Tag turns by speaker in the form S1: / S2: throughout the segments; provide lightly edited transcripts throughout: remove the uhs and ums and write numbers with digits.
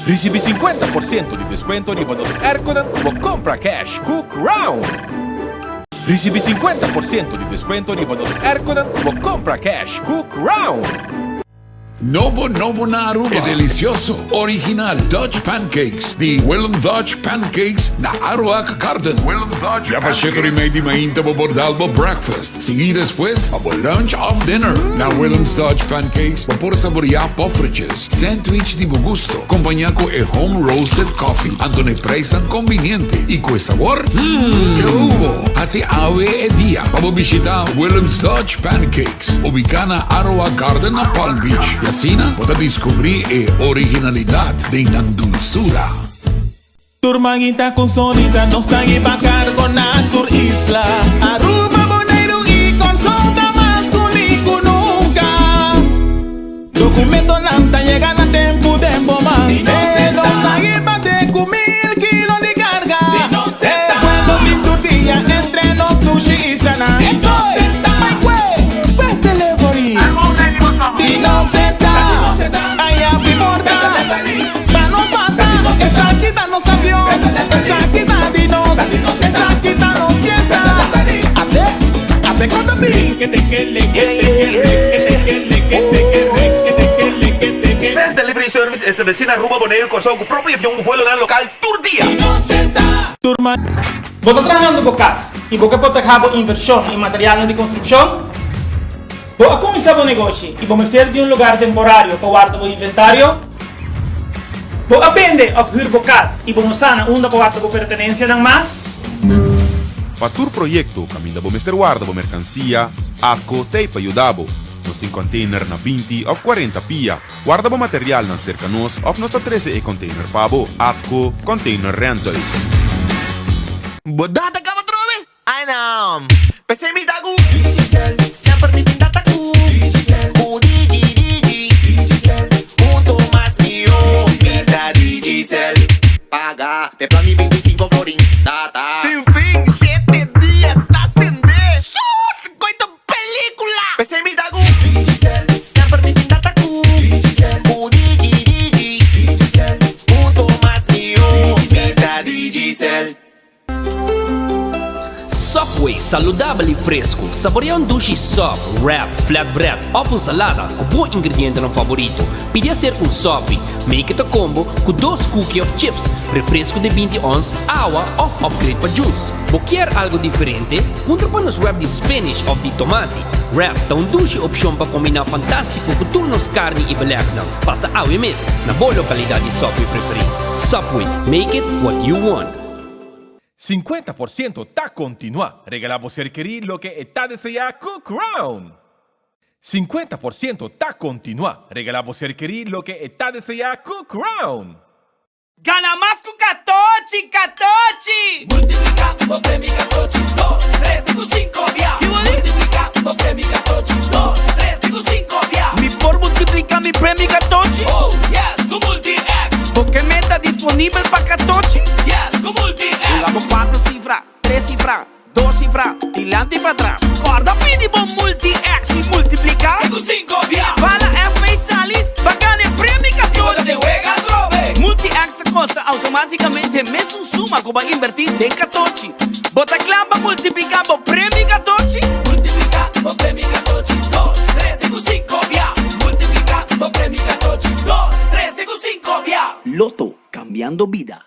S1: Ricibi 50% di descuento riba nos airconan cu bo compra cash cu Crown! Ricibi 50% di descuento riba nos airconan cu bo compra cash cu Crown!
S2: Nobo nobo na Aruba e delicioso, original Dutch Pancakes di Willem Dutch Pancakes na Aruac Garden. Ya pa sheto di mei di mainta bo por dal bo breakfast, sigui despues pa bo lunch of dinner. Na Willem's Dutch Pancakes bo por saborea poffertjes, sandwich di bo gusto, compaña cu e home roasted coffee, anto na e prijsnan conveniente y cu e sabor, hmm, ke hubo! Haci awe e dia pa bo bishita Willem's Dutch Pancakes, ubica na Aroa Garden na Palm Beach, y asina bo ta descubri e originalidad den nan dulzura.
S3: Tur manguita cu sonrisa nos ta hiba cargo na tur isla. Aruba, Boneiru y Corsou ta mas culi cu nunca. Documentonan ta yega na tempo den bo man. E nos ta hiba te cu mil kilo di carga. E vuelo tin tur dia entre nos dushi islanan. Bai cue Fast Delivery di nos ta aya pi porta. Pa nos pasa, esaki ta nos avion, esaki ta di nos, esaki ta nos fiesta. Ate, ate con ta bin.
S4: Fast Delivery Service estableci na Aruba, Boneiru, Kòrsou ku propio avion ku vuelonan lokal tur dia.
S5: Bo ta trahando bo kas i bo ke protehá bo invershon i materialnan di konstrukshon? Bo a kuminsá bo negoshi i bo mester di un lugar temporario pa warda bo inventario? Bo a bende òf hür bo kas i bo no sa na unda pa warda bo pertenensianan mas?
S6: Pa tur proyekto kaminda bo mester warda bo merkansia, ATCO t'ei pa yuda bo. Nos tin kònteiner na 20 òf 40 pia. Warda bo materialnan serka nos òf nos ta trese e kònteiner pa bo. ATCO Container Rentals.
S7: Bo data kaba trobe? Ai no, p'esei mi ta ku Digicel, semper mi tin data ku Digicel, ku Digi Digi, Digicel, hunto mas mihó, mi ta Digicel. Paga p'e plan di 25 florin, data sin fin, shete dia ta sende, sus koito pelicula. P'esei mi ta ku Digicel, semper mi tin data ku Digicel, ku Digi Digi, Digicel, hunto mas mihó, mi ta Digicel.
S8: Subway, saludabel y fresco. Saborea un dushi sub, wrap, flatbread of un salada cu bo ingredientenan favorito. Pidi hacer un sopi. Make it a combo cu dos cookie of chips, refresco di 20 ons, awa of upgrade pa juice. Bo kier algo diferente? Puntra pa nos wrap di spinach of di tomati. Wrap ta un dushi opcion pa combina fantastico cu tur nos carni y belegnan. Pasa awe mes na bo localidad di Subway preferi. Subway, make it what you want.
S1: 50% ta kontinuá. Regalá bo ser kerí loke e ta deseá ku Crown! 50% ta kontinuá. Regalá bo ser kerí loke e ta deseá ku Crown!
S9: Gana mas ku katochi, katochi!
S3: Multipliká bo premi katochi dos, tres te ku sinko bia. Multipliká bo premi katochi dos, tres te ku sinko bia.
S9: Mi por multipliká mi premi katochi?
S3: Oh yes, ku Multi-X!
S9: Bo ke meta disponibel pa katochi?
S3: Yes, ku Multi-X!
S9: Hunga bo kuater sifra, tres sifra, dos sifra, dilanti i patras. Kòrda pidi bo Multi-X i multipliká.
S3: Te ku sinko bia.
S9: Si bala FA sali, bo a gana e premi katochi.
S3: I bo ta den wega atrobe.
S9: Multi-X ta kosta outomátikamente mesun suma ku bo a inbertí den katochi. Bo ta kla pa multipliká bo premi katochi?
S3: Multipliká bo premi katochi dos, tres te ku sinko bia. Multipliká bo premi katochi dos, tres te ku sinko bia.
S10: Lotto, cambiando bida.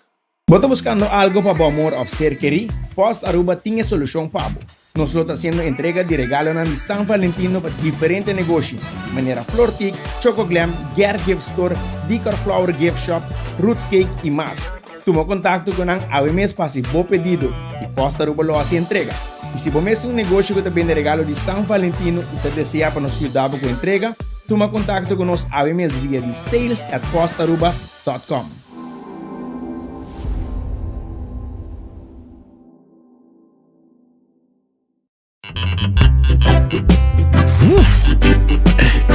S11: Bo ta buscando algo pa bo amor of ser kerí? Post Aruba tin e solucion pa bo. Nos lo ta haciendo entrega di regalonan di San Valentino pa diferente negoshi, manera Flortique, Choco Glam, Ger Gift Store, Decor Flower Gift Shop, Roots Cake y mas. Tuma contacto cu nan awe mes pa haci bo pedido y Post Aruba lo haci entrega. Y si bo mes tin un negoshi cu ta bende regalo di San Valentino y ta desea pa nos yuda bo cu entrega, tuma contacto cu nos awe mes via di sales at postaruba dot com.
S12: Uf,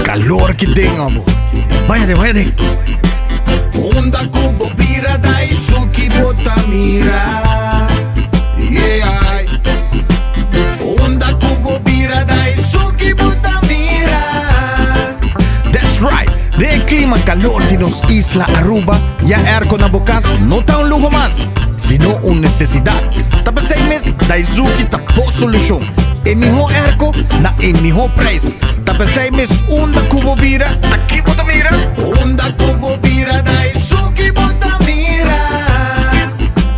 S12: calor ki den amo. Baña den, baña den.
S13: Unda ku bo bira dai suki bo ta mira. Yeah. Unda ku bo bira dai suki bo ta mira.
S12: That's right. Den e clima calor di nos.
S13: nos isla Aruba, ya airco na bo cas no ta un luho mas, sino un necesidad. Ta pesey mes Daizuki ta bo solucion. E miho airco na e miho prijs. Ta pesey mes unda cu bo bira, ta ki bo ta mira? Unda cu bo bira Daizuki bo ta mira.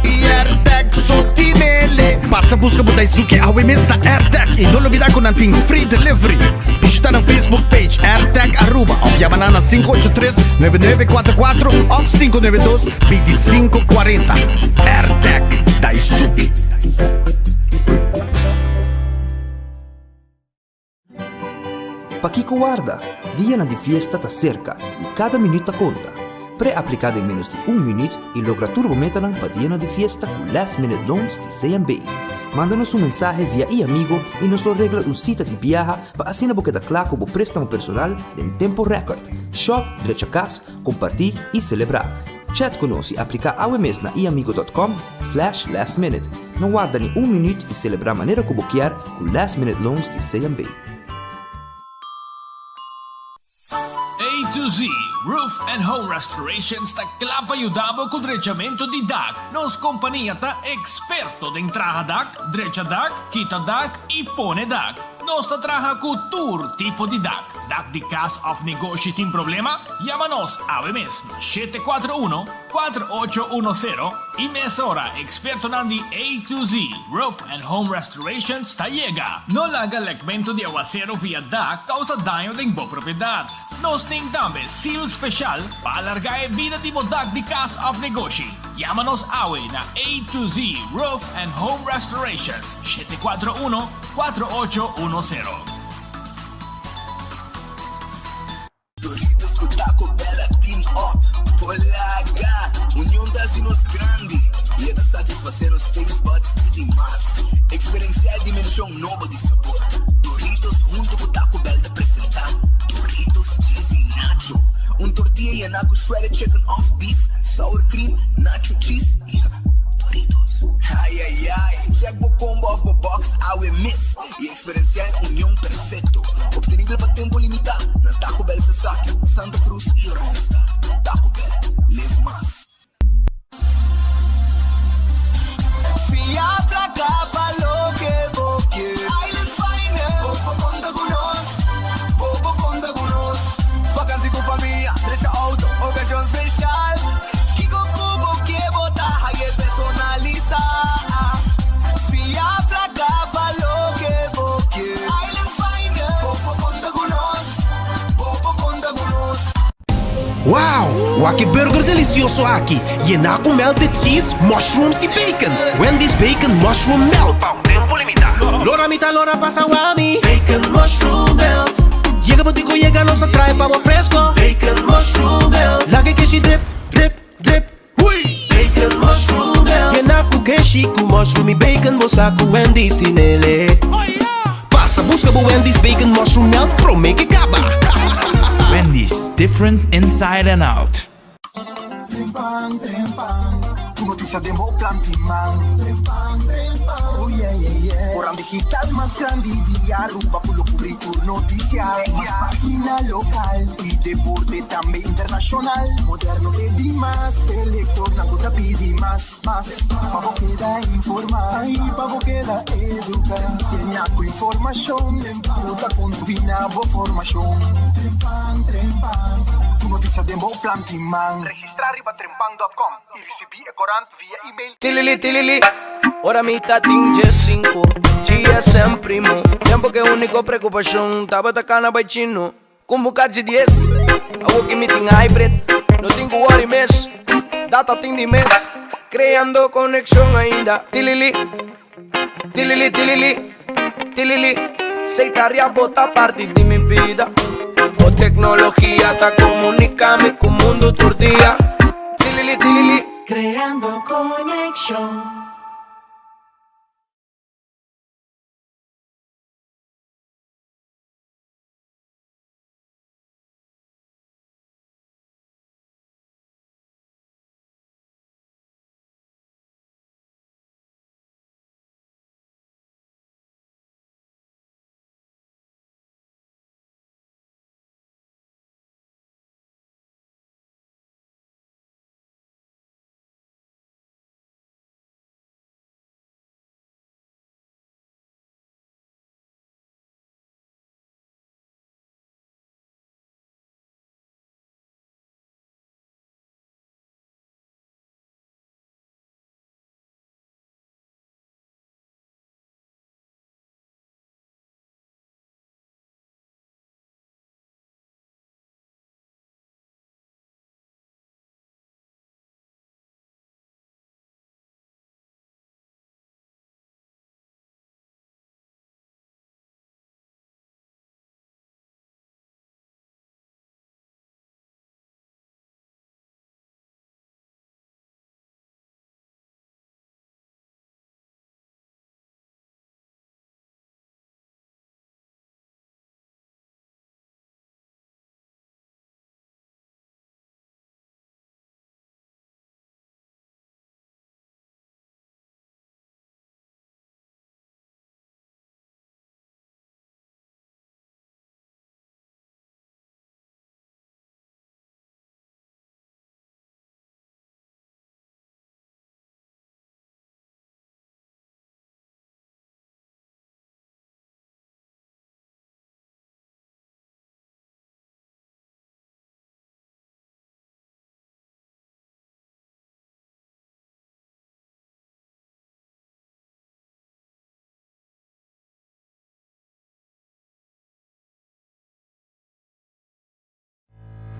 S13: Y AirTag so tinele. Pasa busca bo Daizuki awe mes na AirTag y no lubida cu nan tin free delivery. Bishita nan Facebook page AirTag Aruba of yama nan na 583 9944 of 592 2540. AirTag Daizuki.
S14: Pakiko warda? Dianan di fiesta ta serka i kada minüt ta konta. Pre-apliká den ménos di un minüt i logra tur bo metanan pa dianan di fiesta ku Last Minute Loans di CMB. Manda nos un mensahe via iAmigo i nos lo regla un sita di biaha pa asina bo keda kla ku bo préstamo personal den tempo rèkòrt. Shòp, drecha kas, kompartí i selebrá. Chat ku nos i apliká awe mes na iamigo.com slash lastminute. No warda ni un minüt i selebrá manera ku bo kier ku Last Minute Loans di CMB.
S15: A to Z Roof and Home Restorations ta kla pa yuda bo ku drechamentu di dak. Nos kompania ta eksperto den traha dak, drecha dak, kita dak i pone dak. Nos ta traha ku tur tipo di dak. Dak di kas òf negoshi tin problema? Yama nos awe mes na 741 4810 i mesora ekspertonan di A to Z Roof and Home Restorations ta yega. No laga lekmentu di awaseru via dak kousa daño den bo propiedat. Nos tin tambe seal speshal pa alargá e bida di bo dak di kas òf negoshi. Yama nos awe na A to Z Roof and Home Restorations, 741 4810.
S16: Doritos ku Taco Bell a team up Polaga! Union ta hasi nos grandi i e ta satisfasé nos taste buds di dimas. Eksperensiá e dimenshon nobo di sabor. Doritos huntu ku Taco Bell ta presentá Doritos Cheesy Nacho, un tortilla yená ku shredded chicken òf beef, sour cream, nacho cheese i Doritos. Ai ai ai! Check bo combo òf bo box awe mes i Eksperensiá e union perfekto, optenibel pa tempu limitá na Taco Bell Sasaki, Santa Cruz i Oranjestad. Taco Bell, live mas.
S17: Fia plaka pa loke bo ke. Island Finance, bo por konta ku nos, bo por konta ku nos. Vakansi ku famia, drecha outo, okashon speshal. Kiko ku bo ke bo ta haye personalisá. Fia plaka pa loke bo ke. Island Finance, bo por konta ku nos, bo por konta ku nos.
S18: Wow! Wak e burger delicioso aki, yená cu melted cheese, mushrooms y bacon! Wendy's Bacon Mushroom Melt! Pa un tempo limita. Lora mi ta lora pasa wami. Bacon Mushroom Melt. Yega bo tin cu yega nos a trae pa bo fresco. Bacon Mushroom Melt. Laga e keshi drip, drip, drip. Hui! Bacon Mushroom Melt. Yena cu keshi cu mushroom y bacon bo sa cu Wendy's tin ele. Pasa busca bo Wendy's Bacon Mushroom Melt prome ke caba.
S19: Wendy's, different inside and out.
S20: Trempan, trempan, ku notisia den bo plan tin man. Trempan, trempan, oh yeah, yeah, yeah. Koran digital mas grandi di Aruba ku lo kubri tur notisia. Mas pagina lokal i deporte tambe internashonal. Moderno e dimas, e lektornan ku ta pidi mas, mas. Pa bo keda informá i pa bo keda eduká. Yena ku informashon ku ta kontribuí na bo formashon. Trempan, trempan, tur notisia den bo plan tin man. Registrá riba trempan dòt kòm i risibí e korant via email.
S21: Tilili tilili, ora mi ta tin djesinku, GSM primo. Tempo ke úniko preokupashon tabata kana bai chino. Ku buka di dies, awo ki mi tin hybrid, no tin ku worry mes, data tin di mes. Kreando konekshon ainda, tilili, tilili tilili, tilili. Seitaria bo ta parti di mi bida, bo teknologia ta komunika mi ku mundu tur dia, tilili tilili.
S22: Kreando konekshon.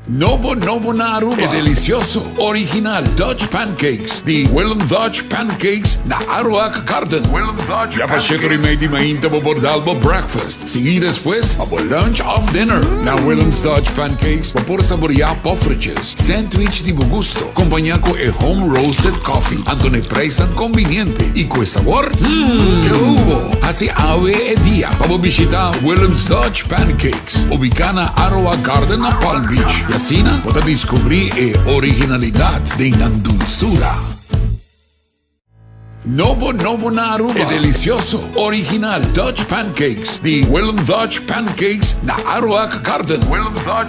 S2: Nobo nobo na Aruba e delicioso, original Dutch Pancakes di Willem Dutch Pancakes na Aruac Garden. Ya pa shetor y mei di mainta bo por dal bo breakfast, sigui despues pa bo lunch of dinner. Na Willem's Dutch Pancakes bo por saborea poffertjes, sandwich di bo gusto, compaña cu e home roasted coffee, anto na e prijsnan conviniente y cu e sabor, mmm, ke hubo! Haci awe e dia pa bo bishita Willem's Dutch Pancakes. Ubicá na Aroa Garden na Palm Beach y asina bo ta descubrí e originalidad den nan dulzura. Nobo nobo na Aruba e delicioso, original Dutch Pancakes di Willem Dutch Pancakes na Aroak Garden.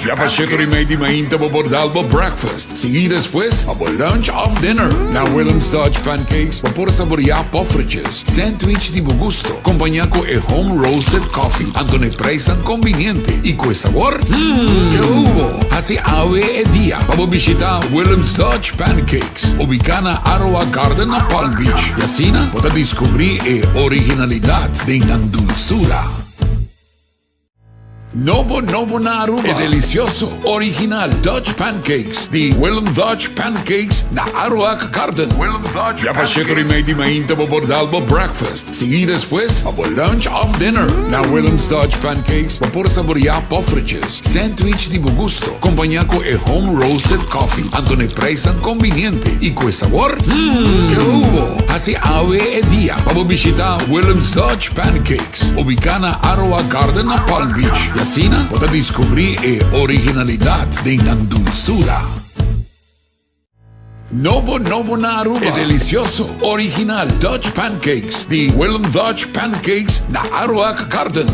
S2: Ya pa shetor y mei di mainta bo por dal bo breakfast, sigui despues pa bo lunch of dinner. Na Willem's Dutch Pancakes bo por saborea poffertjes, Sandwich di bo gusto, compaña cu e home roasted coffee, anto na e prijsnan conviniente y cu e sabor, hmm, ke hubo! Haci awe e dia pa bo bishita Willem's Dutch Pancakes, ubica na Aroa Garden na Palm Beach, y asina bo ta descubri e originalidad den nan dulzura. Nobo nobo na Aruba e delicioso, original Dutch Pancakes di Willem Dutch Pancakes na Aruac Garden. Ya pa shetor y mei di mainta bo por dal bo breakfast, sigui despues pa bo lunch of dinner. Na Willem's Dutch Pancakes bo por saborea poffertjes, sandwich di bo gusto, compaña cu e home roasted coffee, anto na e prijsnan conviniente y cu e sabor, hmm, ke hubo! Haci awe e dia pa bo bishita Willem's Dutch Pancakes. Ubicá na Aroa Garden na Palm Beach y asina bo ta descubrí e originalidad den nan dulzura. Nobo nobo na Aruba e delicioso, original Dutch Pancakes di Willem Dutch Pancakes na Aruac Garden.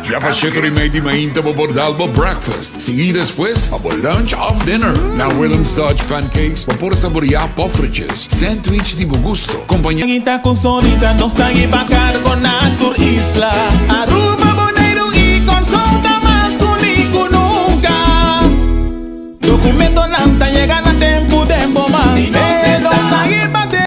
S2: Ya pa shetor y mei di mainta bo por dal bo breakfast, sigui despues pa bo lunch of dinner. Na Willem's Dutch Pancakes bo por saborea poffertjes, Sandwich di bo gusto, compaña.
S3: Ta cu sonrisa nos ta hiba cargo na tur isla. Aruba, Boneiru y Corsou ta mas cuni cu nunca. Documentonan ta yega na tempu den bo man. E nos ta hiba den.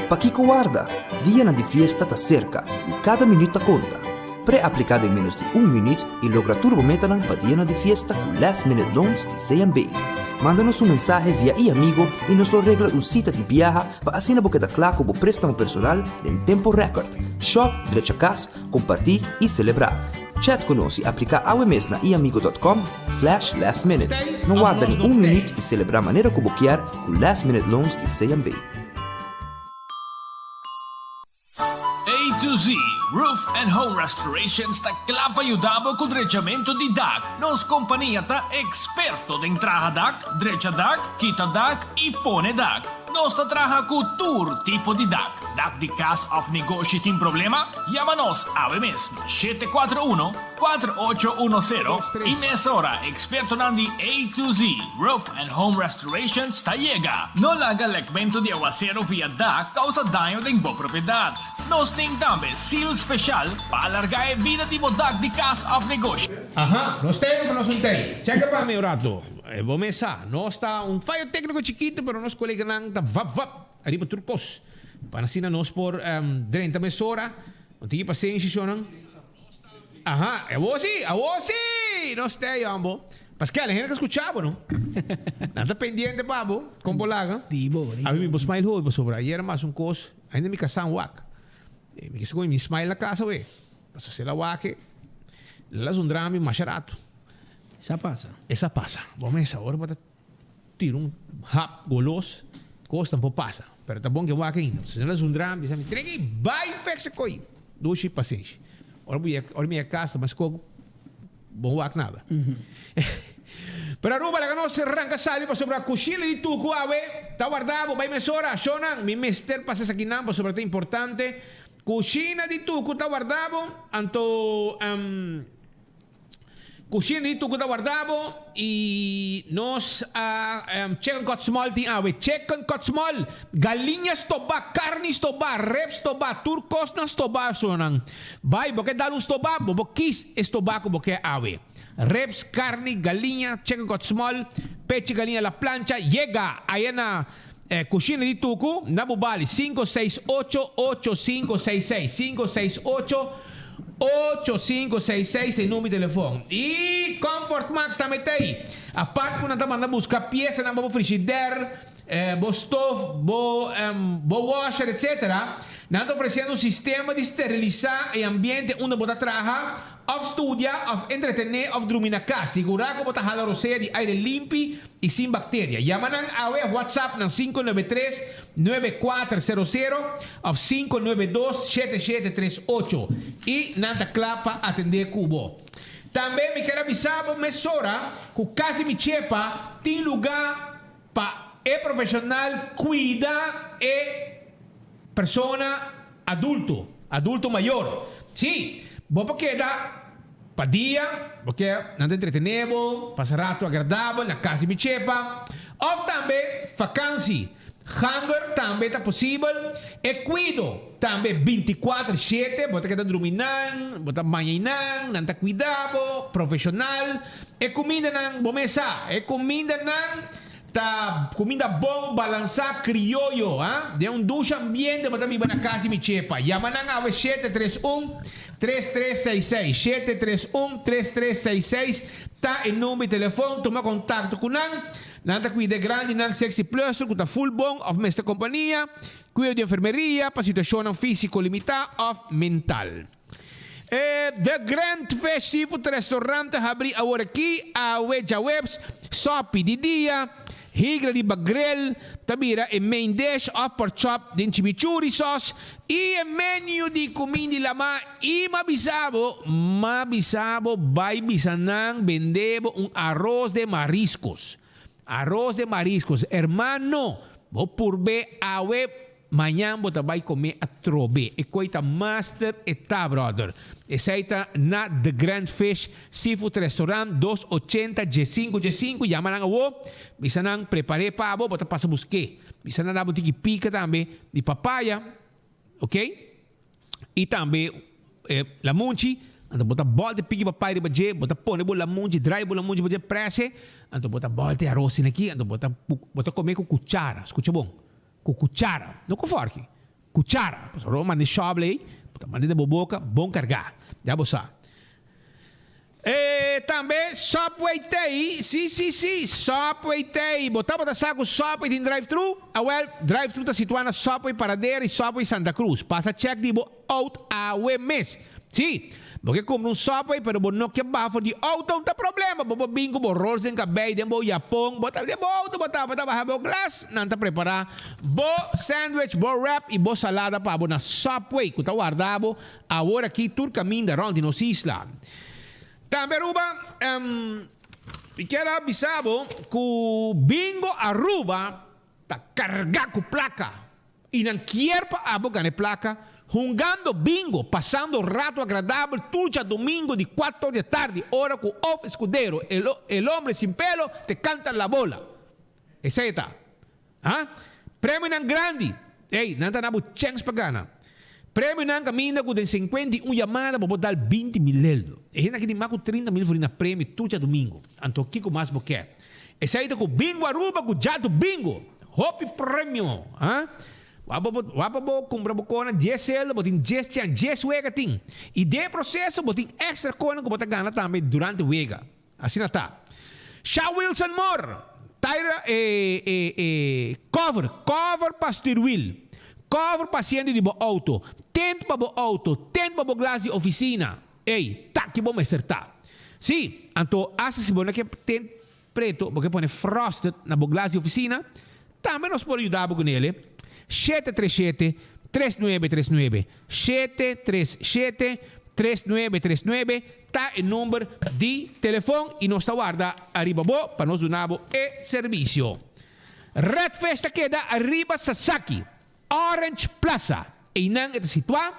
S14: Pakiko warda? Dianan di fiesta ta serka i kada minüt ta konta. Pre-apliká den ménos di un minüt i logra tur bo metanan pa dianan di fiesta ku Last Minute Loans di CMB. Manda nos un mensahe via iAmigo i nos lo regla un sita di biaha pa asina bo keda kla ku bo préstamo personal den tempo rèkòrt. Shòp, drecha kas, kompartí i selebrá. Chat ku nos i apliká awe mes na iamigo dòt com slash last minute. No warda ni un minüt i selebrá manera ku bo kier ku Last Minute Loans di CMB.
S15: A to Z Roof and Home Restorations ta kla pa yuda bo ku drechamentu di dak. Nos kompania ta eksperto den traha dak, drecha dak, kita dak i pone dak. Nos ta traha ku tur tipo di dak. Dak di kas òf negoshi tin problema? Yama nos awe mes na 741 4810 i mesora ekspertonan di A to Z Roof and Home Restorations ta yega. No laga lekmentu di awaseru via dak kousa daño den bo propiedat. Nos tin tambe seal speshal pa alargá e bida di bo dak di kas òf negoshi.
S4: Aha, nos ta ey of nos un ta ey? Cheka pa mi un rato. Bo mes sa, nos ta un fayo tecnico chikito pero nos coleganan ta vap vap ariba tur cos. Pa asina nos por drenta mesora. No tin ki pasenshi shonan. Aha, e awor si, awor si! Nos ta ey hombo. Paskel, e hende ta scucha bo no. Nan ta pendiente pa bo, con bo laga.
S23: Di bo, di bo.
S4: Abi mi bo smile hopi pasobra ayer a mas un cos, ainda mi casa un wak. Mi kisa con mi smile na casa we. Pasobra si el a wak e, el a zundra mi masha rato.
S23: Sa pasa.
S4: E sa pasa. Bo mesa ora bo ta tira un hap golos, cos tampoco pasa. Pero ta bon ke wak ainda. Si el a zundra mi, bisa mi, Treki, bai fekse koy! Dushi pasenshi. Ora bo yega, ora mi yega casa, mas koko bo wak nada. Pero Aruba laga nos ranka sali pasobra kushina di tuku awe ta warda bo bai mesora. Shownan, mi mester pasa esakinan pasobra ta importante. Kushina di tuku ta warda bo, anto Kushina di tuku ta warda bo y nos a chicken cut small tin awe. Chicken cut small, galiña stoba, carni stoba, rib stoba, tur cosnan stoba asonan. Bay bo ke dal un stoba, bo bo kies e stoba cu bo ke awe. Ribs, carni, galiña, chicken cut small, pechi galiña la plancha, yega aya na Kushina di tuku na Bubali, 568 8566, 568. 8566 e number di telefon. Y Comfort Max tambe ta ey. Apart cu nan ta manda busca piesanan pa bo frigider, bo stoof, bo bo washer etc. Nan ta ofreciendo un sistema di steriliza e ambiente unda bo ta traha of studia of entretene of drumi na cas. Sigura cu bo ta hala rosea di aire limpi y sin bacteria. Yama nan awe of WhatsApp nan 593 9400 of 592 7738 y nan ta cla pa atende cu bo. Tambe mi kier a bisa bo mesora cu cas di mi chepa tin luga pa e profesional cuida e persona adulto, adulto mayor. Sí, bo por keda pa dia, bo ke nan ta entretene bo, pasa rato agradabel na kas di mi chepa, òf tambe fakansi. Ganger tambe ta posibel. E kuido tambe bintikuater shete, bo ta keda drumi nan, bo ta baña einan, nan ta kuida bo, profeshonal. E kumindanan, bo mes sa, e kumindanan Ta cuminda bon, balansa, crioyo, ha? Den un dushi ambiente bo ta biba na cas di mi chepa. Yama nan awe 731 3366. 731 3366 ta e number di telefon. Tuma contacto cu nan. Nan ta cuida e grandinan 60 plus cu ta full bon of mester compania, cuido di enfermeria pa situacionnan fisico limita of mental. E The Grand Fish Seafood Restaurant ta habrí awor aki, awe djaweps, sopi di dia, higra riba grill ta bira e main dish of pork chop den chimichurri sauce y e menu di cumin di lama y m'a bisa bo, m'a bisa bo bay bisa nan bende bo un arroz de mariscos. Arroz de mariscos, hermano, bo purbe awe. Mañan bo ta bai come atrobe. E koe ta master e ta brother. Esei ta na The Grand Fish Seafood Restaurant dos ochenta djesinku djesinku yama nan awo bisa nan prepare pa bo bo ta pasa buske bisa nan da bo tiki pika tambe di papaya ok y tambe e lamunchi anto bo ta bolte piki papaya riba dje bo ta pone bo lamunchi draai bo lamunchi riba dje prese anto bo ta bolte aros aki anto bo ta bo ta come ku kuchara skucha bon. Ku kuchara, no ku fòrki, kuchara. Pasobra bo manda e shòbel ei, bo ta manda den bo boka bon kargá. Ya bo sa. E tambe Subway t'ei, si, si, si, Subway t'ei. Bo tabata sa ku Subway tin drive-thru? Awèl, drive-thru ta situá na Subway Paradera i Subway Santa Cruz. Pasa chèk di bo out awe mes. Sí, bo ke kumpra un Subway pero bo no ke baha for di outo, un ta problema. Bo por bin ku bo rols den kabei, den bo yapon, bo ta den bo outo, bo ta bo ta baha bo glas, nan ta prepara bo sandwich, bo wrap i bo salada pa bo na Subway ku ta warda bo awor aki tur kaminda rond di nos isla. Tambe Aruba, mi kier a bisa bo ku Bingo Aruba ta karga ku plaka. I nan kier pa abo gana e plaka hungando bingo, pasando rato agradabel tur djadomingo di cuatro di tardi ora cu of Escudero, el hombre sin pelo, te canta la bola. Esey e ta. Ha? Premionan grandi. Ey, nan ta na bo chens pa gana. Premionan caminda cu den 51 yamada bo por dal 20 mil eldo. E hende aki tin mas cu 30 mil florin na premio tur djadomingo. Anto kico mas bo kier? Esey ta cu Bingo Aruba cu Djatu Bingo. Hopi premio, ha? Wak bo wak pa bo cumpra bo cona dies celda, bo tin dies chan, dies wega tin. Y den e proceso bo tin extra cona cu bo ta gana tambe durante wega. Asina ta. Sha Wilson Moore, Tyra e e e cover, cover pa stuurwiel, cover pa asiento di bo auto, tent pa bo auto, tent pa bo glas di oficina. Ey, ta ki bo mester ta. Si, anto hasta si bo no ke tent preto, bo ke pone frosted na bo glas di oficina, tambe nos por yuda bo kunele. 737 3939 737 3939 ta e number di telefon y nos ta warda ariba bo pa nos duna bo e servicio. Red Fish ta keda ariba Sasaki. Orange Plaza, einan e ta situá.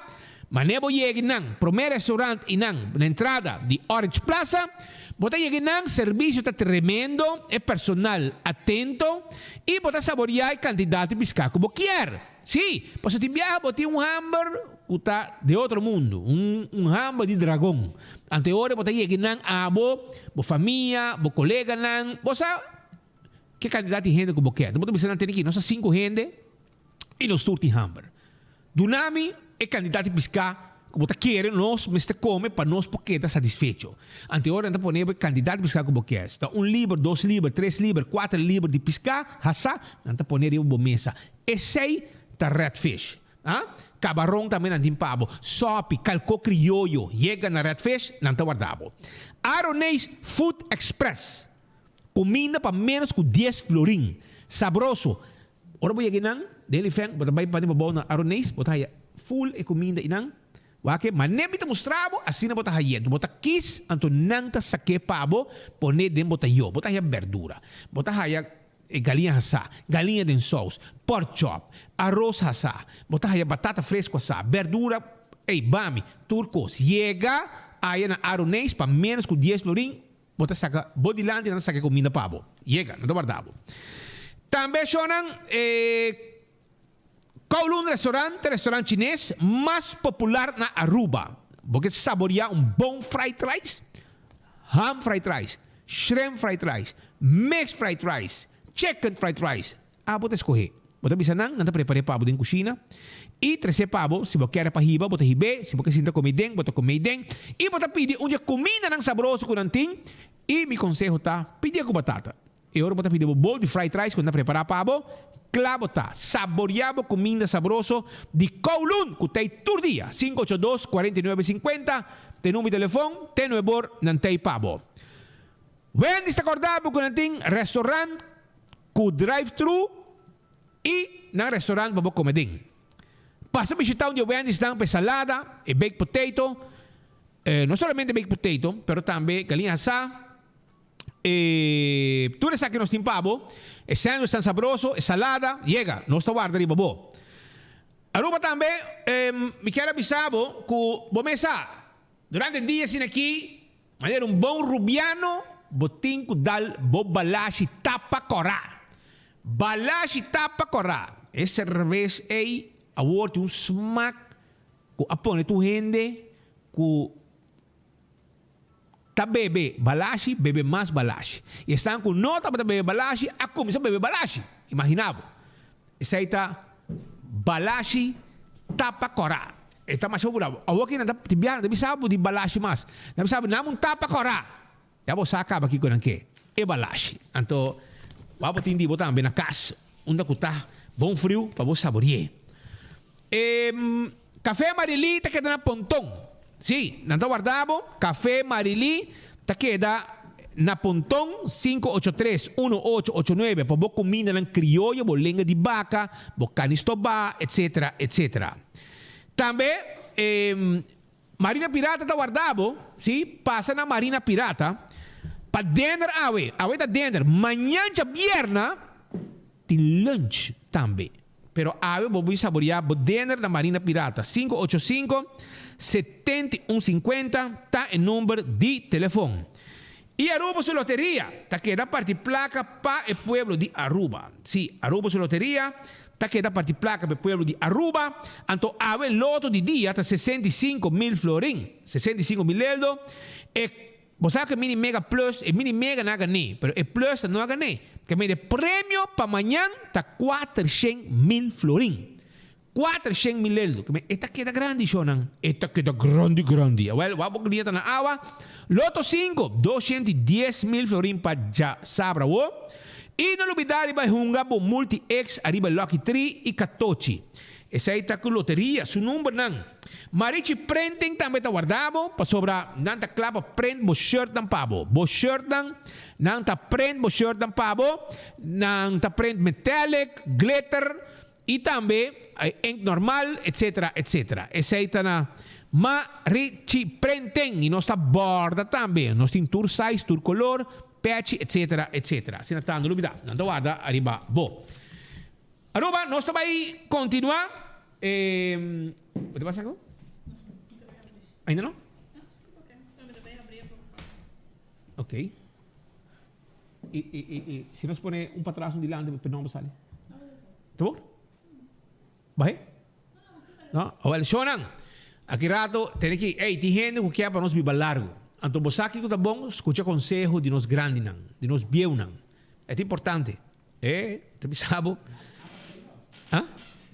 S4: Manera bo yega einan, promé restaurant einan na entrada di Orange Plaza. Bo ta yega einan, servisio ta tremendo, e personal atento i bo ta saboriá e kantidat di piská ku bo kier. Sí, pasobra tin biaha bo tin un hamber ku ta di otro mundu, un un hamber di dragon. Anto e ora bo ta yega einan abo, bo famia, bo koleganan, bo sa. Ke kantidat di hende ku bo ke? Bo ta bisa nan tene ki nos ta sinku hende i nos tur tin hamber. Duna mi e kantidat di piská ku bo ta kere nos mester kome pa nos por keda satisfecho. Anto e ora nan ta pone bo e kantidat di piská ku bo kier. Si ta un liber, dos liber, tres liber, kuater liber di piská hasá, nan ta pone riba bo mesa. Esei ta redfish. Ah, kabaron tambe nan tin pa bo. Sòpi, kalkó krioyo, yega na redfish, nan ta warda bo. Aroneis Food Express. Kuminda pa ménos ku dies florin. Sabroso. Ora bo yega einan, den Lifeng, bo ta bai p'ariba bou na Aroneis, bo ta haya ful e kuminda einan. Wak, ma ne mi ta mustra bo, asina bo ta hay'é. Anto bo ta kis, anto nan ta sak'é pa bo, pon'é den bo tayó. Bo ta haya berdura. Bo ta haya e galiña hasá, galiña den sous, pork chop, aros hasá, bo ta haya batata fresco hasá, berdura, ey, bami, tur kos. Yega aya na Aroneis pa ménos ku dies florin, Bo ta saka bo dilanti, nan ta saka e kuminda pa bo. Yega, nan ta warda bo. Tambe shownan, e Kowloon Restaurant ta e restaurant chines mas popular na Aruba. Bo ke saboria un bon fried rice, ham fried rice, shrimp fried rice, mixed fried rice, chicken fried rice, Abo ta skohé. Bo ta bisa nan, nan ta prepar'é pa bo den kushina i tres'é pa bo. Si bo kere pa hiba, bo ta hib'é. Si bo ke sinta kome den, bo ta kome den. I bo ta pidi un dje kumindanan sabroso ku nan tin. I mi konseho ta, pidié ku batata. E ora bo ta pidi bo bol di fried rice ku nan ta prepará pa bo, kla bo ta. Saboriá bo kuminda sabroso di Kowloon ku t'ei tur dia. 582 49 50 t'e number di telefon, te nuebor nan t'ei pa bo. Wendy's ta kòrda bo ku nan tin restaurant Ku drive-thru i nan restaurant pa bo kome den. Pasa bishita un di e Wendy's nan pa e salada, e baked potato, no solamente baked potato, pero tambe galiña hasá, e tur esaki nos tin pa bo, e sandwich tan sabroso, e salada, yega, nos ta warda riba bo. Aruba tambe, mi kier a bisa bo ku bo mes sa, durante e dia asina aki, Manera un bon rubiano bo tin cu dal bo balashi tapa cora. Balashi tapa cora. E cervez ey awor tin un smaak cu a pone tur hende cu ta bebe balashi bebe mas balashi. Y esnan cu no tabata bebe balashi a cuminsa bebe balashi. Imagina bo. Esey ta balashi tapa cora. E ta masha bura. Awor ki nan ta tin biaha nan ta bisa bo di balashi mas. Nan bisa bo nan un tapa kòrá. Ya bo sa kaba kiko nan ke. E balashi. Anto wou bo tin di bo tambe na kas unda ku ta bon friu pa bo sabori'é. E Café Marilí ta keda na Ponton. Si, nan ta warda bo. Café Marilí ta keda na Ponton 583 1889 pa bo kumindanan krioyo, bo lenga di baka, bo kani stobá, etsetera, etsetera. Tambe e Marina Pirata ta warda bo, si, pasa na Marina Pirata pa dender awe, awe ta dender, mañan djabierna tin lunch tambe, pero awe bo bin saboria bo dender na Marina Pirata, 585 71 50 ta e number di telefon. Y Aruba su loteria ta keda parti placa pa e pueblo di Aruba. Si, Aruba su loteria ta keda parti placa pa e pueblo di Aruba. Anto awe loto di dia ta 65 mil florin, 65 mil eldo. E, bo sa cu e mini mega plus, e mini mega na gané, pero e plus no a gané. Ke mende premio pa mañan ta 400 mil florin. 400 mil eldo. E ta keda grandi, shownan. E ta keda grandi, grandi. Awel, wak bo klienta na awa. Loto 5, 210 mil florin pa djasabra awo. I no lubida riba hunga bo Multi X ariba Lucky Tree i Katochi. Esei ta ku loteria su numbernan. Marichi Printing tambe ta warda bo, pasobra nan ta kla pa print bo shirtnan pa bo. Bo shirtnan, nan ta print bo shirtnan pa bo. Nan ta print metallic, glitter, I tambe ink normal, etcetera, etcetera. Esey ta na Marichi Printing. I nos ta borda tambe. Nos tin tur size, tur color, pechi, etcetera, etcetera. Asina ta, no lubida. Nan ta warda ariba bo. Aruba, nos ta bay continua. E, bo ta pasa algo? Ainda no? Ok. I, i, i, i si nos pone un patras, un dilanti, pe nomber sali. Ta bon? Bai? No? Awel, shownan. Aki rato, tene ki, ey, tin hende ku kier pa nos biba largu. Anto bo sa kiko ta bon? Skucha konseho di nos grandinan, di nos bieunan. E ta importante. E, ta bisa bo. Ha?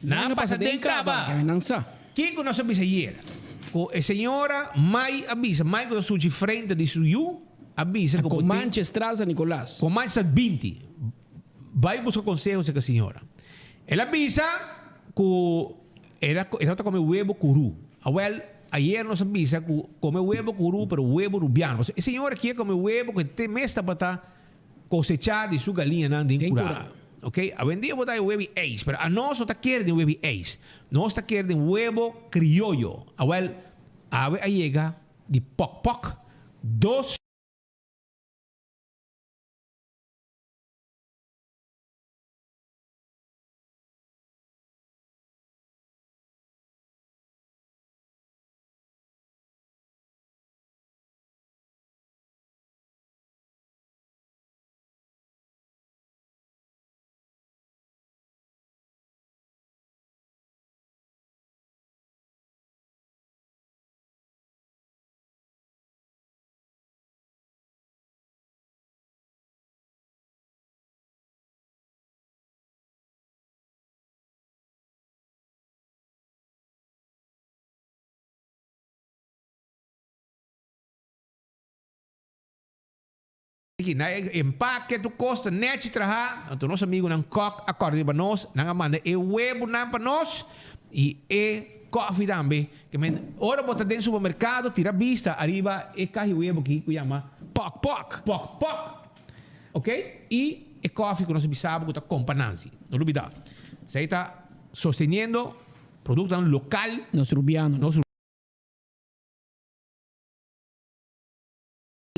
S4: Nan a pasa den kaba.
S11: Nan sa.
S4: Kiko nos a bisa ayera? Ku e señora Mai a bisa, Mai ku ta suchi frente di su yu, a bisa ku bo tin.
S5: Comanche Straat San Nicolas.
S4: Comanche Straat 20. Bai buska konseho serka señora. El a bisa ku el a e tabata kome webo kuru. Awel, ayer nos a bisa ku kome webo kuru pero webo rubiano. Pasobra e señora kier kome webo ku e te mes tabata kosechá di su galiñanan den kurá. Ok, awendia bo ta haña webo i eis, pero anos no ta kere den webo i eis. Nos ta kere den webo krioyo. Awel, awe a yega di pòk pòk dos. Na e empake tur kos ta nechi traha, anto nos amigunan kòk a kòrda riba nos, nan a manda e webunan pa nos i e kòfi tambe. Ke men ora bo ta den supermerkado tira bista ariba e kahi webu aki ku yama
S5: Pòk pòk.
S4: Pòk pòk. Ok, i e kòfi ku nos a bisa bo ku ta kompa Nancy. No lubida. Esei ta sosteniendo produktonan lokal.
S5: Nos rubiano.
S4: Nos.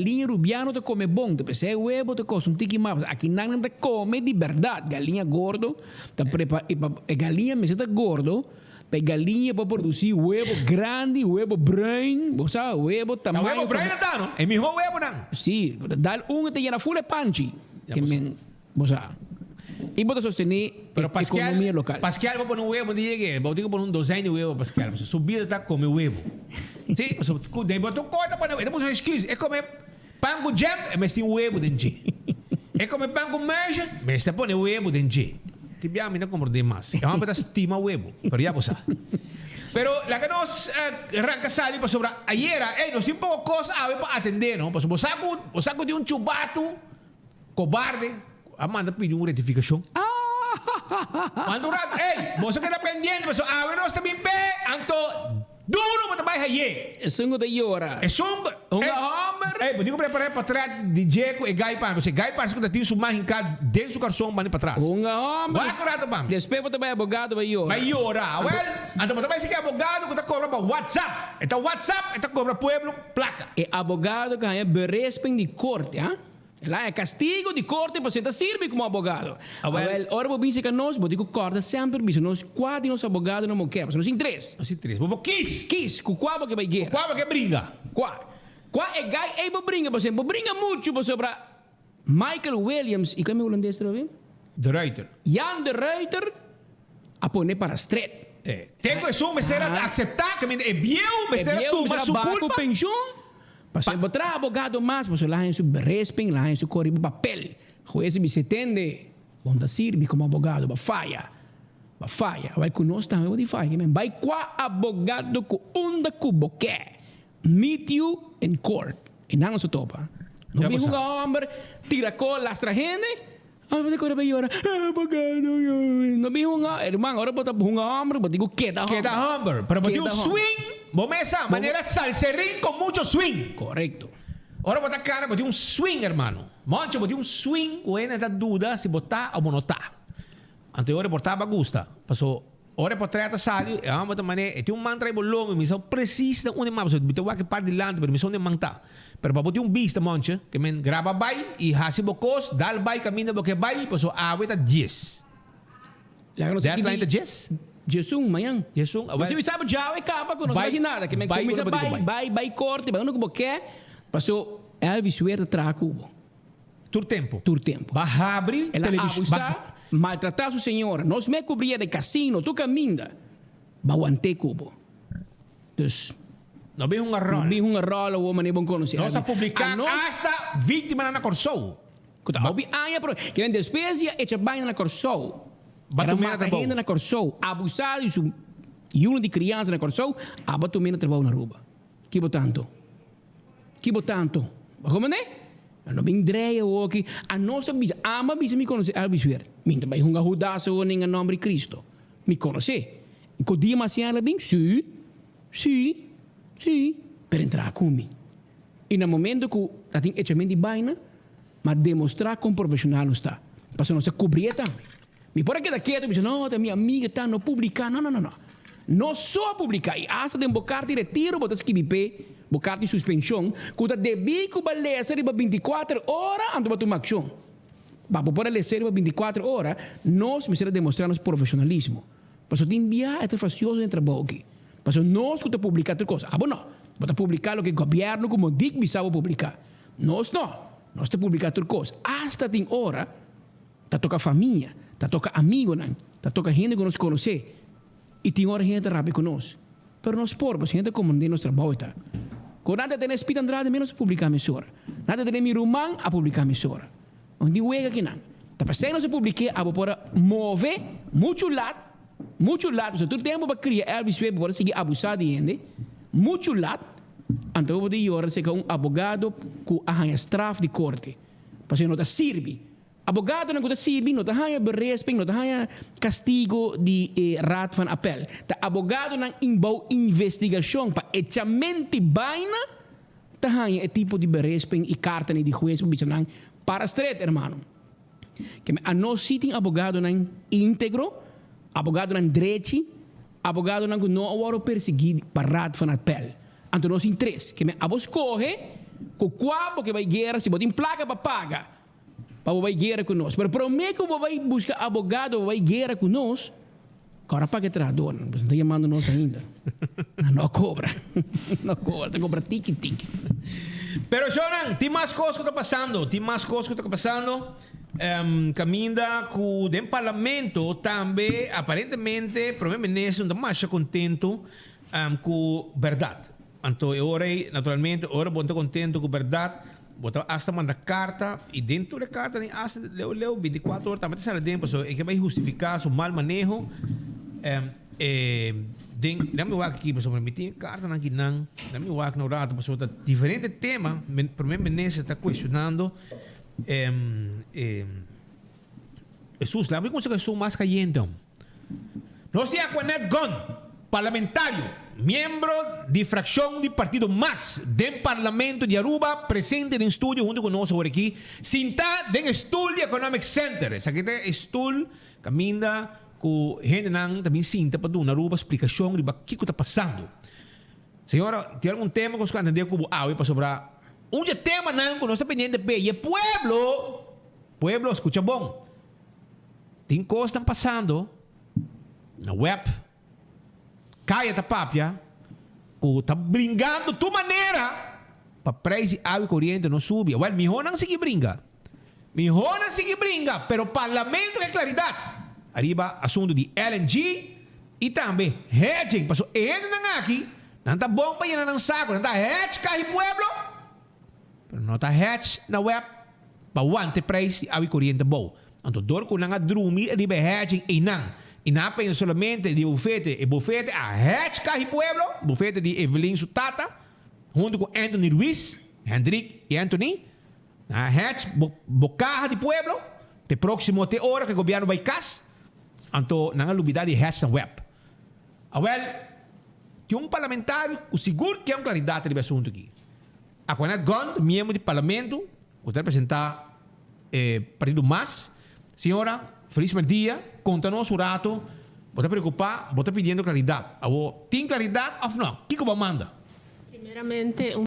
S5: Galiña rubiano ta come bon, ta pesey webo ta costa un tiki mas. Aki nan nan ta come di berdad. Galiña gordo ta prepa e pa e galiña mester ta gordo pa e galiña por produci webo grandi, webo bruin, bo sa, webo
S4: Ta
S5: tamaño
S4: webo bruin nan ta no? E miho webonan.
S5: Si, bo ta dal un e ta yena ful e panchi.
S4: Ya
S5: Ke
S4: bo sa.
S5: men, bo sa. I bo ta sostene
S4: Pero
S5: e
S4: Pascual,
S5: economia local.
S4: Pascual bo pone un webo di yege, bo tin ku pone un dozijn di webo Pascual, pasobra su bida ta come webo. Si, pasobra ku den bo tur kos ta pone, e ta buska excuse, e come pan ku jam, e mester tin webo den dje. E come pan ku muisje, mester pone webo den dje. Tin bia mi ta comprende mas. E homber ta stima webo, pero ya bo sa. Pero laga nos ranka sali pasobra ayera, ey, nos tin poko kos awe pa atende no, pasobra bo sa ku, bo sa ku tin un chubatu. Cobarde a manda pidi un rectificacion. Manda un rato, ey, boso keda pendiente pasobra awe nos ta bin pe, anto duro bo ta bay haye.
S5: Esun cu ta yora.
S4: Esun cu,
S5: Un
S4: ey,
S5: homber.
S4: Ey, bo tin cu prepara e potret di dje cu e guy pa mi, pasobra e guy parse cu ta tin su man hinca den su carson bani patras.
S5: Un homber.
S4: Wak un rato pa mi.
S5: Despues bo ta bay abogado bay yora.
S4: Bay yora. Awel, anto bo ta bay si ki abogado cu ta cobra pa WhatsApp. E ta WhatsApp, e ta cobra pueblo placa.
S5: E abogado cu haña beresping di corte, ha? El a haña castigo di corte pasobra e ta sirbi como abogado. Awel, ora bo bin cerca nos, bo tin cu corda semper bisa nos cua di nos abogadonan bo ke. Pasobra nos tin tres.
S4: Nos tin tres. Bo bo kis.
S5: Kis. Cu cua bo ke bay guera.
S4: Cu cua bo ke bringa.
S5: Cua. Cua e guy ey bo bringa. Pasobra bo bringa mucho pasobra Michael Williams y cua mi holandes ta loke?
S4: De Ruyter.
S5: Jan de Ruyter a pone para stret.
S4: Te cu esun mester a acepta, que e bieu mester a tuma su culpa.
S5: Pensioen. Pasobra bo traha abogado mas, pasobra la haña su beresping, la haña su kore riba papel. Hues a bisa, Tende, bo no ta sirbi komo abogado, bo a faya, bo a faya. Awor ku nos tambe bo tin faya, men bai kua abogado ku unda ku bo ke. Meet you in court. I nan nos a topa. No bin hunga hòmber, tira kol, lastra hende. Ora bo ta kore bai yora, abogado, no bin hunga, herman, ora bo ta hunga homber, bo tin ku keda homber.
S4: Keda homber, pero bo tin un swing, bo mesa, manera salserin con mucho swing.
S5: Correcto.
S4: Ora bo ta kana, bo tin un swing, hermano. Moncho, bo tin un swing ku hende ta duda si bo ta o bo no ta. Anto e ora por ta bo a gusta, paso ora e portret ta sali, e homber ta mane, e tin un man trae bo lomi, mi sa precies na unda e man, pasobra mi ta wak e parti dilanti, pero mi sa unda e man ta. Pero pa bo tin un bista monche, ke men graba bai i hasi bo kos, dal bai kaminda bo ke bai, pasobra awe ta dies.
S5: Laga nos
S4: Deadline ta dies?
S5: Diesun, mañan.
S4: Diesun, awel.
S5: Bo sabi djawe kaba ku no ta hasi nada, ke men kuminsa bai, bai, bai korte, bai unda ku bo ke, paso Elvis weer ta traha ku bo.
S4: Tur tempu.
S5: Tur tempu.
S4: Ba habri
S5: El a
S4: television.
S5: abusa, maltrata su señora. Nos me kubria den kasino, tur kaminda. Ba want'é ku bo. Dus.
S4: No bin hunga ròl.
S5: No bin hunga ròl awor manera bon konosé.
S4: Nos a publiká asta víktimanan na Kòrsou.
S5: Ku ta hopi aña pero ke men despues di a echa baña na Kòrsou.
S4: Ba
S5: Era
S4: tum'é na
S5: mata
S4: trabou.
S5: hende na Kòrsou, abusá di su. Yunan di kriansa na Kòrsou, abo tum'é na trabou na Aruba. Ki bo tantu? Ki bo tantu? Bo komprendé? A no bin drei awoki. A nos a bisa, amo a bisa mi konosé Elvis Weert. Mi ta bai hunga Hudas awor nin a nòmber di Cristo. Mi konosé. Ku dia mas siña el a bin? Sí. Sí. Sí. Pero entra ku mi. I na momento ku ta tin echament di baina, m'a demostrá kon profeshonal nos ta. Pasobra nos ta kubrié tambe. Mi por a keda ketu i bisa, no, ta mi amiga ta, no publiká. No, no, no, no. No so a publiká i asta den bo karta di retiro bo ta skibi p'e, bo karta di suspenshon, ku ta debí ku bo a lesa riba bintikuater ora anto bo a tuma akshon. Pa bo por a lesa riba bintikuater ora, nos mester a demostrá nos profeshonalismo. Pasobra tin bia e ta fastioso den trabou aki. Pasobra nos ku ta publiká tur kos. Abo no. Bo ta publiká loke gobièrnu ku Mondik bisa bo publiká. Nos no. Nos ta publiká tur kos. Asta tin ora. Ta toka famia, ta toka amigonan, ta toka hende ku nos konosé i tin ora hende ta rabia ku nos. Pero nos por, pasobra hende ta komprendé nos trabou ta. Ku nan ta tene Speed Andrade ménos a publiká mesora. Nan ta tene mi ruman a publiká mesora. No tin wega kinan. Ta p'esei nos a publik'é abo por a move muchu lat, muchu lat, pasobra tur tempu bo a kria Elvis Webb bo por a sigui abusá di hende, muchu lat, anto bo ta yora serka un abogado ku a haña straf di korte, pasobra no ta sirbi. Abogadonan ku ta sirbi no ta haña beresping, no ta haña kastigo di e Raad van Appel. Ta abogadonan in bou investigashon pa echamenti baina ta haña e tipo di beresping i kartanan di hues pa bisa nan para stret, hermano. Keme anos si tin abogadonan íntegro, abogadonan drechi, abogadonan ku no a wòrdu persiguí pa Raad van Appel. Anto nos tin tres. Keme abo skohe ku kua bo ke bai guera si bo tin plaka pa paga. Pa bo bai guera ku nos. Pero promé ku bo bai buska abogado pa bai guera ku nos, kòrda paga e trahadornan, pasobra nan ta yamando nos ainda. Nan no a kobra. No a kobra, ta kobra tiki tiki.
S4: Pero shownan, tin mas kos ku ta pasando, tin mas kos ku ta pasando. Kaminda ku den parlamento tambe aparentemente Prome Minister no ta masha kontento ku bèrdat. Anto e ora ei, naturalmente, ora bo no ta kontento ku bèrdat, Bo ta asta manda karta i den tur e kartanan asta leu leu bintikuater ora tambe ta sali den pasobra e ke bai hustifiká su mal maneho den nan mi wak aki pasobra mi tin e kartanan aki nan nan mi wak na un rato pasobra ta diferente tema primer minister ta kuestionando Hesus laga mi kuminsá ku esun mas kayente. Nos tin Aquanet Gunn, parlamentario, miembro di fraccion di partido mas den Parlamento di Aruba, presente den studio hunto cu nos awor aki, sinta den e stoel di Economic Center. Esaki ta e stoel caminda cu hendenan ta bin sinta pa duna Aruba splicacion riba kico ta pasando. Señora, tin algun tema cu nos cu atende cu bo awe pasobra un dje temanan cu nos ta pendiente p'e y e pueblo, pueblo scucha bon, Tin kosnan pasando na web, kaya ta papia ku ta bringando tur manera pa prijs di awa i koriente no subi. Awel, mihó nan sigui bringa. Mihó nan sigui bringa, pero parlamento ke klaridat ariba asuntu di LNG i tambe hedging. Pasobra e hendenan aki, nan ta bon pa yena nan sako, nan ta hedge kahi pueblo, pero no ta hedge na web pa wanta e prijs di awa i koriente abou. Anto dor ku nan a drumi riba e hedging einan, i nan a pensa solamente di e bufete, e bufete a hedge kahi pueblo, bufete di Evelyn su tata, huntu ku Anthony Ruiz, Hendrik i Anthony, nan a hedge bo bo kaha di pueblo, te proksimo te ora ku e gobièrnu bai kas, anto nan a lubida di hedge nan web. Awèl, tin un parlamentario ku sigur ke un klaridat riba e asuntu aki. Aquanet Gond, miembro di parlamento, ku ta representá e partido mas. Señora, felis merdia. Konta nos un rato, bo ta preokupá, bo ta pidiendo klaridat. Awor, tin klaridat òf nò? Kiko bo a manda?
S6: Primeramente un.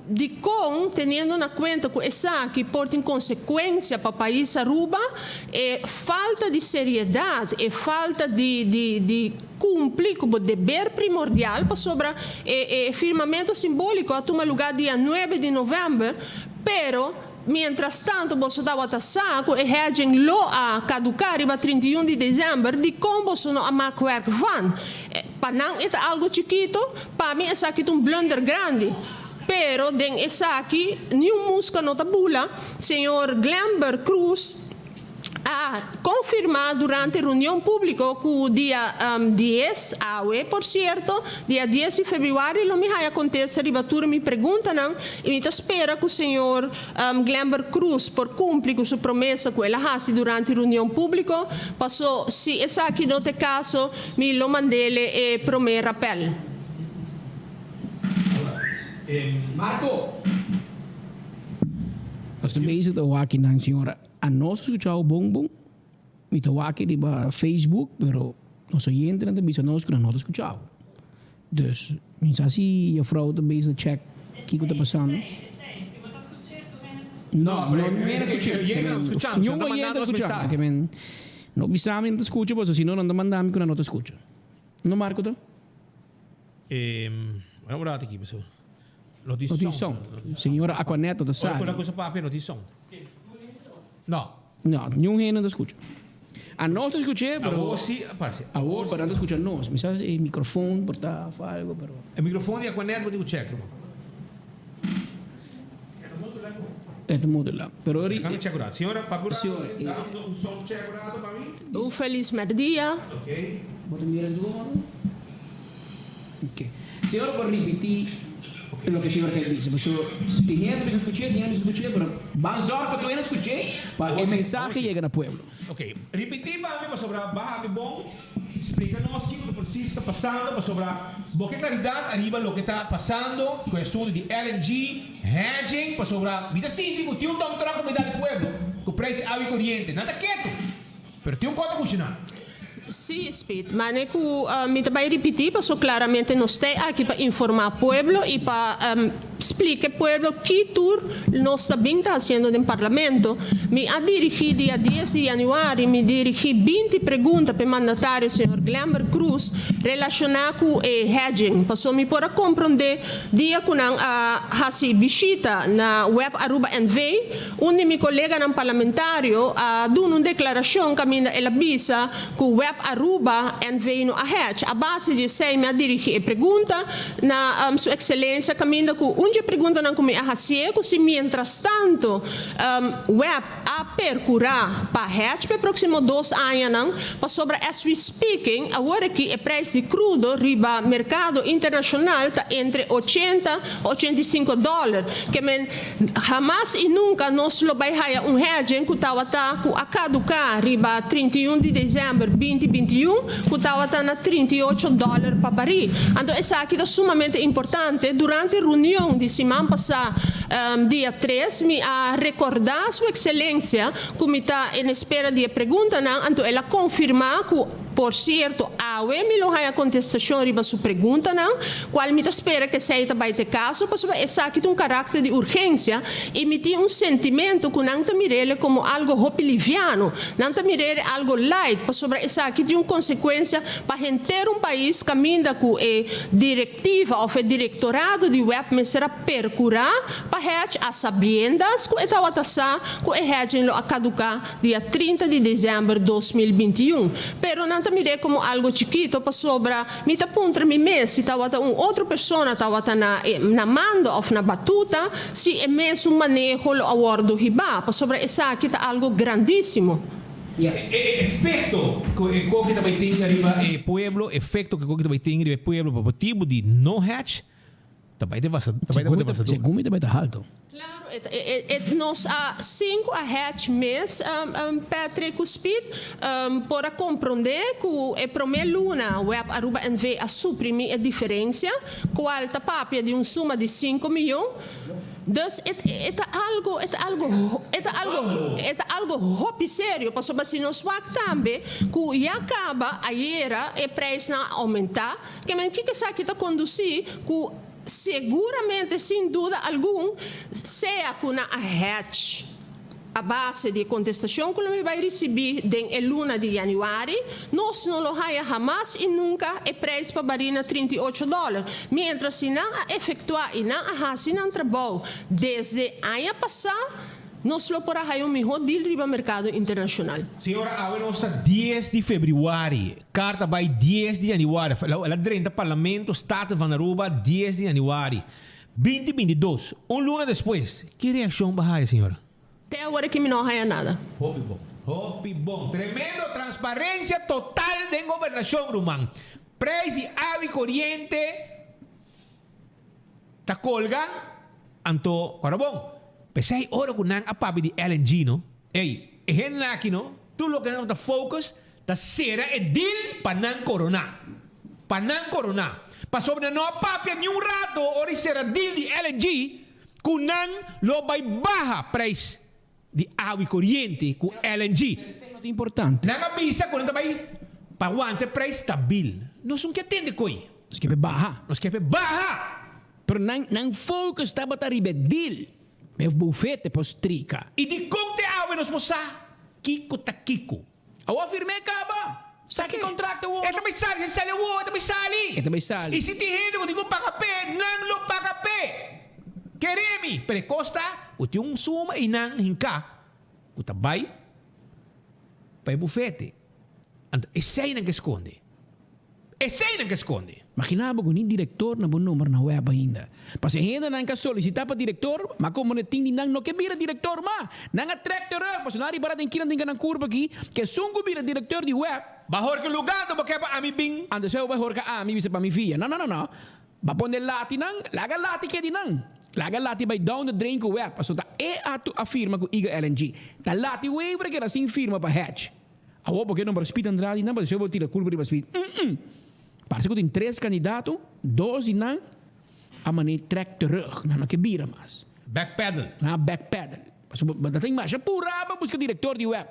S6: Dikon, teniendo na kuenta ku esaki por tin konsekuensia pa pais Aruba, e falta di seriedat, e falta di di di kumpli ku bo deber primordial pasobra e e firmamentu simbóliko a tuma lugá dia nuebe di novèmber, pero mientras tanto boso tabata sa ku e hedging lo a kaduká riba 31 di desèmber, dikon boso no a mak wèrk van? Pa nan e ta algo chikito, pa mi esaki ta un blunder grandi. Pero den esaki niun muska no ta bula, señor Glenber Croes a confirma durante reunion publico cu dia dies, awe por cierto, dia dies di februari lo mi haya contesta riba tur mi preguntanan y mi ta spera cu señor Glenber Croes por cumpli cu su promesa cu el a haci durante reunion publico, paso si esaki no ta e caso, Mi lo mandele e promé rapèl.
S5: Marco! Nos ta bezig ta wak nan señora. Anos a skuchao bon bon. Mi ta wak riba Facebook pero nos oyentenan ta bisa nos ku nan no ta skuchao. Dus mi sa si juffrouw ta bezig ta check kiko ta pasando. No, no, no skuché. Niun oyente a skucha. No bisa mi no ta skucha pasobra si no nan ta manda mi ku nan no ta skucha. No Marco ta?
S4: Wak un rato aki pasobra no tin
S5: No tin son. Señora Aquanet no ta
S4: Ora
S5: sabi.
S4: ku nan kusa papia no tin son. No.
S5: No, niun hende no ta skucha. Anos ta skuch'é pero.
S4: Awor si a parse.
S5: Awor pero nan ta skucha nos. Mi sa e microfoon por ta of algo pero.
S4: E microfoon di Aquanet bo tin ku check ruman.
S5: E ta modulá. Pero ori.
S4: Déjame check un rato. Señora, papia un rato. Dame un sound check un rato pa mi.
S6: Un felis merdia.
S4: Ok.
S5: Bo ta mira duru ora? Ok. Señora por ripití loke señora ke bisa. Pasobra tin hende bisa skuch'é, tin hende bisa skuch'é, pero ban zòrg pa tur hende skuch'é pa e mensahe yega na pueblo.
S4: Ok. Ripití pa mi pasobra baha mi bon. Splika nos kiko ta presis ta pasando pasobra bo ke klaridat ariba loke ta pasando ku e asuntu di LNG, hedging, pasobra mi ta sinti ku tin un dump truck ku mi da di pueblo ku preis di awa i koriente. Nan ta ketu, pero tin un kos ta kushiná.
S6: Sí, Speed. Mane ku mi ta bai ripití paso klaramente nos ta aki pa informá pueblo i pa splika e pueblo ki tur nos ta bin ta hasiendo den Parlamento. Mi a dirigí dia dies di yanüari mi dirigí binti pregunta pa e mandatario señor Glenber Croes relashoná ku e hedging paso mi por a komprondé dia ku nan a hasi bishita na Web Aruba NV. Un di mi koleganan parlamentario a duna un deklarashon kaminda el a bisa ku Web Aruba NV no a hedge. A base di esei mi a dirigí e pregunta na Su Ekselensia kaminda ku un dje preguntanan ku mi a hasié ku si mientrastanto Web a perkurá pa hedge pa e próksimo dos añanan pasobra as we speaking awor aki e preis di krudo riba merkado internashonal ta entre ochenta 85 dòler. Ke men, hamas i nunka nos lo bai haya un hedging ku tabata ku a kaduká riba 31 di desèmber 2021 ku tabata na 38 dòler pa barí. Anto esaki ta sumamente importante. Durante reunion di siman pasá dia tres mi a rekordá Su Ekselensia ku mi ta en espera di e preguntanan, anto el a konfirmá ku Por sierto, awe mi lo haña kontestashon riba su preguntanan, kual mi ta spera ku esei ta bai ta e kaso, pasobra esaki ta un karakter di urgensia i mi tin un sentimentu ku nan ta mir'el komo algo hopi liviano, nan ta mir'el algo light, pasobra esaki tin un konsekuensia pa henter un pais kaminda ku e direktiva òf e direktorado di web mester a perkurá pa hedge a sabiendas ku e tabata sa ku e hedging lo a kaduká dia 30 di december 2021. Pero nan ta mir'é como algo chikito pasobra mi ta puntra mi mes si tawata un otro persona tawata na e na mando of na batuta si e mesun maneho lo a wordo hibá pasobra esaki ta algo grandisimo.
S4: E efecto cu e koki ta bay tin riba e pueblo, efecto cu e koki ta bay tin riba e pueblo pa motibu di no hedge, Ta bai devastador.
S5: Segun mi ta bai ta halto.
S6: Claro, e nos a sinku a hatch mes Patrick cu Speed por a compronde cu e prome luna Web Aruba NV a suprimi e diferencia cual ta papia di un suma di sinku miyon. Dus e ta algo e ta algo e ta algo e ta algo hopi serio pasobra si nos wak tambe cu ya caba ayera e prijsnan a aumenta. Ke men kiko esaki ta kondusí ku Seguramente, sin duda algun, sea ku nan a hedge a base di e kontestashon ku lo mi bai risibí den e luna di yanüari, nos no lo haya hamas i nunka e preis pa barí na 38 dòler. Miéntras si nan a efektuá i nan a hasi nan trabou desde aña pasá, nos lo por a haya un mihó deal riba merkado internashonal.
S4: Señora, awe nos ta dies di febrüari. Karta bai dies di yanüari. El a drenta Parlamento, Staten van Aruba, dies di yanüari. Binti binti dos. Un luna despues. Ki reakshon bo a haya, señora?
S6: Te awor aki mi no a haya nada.
S4: Hopi bon. Hopi bon. Tremendo transparencia total den gobernacion, ruman. Prijs di awa y coriente ta colga, anto ora bon. P'esey ora cu nan a papia di LNG, no? Ey, e hendenan aki, no? Tur loke nan ta focus Ta sera e deal pa nan coroná. Pa nan coroná. Pasobra nan no a papia ni un rato ora di sera deal di LNG cu nan lo bay baha prijs di awa y coriente cu LNG. Nan a bisa cu nan ta bay pa wanta e prijs stabil. Nos no ke tende coy.
S5: Nos ke pe baha.
S4: Nos ke pe baha!
S5: Pero nan nan focus tabata riba e deal. E bufete por strika.
S4: Y dicon te awe nos por sa kico ta kico?
S5: Awor firm'é kaba. Sa ki kontrakt awor.
S4: E ta bai sali, si sali awor, e ta bai sali.
S5: E ta bai sali.
S4: I si tin hende ku tin ku paga p'e, nan lo paga p'e. Kere mi, pero e kos ta ku tin un suma einan hinká ku ta bai pa e bufete. Anto eseinan ke skonde. Eseinan ke skonde.
S5: Magina bo ku ni direktor na bo nomber na web ainda. Pasobra e hendenan ka solisitá pa direktor, ma komo ne tin di nan no ke bira direktor ma. Nan a trèk terug, pasobra nan a ripará den kinan den kanan kurpa aki, ku esun ku bira direktor di web.
S4: Ba horka lugá anto bo ke pa ami bin.
S5: Anto esei bo bai horka ami bisa pa mi fia. No, no, no, no. Ba pone lati nan, laga lati ke di nan. Laga lati bai down the drain ku web, pasobra ta e a tu a firma ku Eagle LNG. Ta lati Wever keda sin firma pa Hedge. Awor bo ke nombra Speed Andrade nan, pa despues bo tira kulpa riba Speed. Mm-mm! Parse ku tin tres kandidato, dos di nan a man'é trèk terug, nan no ke bira mas.
S4: Backpedal.
S5: Nan a backpedal. Pasobra bo ta tin masha purá pa buska direktor di web.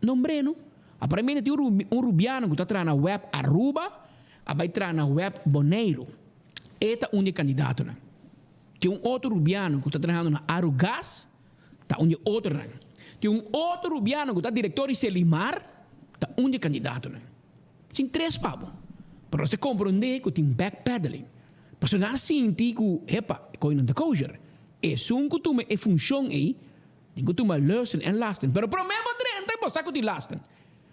S5: Nombr'é no. Aparentemente tin un rubiano ku ta traha na web Aruba a bai traha na web Boneiru. E ta un di e kandidatonan. Tin un otro rubiano ku ta trahando na Arugas. Ta un di e otronan. Tin un otro rubiano ku ta direktor di Selimar, ta un di e kandidatonan. Sin tres pa bo. Pero nos ta komprondé ku tin backpedaling. Pasobra nan a sinti ku, hepa, e koi no ta kosher. Esun ku tuma e funshon ei, tin ku tuma lusten en lasten. Pero promé bo drenta, bo sa ku tin lasten.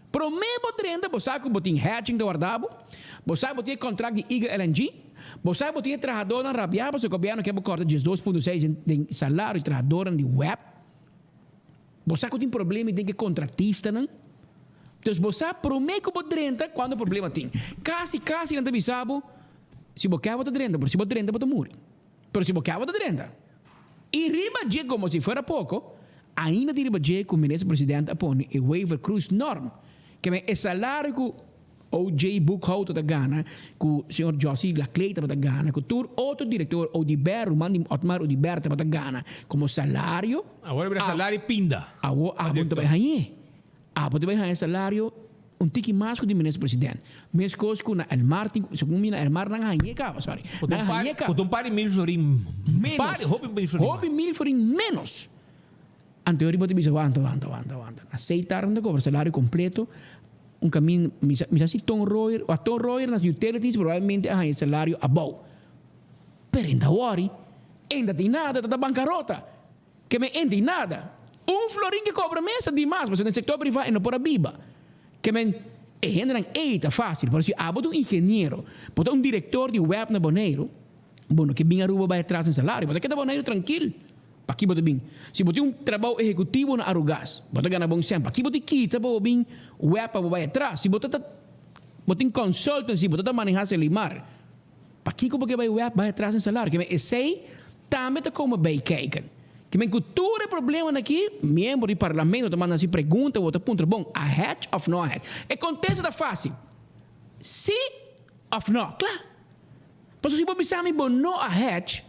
S5: Promé bo drenta, bo sa ku bo tin hedging ta warda bo, bo sa bo tin e kontrakt di Eagle LNG, bo sa bo tin e trahadónan rabiá pasobra gobièrnu ke bo kòrta 12.6 den salario di trahadónan di web, bo sa ku tin problema den ku e kontratistanan. Dus bo sa promé ku bo drenta kuantu problema tin. Kasi kasi nan ta bisa bo si bo ke bo ta drenta, pero si bo drenta bo ta muri. Pero si bo ke bo ta drenta. I riba dje komo si fuera poko, ainda tin riba dje ku Minister President a pone e Wever Croes norm, ke men e salario ku OJ Boekhouter ta gana, ku señor Jossy Laclay tabata gana, ku tur otro direktor, Oduber, ruman di Otmar Oduber tabata gana komo salario.
S4: Awor a bira salario pinda.
S5: Awor abo no ta bai hañ'é. Abo ta bai haña salario un tiki mas ku di Minister President. Meskos ku na Elmar tin, segun mi na Elmar nan hañ'é kaba, sorry. Nan hañ'é kaba.
S4: Ku ta un par di mil florin
S5: Ménos.
S4: Par, hopi mil florin
S5: Hopi mil florin ménos. Anto riba ta bisa wanta, wanta, wanta, wanta. Na Seitar nan ta kobra salario kompleto. Un kamin, mi sa, mi sa si Ton Royer, wa Ton Royer na utilities probablemente a haña salario abou. Pero e no ta wòri. E no ta tin nada, ta ta bankarota. Ke men enti nada. Un florin ke kobra mes ta dimas, pasobra den sektor privá e no por a biba. Ke men e hendenan ei ta fásil, pero si abo ta un ingeniero, bo ta un direktor di web na Boneiru, bo no ke bin Aruba bai atras den salario, bo ta keda Boneiru trankil. Paki bo ta bin? Si bo tin un trabou ehekutivo na Arugas, bo ta gana bon sèn, paki bo tin kita pa bo bin web pa bo bai atras? Si bo ta ta bo tin consultancy, bo ta ta manehá Selimar, Pakiko bo ke bai web bai atras den salario? Ke men esei tambe ta kome bei kijken. Ke men ku tur e problemanan aki, miembro di parlamento ta manda hasi pregunta, bo ta puntra bon, a hedge of no a hedge? E kontesta ta fásil, si of no. Kla. Pasobra si bo bisa mi bo no a hedge,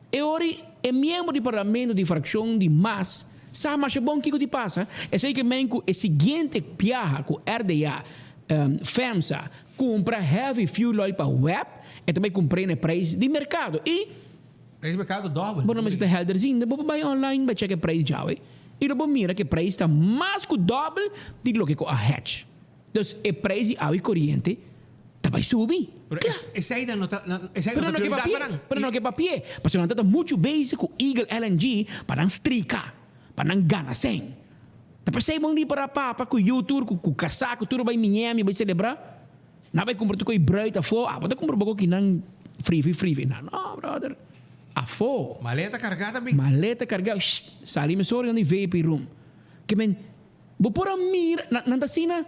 S5: e ora e miembro di parlamento di frakshon di mas sa masha bon kiko di pasa. Esei ke men ku e siguiente biaha ku RDA, FEMSA, Kumpra heavy fuel oil pa web. E ta bai kumpr'é na e preis di merkado i.
S4: Preis di merkado dòbel.
S5: Bo no mester ta helder zinda, bo por bai online bai chèk e preis djawe i lo bo mira ku e preis ta mas ku dòbel di loke ku a hedge. Dus e preis di awa i koriente ta bai subi.
S4: Pero esei nan no ta esei no ta prioridat pa nan.
S5: Pero no ke papia, pasobra nan ta ta muchu bezig ku Eagle LNG pa nan strika, pa nan gana sèn. Ta p'esei bon di para papa ku yu tur ku kasá ku tur bai Miami bai selebrá. Nan bai kumpra tur koi bruid afó. Abo ta kumpra boko kinan frifi frifi. Nan no brother. Afó.
S4: Maleta kargá ta bin.
S5: Maleta kargá. Sht. Sali mesora nan di VIP room. Ke men bo por a mira nan ta asina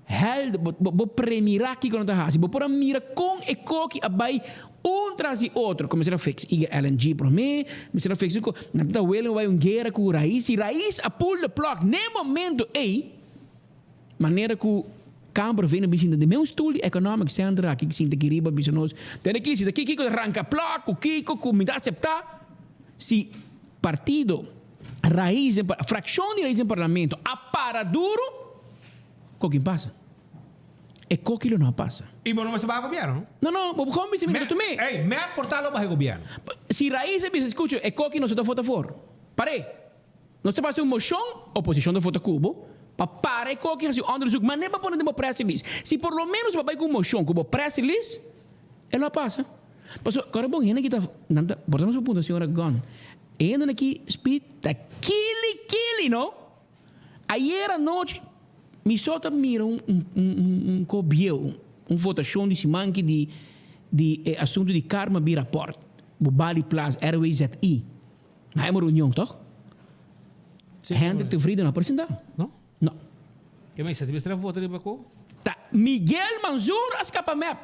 S5: helder bo bo premirá kiko nan ta hasi. Bo por a mira kon e koki a bai un tras di otro. Kuminsá ta fix i LNG promé. Kuminsá ta fix nan ta welen bai un guera ku Rais. Si Rais a pull the plug n'e momento ei. Manera ku Kamper vene bin sinta den mes un stul di Economic Center aki sinta aki riba bisa nos, Tene aki, si ta kiko ta ranka plòk ku kiko ku mi ta aseptá si partido Raiz den frakshon di Raiz den parlamento a para duru, kokin pasa. E koki lo no a pasa.
S4: I bo no mester baha gobièrnu?
S5: No, no, bo kon bisa mi ta tum'é.
S4: Ey, mep por ta lo baha e gobièrnu.
S5: Si Raiz a bisa, skucha, e koki nos ta vota for. Par'é. Nos ta pasa un moshon, oposishon ta vota ku bo, pa para e koki hasi onderzoek, ma ne pa pone den bo press release. Si por lo menos bo bai ku un moshon ku bo press release, e lo a pasa. Pasobra kòrda bon hende ki ta, nan ta, por ta nos por puntra señora Gunn, e hendenan aki speed ta kili kili no. Ayer anochi mi so ta mira un un un un ko bieu, un votashon di siman ki di di e asuntu di Karma B rapport, bo Bali Plaza, RWZI. Na e reunion toch? Hendrik Tevreden no a presenta.
S4: No?
S5: No.
S4: Ke mester mester a vota riba ko?
S5: Ta Miguel Manzur a skapa mep.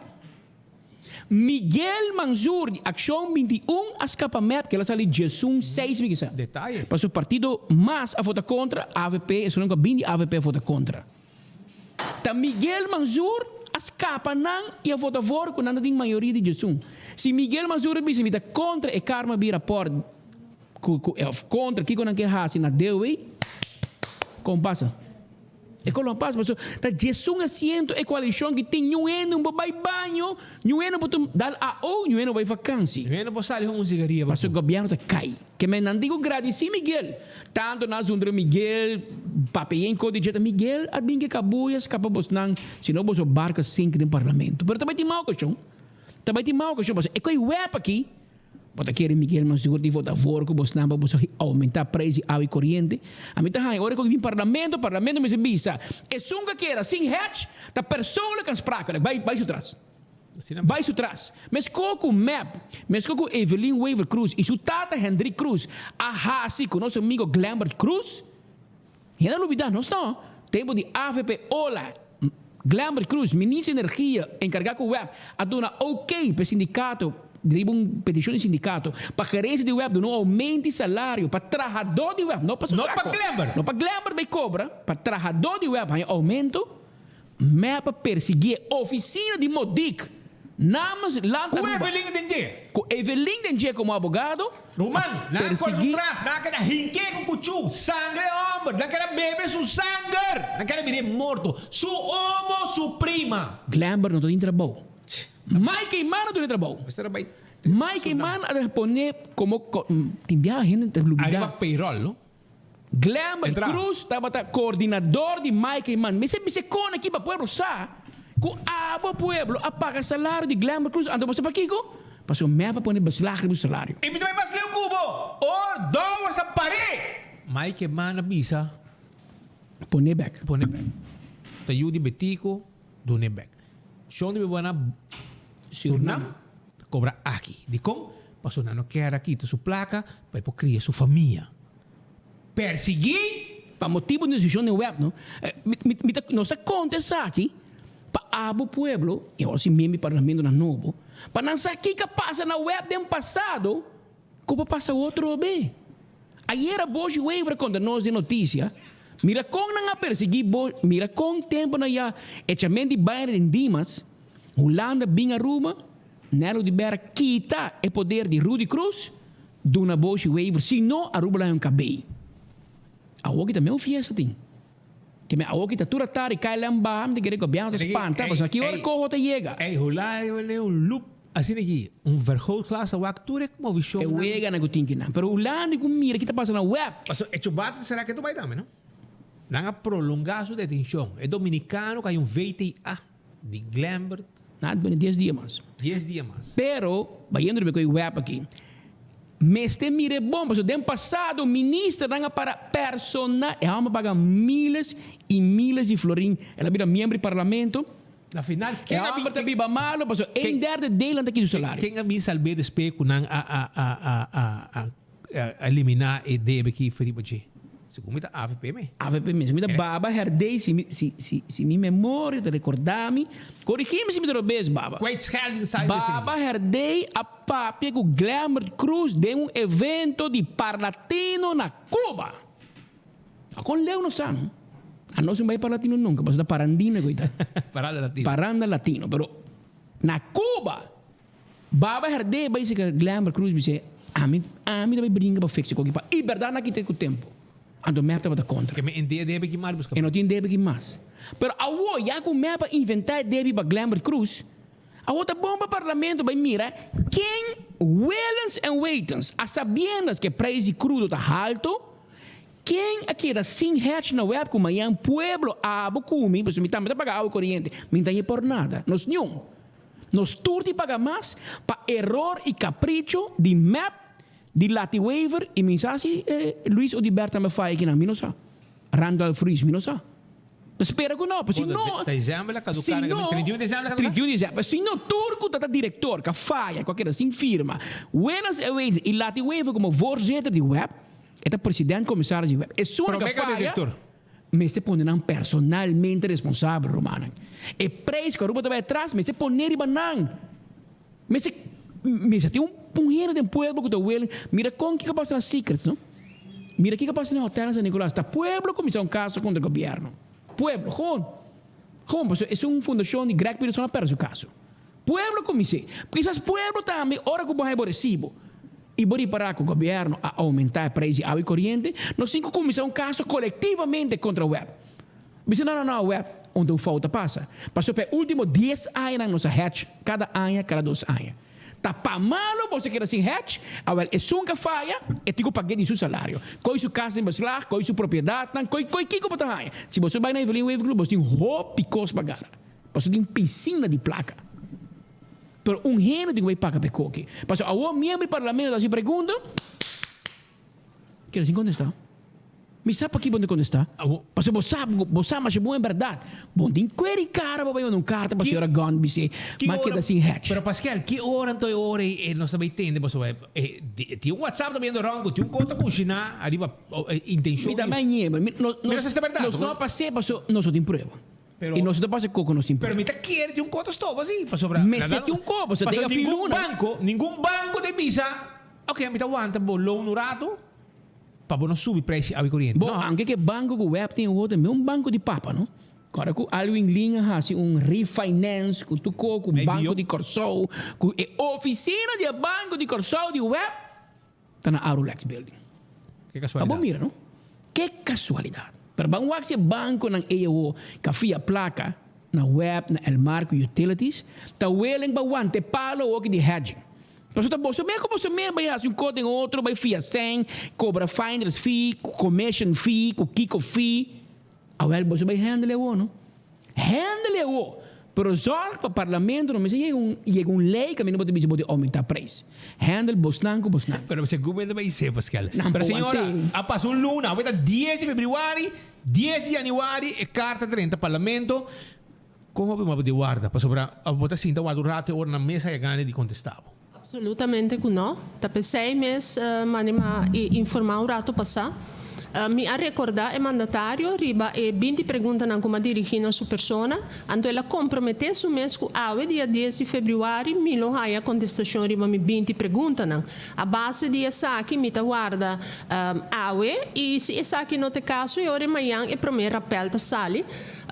S5: Miguel Manzur di Akshon 21 a skapa mep ke el a sali djesun seis mi kisa.
S4: Detaye.
S5: Paso partido mas a vota kontra, avp, esunnan ku a bin di avp a vota kontra. Ta Miguel Manzur a skapa nan i a vota voor ku nan ta tin mayoria di djesun. Si Miguel Manzur a bisa mi ta kontra e karma bi rapòrt ku ku òf kontra kiko nan ke hasi na Dewey, kon pasa? E kon lo pasa pasobra ta djesun asiento e koalishon ki tin niun hende no por bai baño, niun hende no por dal AO, niun hende no por bai vakansi.
S4: Niun hende no por sali huma un sigaria.
S5: Pasobra gobièrnu ta kai. Ke men nan tin ku gradisí Miguel. Tantu nan a zundra Miguel, papia yen kos di dje ta Miguel a bin ke kabuya skapa bosnan, si no boso barka sink den parlamento. Pero ta bai tin mal okashon. Ta bai tin mal okashon pasobra e koe web aki, bo ta kere Miguel Mansur di vota voor ku bosnan pa boso oumentá preis di awa i koriente. Ami ta haña ora ku bin parlamento, parlamento mester bisa esun ku a keda sin hedge ta persoonlijk aansprakelijk. Bai bai su tras. Bai su tras. Mesco cu mep, mesco cu Evelyn Wever Croes y su tata Hendrik Croes a haci cu nos amigo Glembert Croes, hende a lubida, nos no, tempo di avp ola, Glembert Croes, ministro di energia encarga cu web, a duna ok pa e sindicato, riba un peticion di sindicato, pa gerencia di web duna un aumento di salario pa trahador di web, no pa su
S4: No pa
S5: saco,
S4: Glembert.
S5: no pa Glembert bay cobra, pa trahador di web haña aumento. Mep a persiguié oficina di Modik namens Land
S4: Ku
S5: Aruba.
S4: Evelyn den dje.
S5: Ku Evelyn den dje komo abogado.
S4: Ruman, nan a kore su tras, nan a keda hink'é ku kuchú, sangre hòmber, nan keda bebe su sanger, nan keda mir'é morto, su omo, su prima.
S5: Glenber no ta tin trabou. Mike Eman no ta tin trabou. Mike Eman a pone komo tin biaha hende ta lubidá.
S4: Ariba payroll, no?
S5: Glenbert
S4: Entra.
S5: Cruz tabata coordinador di Mike Eman. Mester bisa con aki pa pueblo sa cu abo pueblo a paga salario di Glenbert Cruz. Anto bo sa pakico? Pasobra mep a pone beslag riba su salario.
S4: I mi ta bai mas leu cu bo. Or dowers a par'é. Mike Eman a bisa.
S5: Pone bek.
S4: Pone bek. Ta yu di Betico, dun'é bek. Shon di Bibana Surnam ta cobra aki. Dicon? Pasobra nan no kier a kita su placa pa e por cria su famia. Persiguí.
S5: Pa motibu di desishon den web no. Mi mi ta nos ta konta esaki pa abo pueblo i awor si miembro di parlamentonan nobo pa nan sa kiko a pasa na web den pasado ku por pasa otro be. Ayera Boshi Wever a konta nos den notisia mira kon nan a persiguí bo mira kon temponan ya echament di baina den Dimas Hulanda bin Aruba Nelo di Bera kita e poder di Rudy Croes Duna Boshi Wever si no Aruba la un kabei. Awoki ta meu fiesta tin. Ke me awoki ta tur atari KLM baha mi ta kere gobièrnu ta spanta pasobra ki ora koho ta yega.
S4: Ey Hulanda riba un loop. Asina aki, un vergrootglas a wak tur e movishonnan.
S5: E weganan ku tin kinan. Pero Hulanda ku mira ki ta pasa na web.
S4: Paso e chubata ta sera ketu bai tambe no. Nan a prolonga su detenshon. E dominikano ku hay un VTA di Glenbert.
S5: Nan a duna dies dia mas.
S4: Dies dia mas.
S5: Pero, bayendo riba e koe web aki, mester mira e bon, pasobra den pasado ministernan a para personal, e homber a paga miles y miles di florin, el a bira miembro di parlamento.
S4: Na final,
S5: ken a bin. E homber ta biba malo pasobra een derde deel nan ta kita su salario.
S4: Ken a bin salb'é despues ku nan a a a a a a eliminá e debe ki riba dje? Segun mi ta avp me.
S5: Avp me. Segun mi ta Baba Herdé si mi si si si mi memoria ta recorda mi, corigi mi si mi ta robes Baba.
S4: Kwijtschelding sa
S5: esei. Baba Herdé a papia ku Glenbert Croes den un evento di Parlatino na Cuba. A kon leu nos sa no. A nos no bai Parlatino nunca pasobra ta Parandino e koita.
S4: Paranda Latino.
S5: Paranda Latino pero na Cuba Baba Herdé bai seka Glenbert Croes bis'é ami ami ta bai bringa pa fix e koki pa i berdad nan a kita ku tempo. Anto mep tabata kontra.
S4: Ke men e debe ki mas buska.
S5: E no tin debe ki mas. Pero awo ya ku mep a inventa e debe pa Glenbert Croes Awor ta bon pa Parlamento bai mira ken Willens en Waitens, a sabiendas ku e prijs di krudo ta halto, ken a keda sin hedge na web ku mañan pueblo abo ku mi, pasobra mi tambe ta paga awa i koriente, mi no ta haña por nada, nos niun. Nos tur di paga mas pa eror i kapricho di mep, di Lati Wever i mi sa si Luis Oduber tambe faya kinan, mi no sa. Randolph Ruiz, mi no sa. Spera ku no, si no, si no, 31 di december, si no tur ku ta ta director ka faya ku a keda sin firma, Wenas e Wezer i Lati Wever komo voorzitter di web, e ta president komisaris di web, esun ka faya mester pone nan personalmente responsabel rumannan. E prijs ku Aruba ta bai atras mester pone riba nan. Mester mester tin un hende den pueblo ku ta willing mira kon kiko pasa na Secrets no. Mira kiko pasa na hotel na San Nicolas ta pueblo kuminsá un kaso kontra gobièrnu. Pueblo gewoon gewoon pasobra es un fundashon di Greg Peterson a pèrdè su kaso. Pueblo kumins'é. Kisas pueblo tambe ora ku bo haña bo resibo i bo ripará ku gobièrnu a oumentá e preis di awa i koriente nos tin ku kuminsá un kaso kolektivamente kontra web. Bisa no no no web unda un fout a pasa. Pasobra pa e ultimo dies añanan nos a hedge kada aña kada dos aña. Ta pa malo boso keda sin hedge, awel esun ka faya e tin ku pag'é di su salario. Koi su kas den beslag, koi su propiedatnan, koi koi kiko bo ta haña. Si boso bai na Evelyn Wever Club boso tin hopi kos pa gara. Boso tin pisina di plaka. Pero un hende tin ku bai paga pa e koki. Pasobra awor miembro di parlamento ta hasi pregunta. Keda sin kontestá. Mi sa pakiko bo no ta kontestá. Pasobra bo sa, bo sa masha bon e bèrdat. Bo no tin kuer di kara pa bai manda un karta pa señora Gunn bis'é, M'a keda sin hèch.
S4: Pero Paskel, ki ora anto e ora ei nos ta bai tende pasobra tin un WhatsApp ta biendo rònt ku tin un kos ta kushiná ariba intenshon
S5: Mi ta bai ñema. Mi, nos,
S4: Pero esei ta bèrdat.
S5: Nos no a pas'é pasobra nos no tin prueba. I nos no ta pasa koko nos tin
S4: prueba. Pero mi ta kere tin un kos ta stoba si pasobra
S5: Mester tin un kos pasobra den a fin luna.
S4: Pasobra ningun banko, ningun banko ta bisa. Ok, mi ta wanta bo loan un rato pa bo no subi prijs di awa y coriente.
S5: Bo, anke ke banco ku web tin awor tambe un banco di papa no. Ora ku Alwin Lin a hasi un refinance ku tuko ku banco di Kòrsou ku e ofisina di e banco di Kòrsou di web ta na Arulex building.
S4: Ke kasualidat.
S5: Pa bo mira no. Ke kasualidat. Pero ban wak si e banconan ei awor ka fia plaka na web na Elmar ku utilities ta willing pa wanta e palo awor ki di hedging. Pasobra ta boso mes ku boso mes bai hasi un kos den otro, bai fia sèn, kobra finder's fee, commission fee, ku kiko fee. Awel boso bai handle awor no. Handle awor. Pero zorg pa parlamento no mester yega un yega un lei kaminda bo ta bisa bo ta oumentá preis. Handle bosnan ku bosnan.
S4: Pero segun mi ta bai sê Pascal.
S5: Nan
S4: Pero
S5: por
S4: señora,
S5: want'é.
S4: a pasa un luna, awor ta dies di februari, dies di januari e karta drenta parlamento. Kon hopi bo di warda? Pasobra bo ta sinta warda un rato e ora nan mes haya gana di kontestá bo.
S6: Absolutamente ku no. Ta p'esei mes mane m'a informá un rato pasá. Mi a rekordá e mandatario riba e 20 preguntanan ku m'a dirigí na su persona. Anto el a komprometé su mes ku awe dia dies di febrüari mi lo haya kontestashon riba mi 20 preguntanan. A base di esaki mi ta warda awe i si esaki no ta e kaso e ora e mañan e promé rapèl ta sali.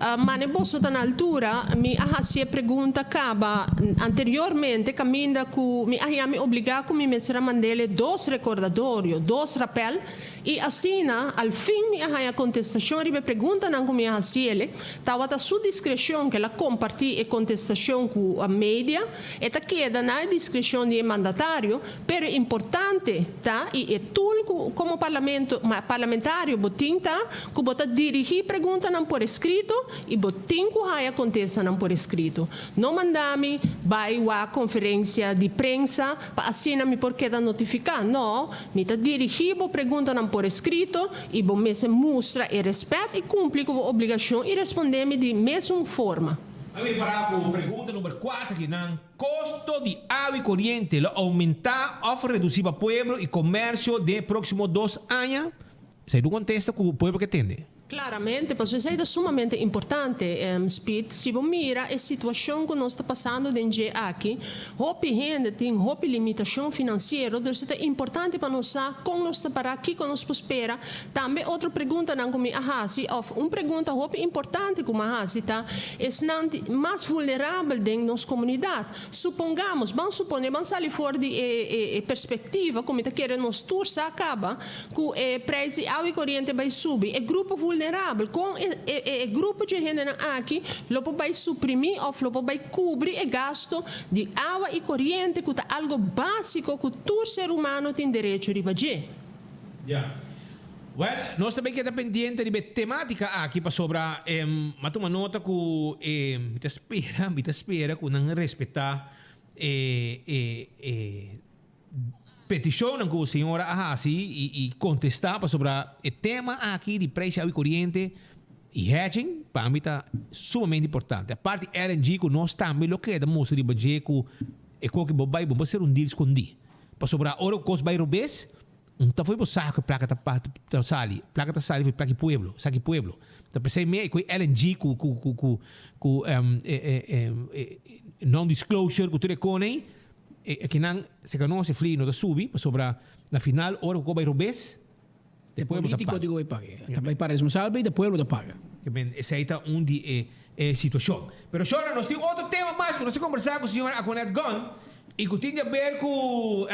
S6: Mane boso ta na altura, mi a haci e pregunta caba anteriormente caminda cu mi a haña mi obliga cu mi mester a mandele dos recordadorio, dos rappel. I asina, al fin mi a haña kontestashon riba e preguntanan ku mi a hasi el. Tabata su diskreshon ku el a kompartí e kontestashon ku media. E ta keda na e diskreshon di e mandatario, pero e importante ta i e tool ku komo parlamento parlamentario bo tin ta ku bo ta dirigí preguntanan por eskrito i bo tin ku haña kontestanan por eskrito. No manda mi bai wak konferensia di prensa pa asina mi por keda notifiká. No, mi ta dirigí bo preguntanan por eskrito i bo mester mustra e rèspèt i kumpli ku bo obligashon i respondé mi di mesun forma.
S4: A mi para ku pregunta number kuater ki nan, Kosto di awa i koriente lo oumentá òf redusí pa pueblo i komersio den e próksimo dos aña? Esei ta un kontesta ku pueblo ke tende.
S6: Claramente, pasobra esei ta sumamente importante, Speed. Si bo mira e situacion cu nos ta pasando den dje aki, hopi hende tin hopi limitacion financiero, dus e ta importante pa nos sa con nos ta para, kico nos por spera. Tambe otro preguntanan cu mi a haci, of un pregunta hopi importante cu mi a haci ta, esnan mas vulnerabel den nos comunidad. Supongamos, ban supone, ban sali for di e e perspectiva cu mi ta kere nos tur sa caba, Ku e prijs di awa i koriente bai subi, e grupo vulnerabel, kon e e grupo dje hendenan aki lo por bai suprimí òf lo por bai kubri e gasto di awa i koriente ku ta algo básiko ku tur ser humano tin derecho riba dje?
S4: Ya. Wèl, nos ta bai keda pendiente riba e temátika aki pasobra m'a tuma nota ku e mi ta spera, mi ta spera ku nan respetá e e e Petishonnan ku señora a hasi i kontestá pasobra e tema aki di preis di awa i koriente i hedging pa mi ta sumamente importante. Apart di LNG ku nos tambe lo keda mustra riba dje ku e koki bo bai bo por ser un deal skondí. Pasobra ora ku kos bai robes un ta fo'i bo sa ku e plaka ta ta sali. Plaka ta sali fo'i plaka di pueblo, saki pueblo. Ta p'esei me e koe LNG ku ku ku ku ku non disclosure ku tur e kone E kinan se ka nos e fli no ta subi pasobra na final ora ku bai robes e pueblo ta paga.
S5: Politico bai paga. Ta bai para responsabel i e pueblo ta paga.
S4: Ke men esei ta un di e e situacion. Pero shornan nos tin otro tema mas ku nos ta kombersa ku señora Aquanet Gunn i ku tin di aber ku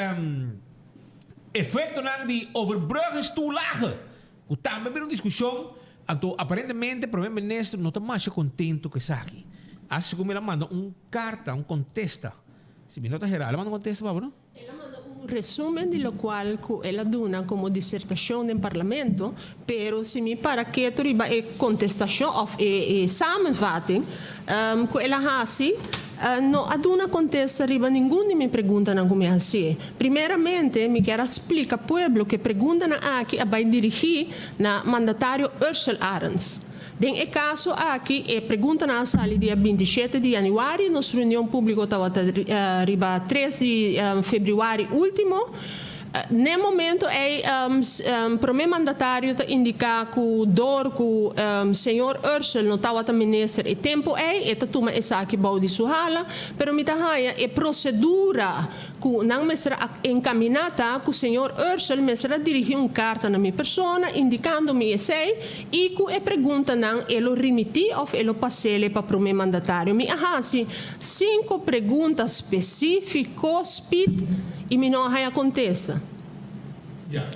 S4: efectonan di overbruggingstoelage ku tambe a bira un diskushon anto aparentemente prome minister no ta masha kontento ku esaki. Asi ku mi a manda un karta un kontesta. Si mi no ta hera, el a manda un contesta pa bo, no?
S6: El a manda un resumen di locual cu el a duna como disertacion den Parlamento, pero si mi para keto riba e contestacion of e e samenvatting cu el a haci, no a duna contesta riba ningun di mi preguntanan cu mi a hacié. Primeramente, mi kier a splica pueblo cu e preguntanan aki a bay dirigi na mandatario Ursell Arends. Den e kaso aki e preguntanan a sali dia bintishete di yanüari, nos reunion públiko tabata riba tres di febrüari último. N'e momento ei promé mandatario ta indiká ku dor ku señor Ursell no tabata minister e tempu ei, e ta tuma esaki bou di su hala, pero mi ta haña e prosedura Ku nan mester a enkaminá ta ku señor Ursell mester a dirigí un karta na mi persona indikando mi esei i ku e preguntanan e lo rimití òf e lo pas'ele pa promé mandatario. Mi a hasi sinku pregunta spesífiko spit i mi no a haña kontesta.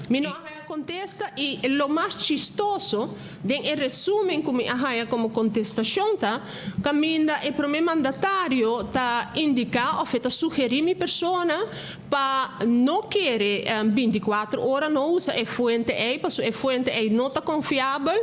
S6: Mi no a haña kontesta i lo mas chistoso den e resumen ku mi a haña komo kontestashon ta kaminda e promé mandatario ta indiká òf e ta sugerí mi persona pa no kere bintikuater ora no usa e fuente ei pasobra e fuente ei no ta konfiabel.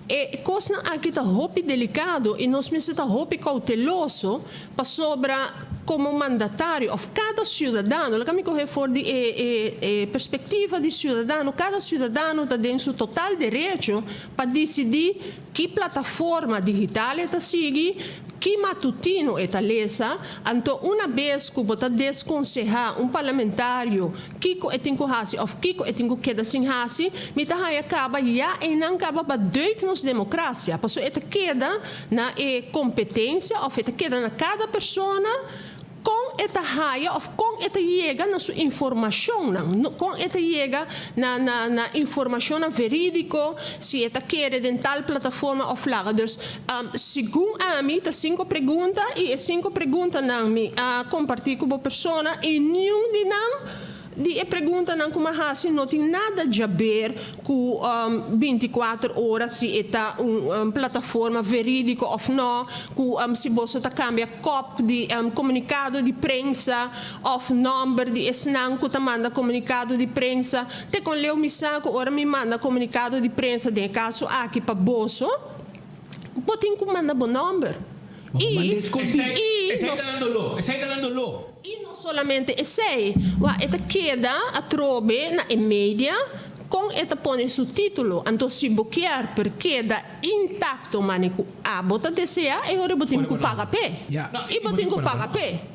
S6: E kosnan aki ta hopi delikado i nos mester ta hopi kouteloso pasobra komo mandatario òf kada siudadano, laga mi kohe for di e e perspektiva di siudadano, kada siudadano ta den su total derecho pa disidí ki plataforma digital e ta sigui, ki matutino e ta lesa, anto una bes ku bo ta deskonsehá un parlamentario Kiko e tin ku hasi òf kiko e tin ku keda sin hasi, mi ta haña kaba ya einan kaba pa duik nos demokrasia, pasobra e ta keda na e kompetensia òf e ta keda na kada persona kon e ta haya òf kon e ta yega na su informashonnan, kon e ta yega na na na informashonnan verídiko, si e ta kere den tal plataforma òf laga. Dus, segun ami ta sinku pregunta i e sinku preguntanan mi a kompartí ku bo persona i niun di nan. Di e preguntanan ku m'a hasi no tin nada djaber ku 24 ora si e ta un plataforma verídiko òf nò, ku si boso ta kambia kòp di komunikado di prensa òf nòmber di esnan ku ta manda komunikado di prensa. Te kon leu mi sa ku ora mi manda komunikado di prensa den e kaso aki pa boso, bo tin ku manda bo nòmber. I, i
S4: Esei ta nan doló, esei ta nan doló.
S6: I no solamente esei, wak e ta keda atrobe na e media kon e ta pone su titulo. Anto si bo kier per keda intacto mane ku abo ta desea, e ora bo tin ku paga p'e. I bo tin ku paga p'e.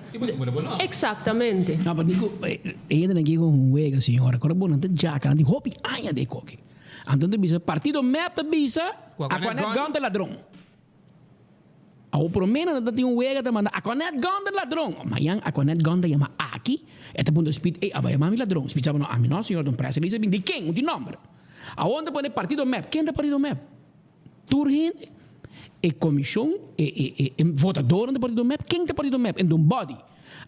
S6: Exactamente.
S5: No, pero dico, e hendenan aki con wega, señora. Ora bo nan ta djaka, nan tin hopi aña den e koki. Anto nan ta bisa, partido mep ta bisa, Aquanet Gun ta ladron. Awor promé nan ta tin un wega ta manda Aquanet Gun ta ladron. Mañan Aquanet Gun ta yama aki, e ta puntra Speed, ey aba yama mi ladron? Speed sa no, ami no señor, ta un press release a bin di ken? Un tin nomber. Awor nan ta pone partido mep. Ken ta partido mep? Tur hende? E comishon, e e e e votadornan ta partido mep? Ken ta partido mep? Enton body.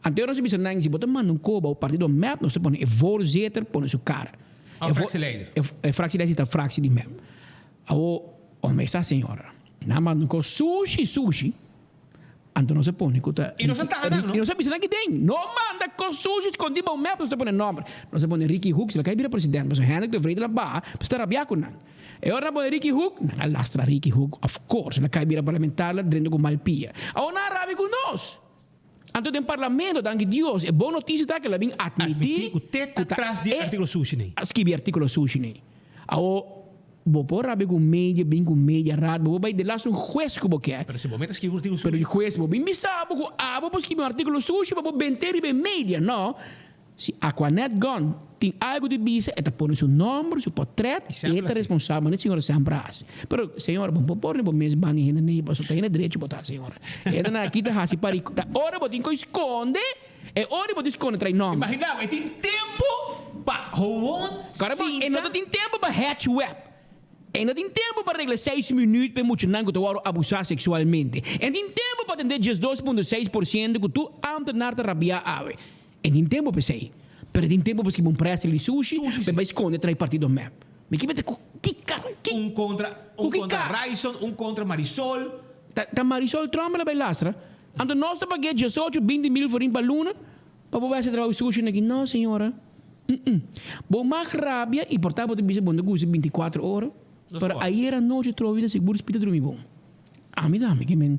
S5: Anto nos a bisa nan, si bo ta manda un koba o partido mep, nos ta pone e voorzitter pone su cara.
S4: Oh, fractieleider.
S5: E fractieleider ta fractie di mep. Awor, ome sa señora. Nan manda un kos sushi sushi, anto nos a pone ku ta.
S4: I nos a taha nan, no?
S5: I nos a bisa nan ki den. No manda kos sushi skondí bou mep, nos ta pone nòmber. Nos a pone Ricky Hoek, si lo kai bira president, pasobra Hendrik de Vreede la baha, pues ta rabiá ku nan. E ora nan pone Ricky Hoek, nan a lastra Ricky Hoek, of course, el a kai bira parlamentario, el a drenta ku mal pia. Awor nan a rabia ku nos. Anto den parlamento, danki Dios, e bon notisia ta ku el a bin atmití
S4: Atmití ku te ta tras di e artíkulo sushi nei.
S5: A skibi e artíkulo sushi nei. Awor, bo por rabia ku media, bin ku media rat, bo por bai delas un hues ku bo ke.
S4: Pero si bo meta skibi un artíkulo sushi.
S5: Pero di hues bo bin bisa bo ku abo por skibi un artíkulo sushi pa bo bent'é riba e media. No. Si Aquanet Gunn tin algu di bisa, e ta pone su nomber, su potret, e ta responsabel, manera señora semper a hasi. Pero, señora, bo no por pone bo mes banda di hende nei, pasobra ta hende drechi bo ta, señora. Hendenan aki ta hasi pari, ta ora bo tin ku skonde, e ora bo tin skonde trae nomber.
S4: Imagina bo, e tin tempu pa gewoon
S5: Kòrda bo, e no
S4: sinta.
S5: ta tin tempu pa hatch web. E no tin tempu pa regla seis minuut pa e muchanan ku ta wòrdu abusá seksualmente. E no tin tempu pa atendé 12.6 por siento ku tur ámtenar ta rabiá awe. E tin tempu pa esei, pero e tin tempu pa skibi un press release sushi pa e bai skonde trae partido mep. Mi kiba ta ku ki kara? Ki
S4: Un kontra
S5: ku
S4: un
S5: ki
S4: kontra
S5: kara?
S4: Ryson, un kontra Marisol.
S5: Ta ta Marisol Tromp la bai lastra. Anto nos ta pag'é diesocho, binti mil forin pa luna pa bo bai hasi trabou sushi na aki. No señora, mm Bo mag rabia i por ta bo ta bisa bo no ta gusta 24 ora, pero ayer anochi trobi ta sigur spita drumi bon. Ami tambe ke men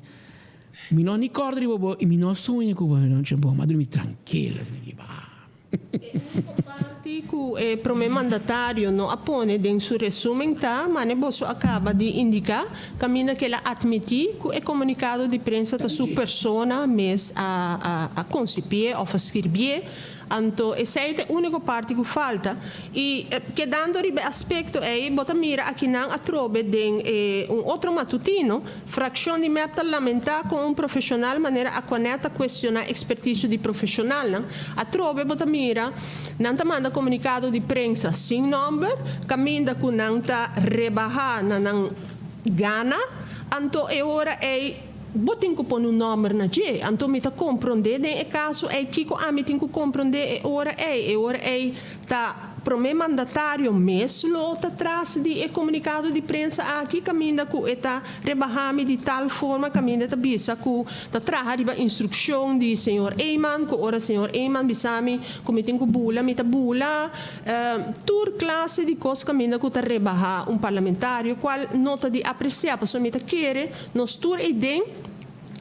S5: mi no ni kòrda riba bo i mi no soña ku bo anochi bo m'a drumi trankil asina ki ba.
S6: E úniko parti ku e promé mandatario no a pone den su resumen ta mane boso a kaba di indiká kaminda ku el a atmití ku e komunikado di prensa ta su persona mes a a konsipié òf a skirbié. Anto esei ta e úniko parti ku falta. I kedando riba e aspekto ei, bo ta mira akinan atrobe den e un otro matutino, frakshon di mep ta lamentá kon un profeshonal manera Aquanet ta kuestioná ekspertisio di profeshonalnan. Atrobe bo ta mira nan ta manda komunikado di prensa sin nòmber, kaminda ku nan ta rebahá na nan gana. Anto e ora ei. Bo tin ku pone un nòmber na dje. Anto mi ta komprondé den e kaso ei kiko ami tin ku komprondé e ora ei. E ora ei ta promé mandatario mes lo ta tras di e komunikado di prensa aki kaminda ku e ta rebahá mi di tal forma kaminda e ta bisa ku ta traha riba instrukshon di señor Eman ku ora señor Eman bisa mi ku mi tin ku bula mi ta bula. Tur klase di kos kaminda ku ta rebahá un parlamentario kual no ta di apresiá pasobra mi ta kere Nos tur ei den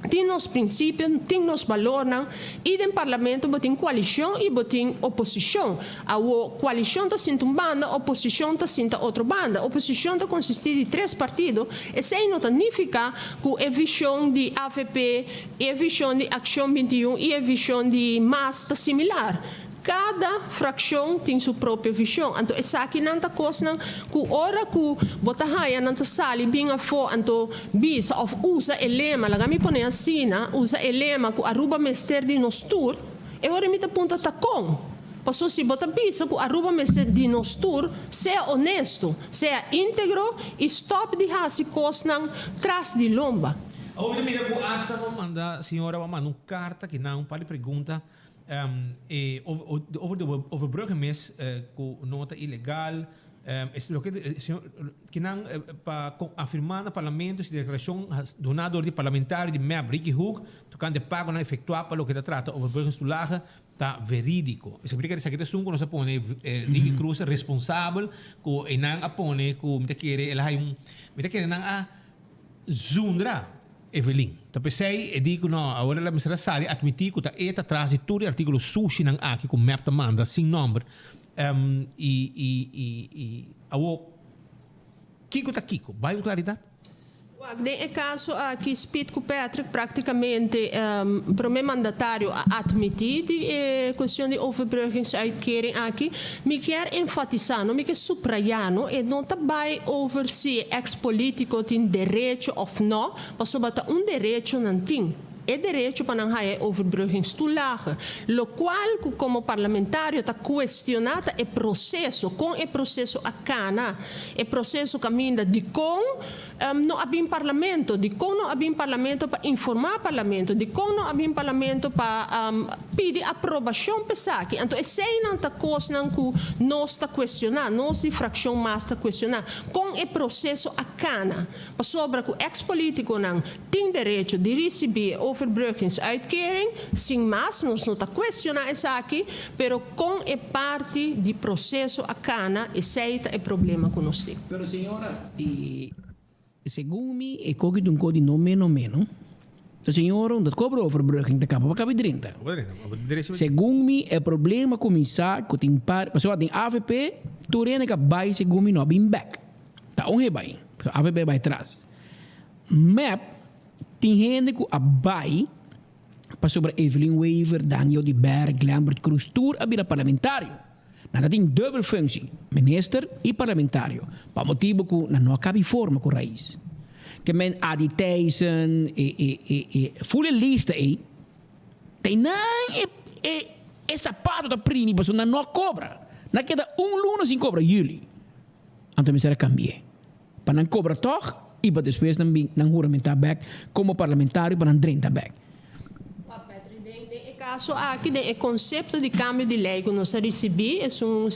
S6: tin nos prinsipio, tin nos balornan i den parlamento bo tin koalishon i bo tin oposishon. Awo koalishon ta sinta un banda, oposishon ta sinta otro banda. Oposishon ta konsistí di tres partido, esei no ta nifiká ku e vishon di avp, e vishon di Akshon 21 i e vishon di mas ta similar. Kada frakshon tin su propio vishon, anto esakinan ta kosnan ku ora ku bo ta haña nan ta sali bin afó anto bisa òf usa e lema, laga mi pone asina, usa e lema ku Aruba mester di nos tur, e ora mi ta puntra ta kon? Paso si bo ta bisa ku Aruba mester di nos tur, sea honesto, sea íntegro i stòp di hasi kosnan tras di lomba.
S4: Awor mi ta mira ku asta bo manda, señora bo a manda un karta kinan un par di pregunta. E over de overbruggen mes ku no ta ilegal. Es loke señor kinan pa afirma na parlamento si deklarashon duna dor di parlamentario di mep Ricky Hoek tokante pagonan efektuá pa loke ta trata overbruggenstoelage ta verídiko. Esaki ta kere esaki ta esun ku nos a pone Ricky Cruz responsabel ku einan a pone ku mi ta kere el a hay un mi ta kere nan a zundra Evelyn. Ta p'esei e di ku no awor el a mester a sali atmití ku ta e ta tras di tur e artíkulo sushinan aki ku mep ta manda sin nòmber i i i i awor kiko ta kiko? Bai un klaridat?
S6: Wak, den e kaso aki Speed ku Patrick praktikamente prome mandatario a atmití di e kuestion di overbruggingsuitkering aki. Mi kier enfatisá, no mi ke suprayá no, e no ta bai over si e eks polítiko tin derecho òf no, pasobra ta un derecho nan tin. E derecho pa nan haya e overbruggingstoelage. Lokual ku komo parlamentario ta kuestioná ta e proseso, kon e proseso a kana, e proseso kaminda dikon no a bin parlamento, dikon no a bin parlamento pa informá parlamento, dikon no a bin parlamento pa pidi aprobashon pa esaki. Anto eseinan ta kosnan ku nos ta kuestioná, nos di frakshon mas ta kuestioná, kon e proseso a kana. Pasobra ku eks politikonan tin derecho di risibí e overbruggingsuitkering, sin mas nos no ta kuestioná esaki, pero kon e parti di proseso a kana, esei ta e problema ku nos tin.
S5: Pero señora, i segun mi e koki ta un ko di no meno meno. Ta señora un ta kobra overbrugging ta kaba pa kabi drenta. Segun mi e problema kuminsá ku tin par, pasobra tin avp tur hende ka bai segun mi no a bin bek. Ta un he bai. Avp bai tras. Mep tin hende ku a bai pasobra Evelyn Wever, Daniel de Berg, Glenbert Croes tur a bira parlamentario. Nan ta tin dubbel functie, minister y parlamentario, pa motibo ku nan no a kabi forma ku Raiz. Ke men Adi Thijssen e e e e ful e lista ei, ta einan e e e sapato ta prini pasobra nan no a kobra. Nan a keda un luna sin kobra, juli. Anto mester a cambi'é. Pa nan cobra tog y pa despues nan bin nan huramentá bek como parlamentario pa nan drenta bek.
S6: Pa Patrick, den den e caso aki, den e concepto di cambio di ley cu nos a ricibi, esun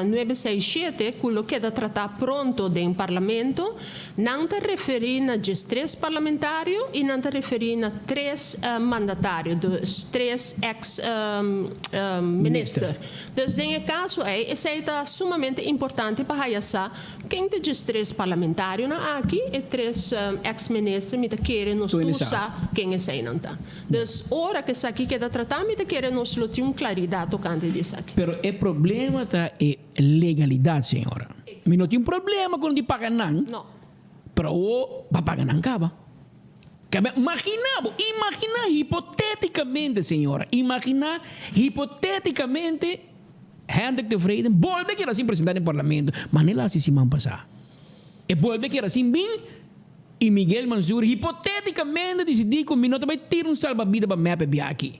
S6: nuebe seis shete cu lo keda tratá pronto den Parlamento, nan ta referi na diestres parlamentario y nan ta referi na tres mandatario, dus tres ex minister. Dus den e kaso ei, esei ta sumamente importante pa haya sa ken ta djes tres parlamentarionan aki, e tres ex minister, mi ta kere nos tur sa ken eseinan ta. Dus ora ku esaki keda tratá mi ta kere nos lo tin un klaridat tokante di esaki.
S5: Pero e problema ta e legalidat, señora. Mi no tin problema ku no tin paga nan, pero awor pa paga nan kaba. Kaba imagina bo, imagina hipoteticamente señora, imagina hipoteticamente Hendrik Tevreden bolbe keda sin presenta den parlamento, manera el a haci siman pasa. E bolbe keda sin bin y Miguel Mansur hipoteticamente dicidi cu mi no ta bay tira un salbabida pa mep e bia aki,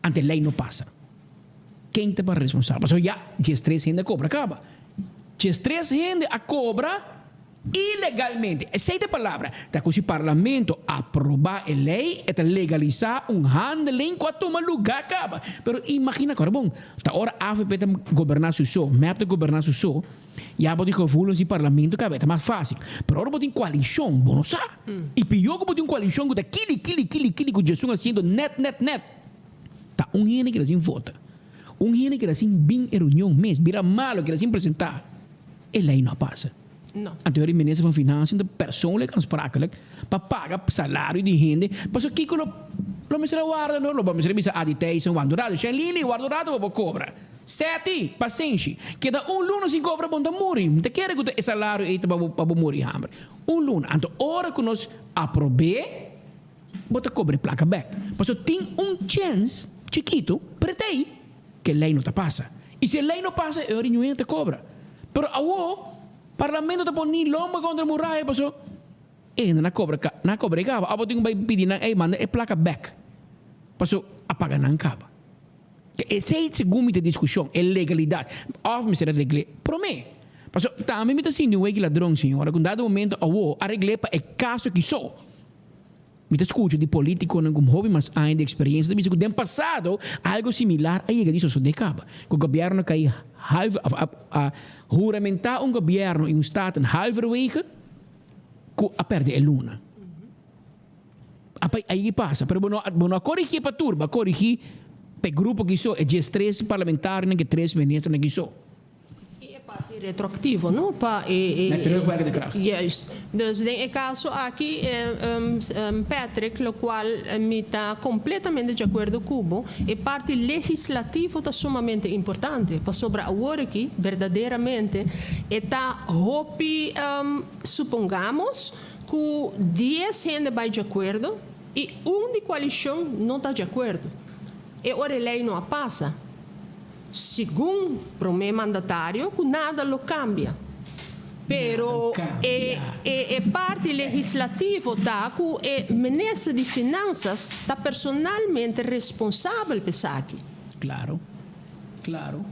S5: ante ley no pasa. Ken ta pa responsabel? Pasobra ya diestres hende a cobra caba. Diestres hende a cobra. Ilegalmente. Esei ta e palabra. Ta ku si Parlamento aproba e lei, e ta legalisá un handeling ku a tuma lugá kaba. Pero imagina ku ora bon, ta ora avp ta goberná su so, mep ta goberná su so, ya bo tin gevoelens di Parlamento kaba, e ta mas fásil. Pero ora bo tin koalishon, bo no sa. I pió ku bo tin un koalishon ku ta kili, kili, kili, kili ku djesun asiento nèt, nèt, nèt. Ta un hende keda sin vota. Un hende keda sin bin e reunion mes, bira malo, keda sin presentá. E lei no a pasa.
S6: No.
S5: Anto e minister van Financiën ta persoonlijk aansprakelijk pa paga salario di hende. Pasobra kiko lo lo mester a warda no? Lo bo mester a bisa Adi Thijssen warda un rato. Shelini warda un rato pa bo kobra. Seti, pasenshi. Keda un luna sin kobra bo no ta muri. Mi ta kere ku ta e salario ei ta pa bo pa bo muri hamber. Un luna. Anto ora ku nos aprob'é bo ta kobra e plaka bèk. Pasobra tin un chèns chikitu, pero ta ei. Ke lei no ta pasa. I si e lei no pasa, e ora ñuña ta kobra. Pero awo, parlamento ta pone lomba kontra muraya paso e hende na kobra ka, na kobra e kaba. Abo tin ku bai pidi nan, ey, manda e plaka bek. Paso a paga nan kaba. Ke esei segun mi ta diskushon, e legalidat. Òf mester a regl'é promé. Paso tambe mi ta sinti un weki ladron, señora, ku un dado momento awo a regl'é pa e kaso ki so. Mi ta skucha di politikonan ku hopi mas aña di eksperensia ta bisa ku den pasado algu similar a yega di sosodé kaba, ku gobièrnu a kai half òf a a huramentá un gobièrnu i un staten halverwege ku a pèrdè e luna. A pai ayi pasa, pero bo no bo no a korigí pa tur, bo a korigí pa e grupo ki so, e diestres parlamentarionan ku e tres ministernan ki so.
S6: I e parti retroactivo, no? Pa e.
S5: Met terugwerkende kracht.
S6: Juist. Dus den e caso aki, Patrick, locual mi ta completamente di acuerdo cu bo, e parti legislativo ta sumamente importante, pasobra awor aki, berdaderamente, e ta hopi, supongamos cu dies hende bay di acuerdo y un di coalicion no ta di acuerdo, e ora e ley no a pasa. Segun prome mandatario cu nada lo cambia. Pero e e parti legislativo ta cu e minister di Finanzas ta personalmente responsabel p'esaki.
S5: Claro, claro.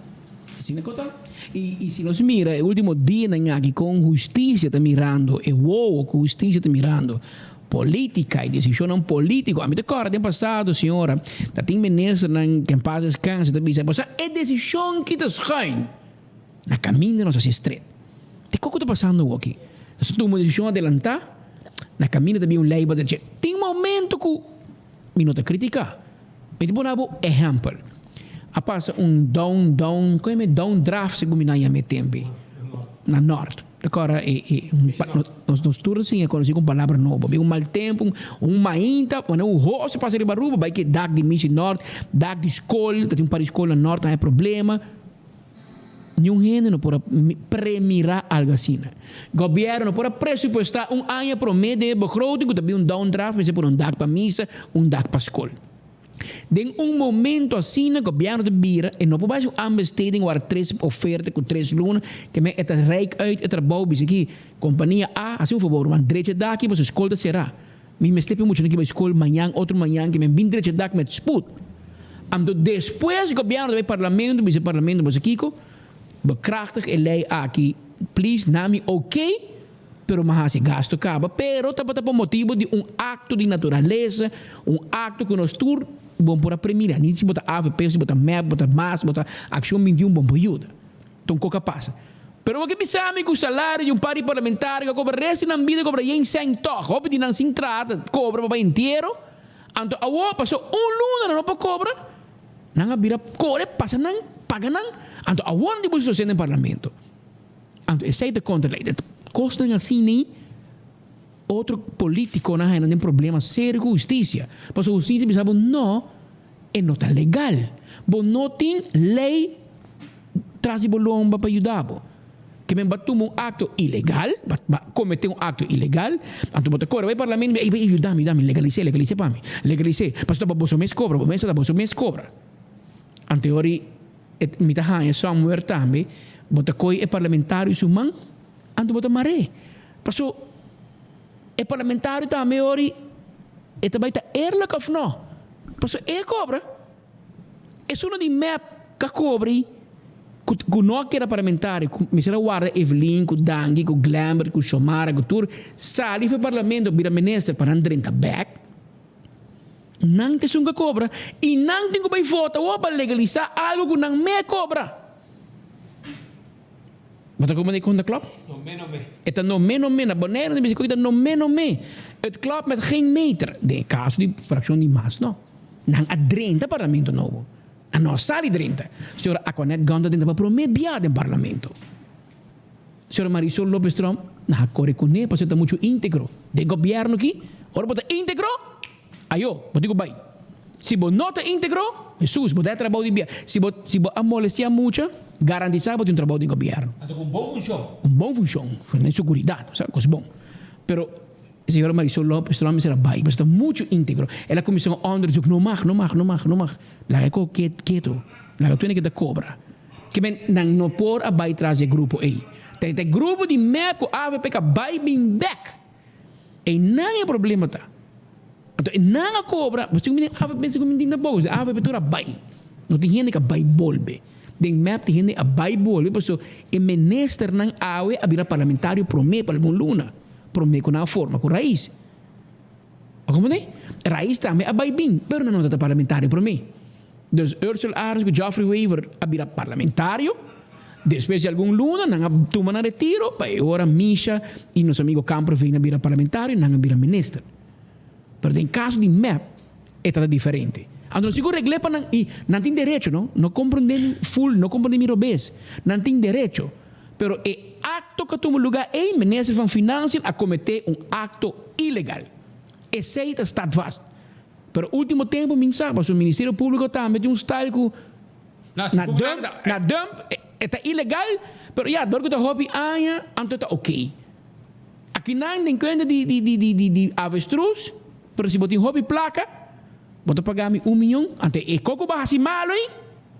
S5: Asina cu ta. Y y si nos mira e ultimo dianan aki con husticia ta mirando, e wowo cu husticia ta mirando, Politica y decisionnan politico. Ami ta corda den pasado, señora, ta tin ministernan que en paz descanse ta bisa, bosa e decision ki ta schuin na caminda nos haci stret. Te koko ta pasando awoki? Nos ta tuma un decision adelanta, na caminda ta bin un ley pa dje. Tin momento cu mi no ta critica. Mi ta pone abo ehempel. A pasa un down, down, con yama e down draft segun mi nan yama e tempe, na Noord. Ta kòrda e e un pa nos nos tur a siña konosí ku un palabra nobo. Bin un mal tempu, un un mainta, wanneer un hoos a pasa riba Aruba, bai ke dak di Missie Nort, dak di skol, ta tin un par di skol na Nort a haña problema. Niun hende no por a premirá algu asina. Gobièrnu no por a presupuestá un aña promé den e begroting ku ta bin un downdraft mester pone un dak pa misa, un dak pa skol. Den un momento asina gobierno ta bira e no por bai su aanbesteding wara tres oferta cu tres luna ke men e ta rijk uit e trabou bisa ki compania A haci un fabor ruman drecha dak aki pasobra scol ta cera mi mester p'e muchanan ki bai scol mañan otro mañan ke men bin drecha dak met spoed anto despues gobierno ta bai parlamento bisa parlamento boso kico bekrachtig e ley aki please na mi ok. Pero m'a hasi gasto kaba, pero tabata pa motibu di un akto di naturalesa, un akto ku nos tur bon por a premira, ni si bo ta avp, si bo ta mep, bo ta mas, bo ta Akshon 21 bon por yuda. Ton kok a pasa. Pero bo ke bisa mi ku salario di un par di parlamentario ku a kobra rest di nan bida kobra yen sèn tòg, hopi di nan sin traha ta kobra pa bai entiero, anto awor paso un luna nan no por kobra, nan a bira kore pasa nan, paga nan, anto awor nan tin por sosten den parlamento. Anto esei ta kontra lei. Kosnan asina ei otro politikonan haña nan den problema serio ku hustisia. Pasobra hustisia bisa bo no, e no ta legal. Bo no tin lei tras di bo lomba pa yuda bo. Ke men bo a tuma un akto ilegal, bo a komete un akto ilegal, anto bo ta kore bai parlamento i bisa, ey yuda mi, yuda mi, legalis'é, legalis'é pa mi, legalis'é. Pasobra ta boso mes kobra, bo mes ta boso mes kobra. Anto e ora ei. E mi ta haña somewhere tambe bo ta koy e parlamentario su man anto bo ta mar'é. Paso e parlamentario tambe ori e ta bai ta eerlijk of no? Paso e a kobra. Esun no di mep ka kobra ku ku no a keda parlamentario ku mester a warda Evelyn ku Dangui ku Glembert ku Xiomara ku tur sali for e parlamento bira minister pa nan drenta bek. Nan ta esun ku a kobra i nan tin ku bai vota awor pa legalisá algu ku nan me a kobra. Bo ta komprendé kon ta klòp? E ta no me no me. Na Boneiru nan bisa ku e ta no me no me. Het klopt met geen meter. Den e kaso di frakshon di mas no. Nan a drenta parlamento nobo. A no a sali drenta. Señora Aquanet Gunn ta drenta pa promé bia den parlamento. Señora Marisol Lopez Tromp, nan a kore kuné pasobra ta muchu íntegro. Den gobièrnu aki, ora bo ta íntegro, ayo, bo tin ku bai. Si bo no ta íntegro, Hesus, bo ta e trabou di bia. Si bo si bo a molestiá mucha, garantisá bo tin un trabou den gobièrnu.
S4: Anto ku un bon funshon.
S5: Un bon funshon, den seguridat, osea, kos bon. Pero señora Marisol Lopez Tromp mester a bai, pasobra ta muchu íntegro. El a kuminsá un onderzoek, no mag, no mag, no mag, no mag. Laga e kos ketu, laga tur hende keda kobra. Ke men nan no por a bai tras di e grupo ei. Ta e grupo di mep ku avp ka bai bin bek. Einan e problema ta. Anto e nan a kobra, bo sin ku mi den avp sin ku mi tin tampoco, si avp tur a bai. No tin hende ka bai bolbe. Den mep tin hende a bai bolbe pasobra e ministernan awe a bira parlamentario prome pa algun luna, prome ku nan a forma ku Raiz. A comprende? Raiz tambe a bai bin, pero nan no ta parlamentario prome. Dus Ursel Arends cu Geoffrey Wever a bira parlamentario. Despues di algun luna nan a tuma nan retiro pa e ora Misha y nos amigo Kamperveen a bira parlamentario y nan a bira minister. Pero den caso di mep e ta diferente. Anto nos tin cu regle pa nan y nan tin derecho no, no comprende mi full, no comprende mi robes. Nan tin derecho. Pero e acto cu a tuma lugar ey minister van Financiën a comete un acto ilegal. Esey ta staat vast. Pero ultimo tempo min sa pasobra Ministerio Publico tambe tin un style cu na dump, na dump e ta ilegal, pero ya dor cu ta hopi aña anto e ta ok. Akinan den cuenta di di di di di avestruz, pero si bo tin hopi placa bo ta paga mi un miyon, anto e coco bo a haci malo ey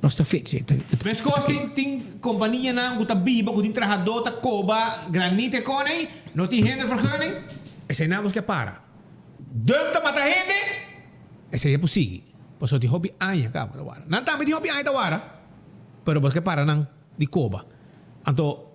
S5: nos ta fix e.
S4: Mescos tin tin companianan cu ta biba cu tin trahador ta coba granite con ey, no tin hindervergunning, esey nan bo ke para. Dump ta mata hende, esei e por sigui, pasobra tin hopi aña kaba ta wara. Nan tambe tin hopi aña ta wara, pero bo ke para nan di koba. Anto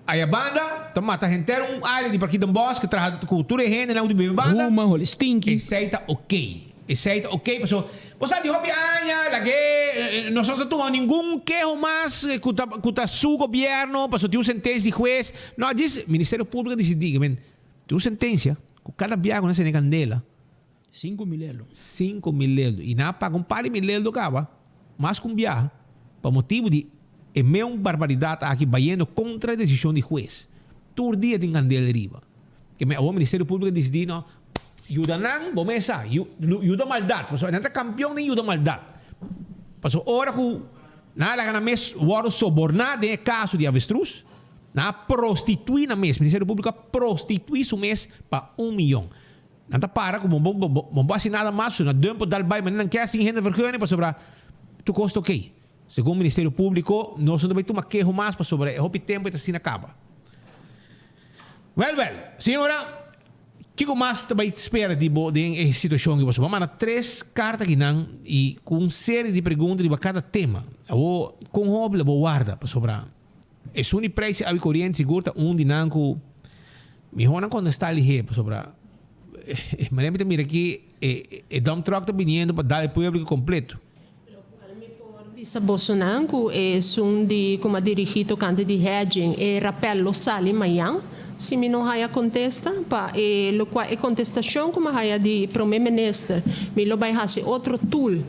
S4: aya banda ta mata henter un área di Parkietenbos ke traha ku tur e hendenan ku tin biba banda.
S5: Huma, holi stinky.
S4: Esei ta oké. Esei ta oké pasobra bo sa tin hopi aña lag'é nos no ta tuma ningun keho mas ku ta ku ta su gobièrnu pasobra tin un sentensia di hues. No, djis Ministerio Públiko a disidí, men tin un sentensia. Ku kada biaha ku nan sende kandela.
S5: Sinku mil eldo.
S4: 5000 eldo. I nan a paga un par di mil eldo kaba, mas ku un biaha, pa motibu di e meun barbaridat aki bayendo kontra e desishon di hues. Tur dia tin kandela riba. Ke men awor Ministerio Públiko a disidí no yuda nan, bo mes sa, yuda maldat. Pasobra nan ta kampion den yuda maldat. Pasobra ora ku nan a laga nan mes wòrdu soborná den e kaso di avestruz, Nan a prostituí nan mes, Ministerio Públiko a prostituí su mes pa un miyon. Nan ta para ku bo bo bo bo hasi nada mas, na dump dal bai manera nan ke sin hende vergunning pasobra tur kos ta okey. Segun Ministerio Públiko nos no ta bai tuma keho mas pasobra e hopi tempu e ta asina kaba. Wèl wèl, señora, kiko mas ta bai spera di bo den e situashon aki? Pasobra bo a manda tres karta akinan i ku un serie di pregunta riba kada tema. Awor kon hopi lo bo warda pasobra Esun di prijs di awi koriente sigur ta un di nan ku mihó nan kontestá lihé pasobra e manera mi ta mira aki e dump truck ta biniendo pa dal e pueblo aki kompleto.
S6: Lokual mi por bisa bosonan ku esun di ku mi a dirigí tokante di hedging e rapèl lo sali mañan si mi no haya kontesta pa e lokual e kontestashon ku mi a haya di prome minister mi lo bai hasi otro tool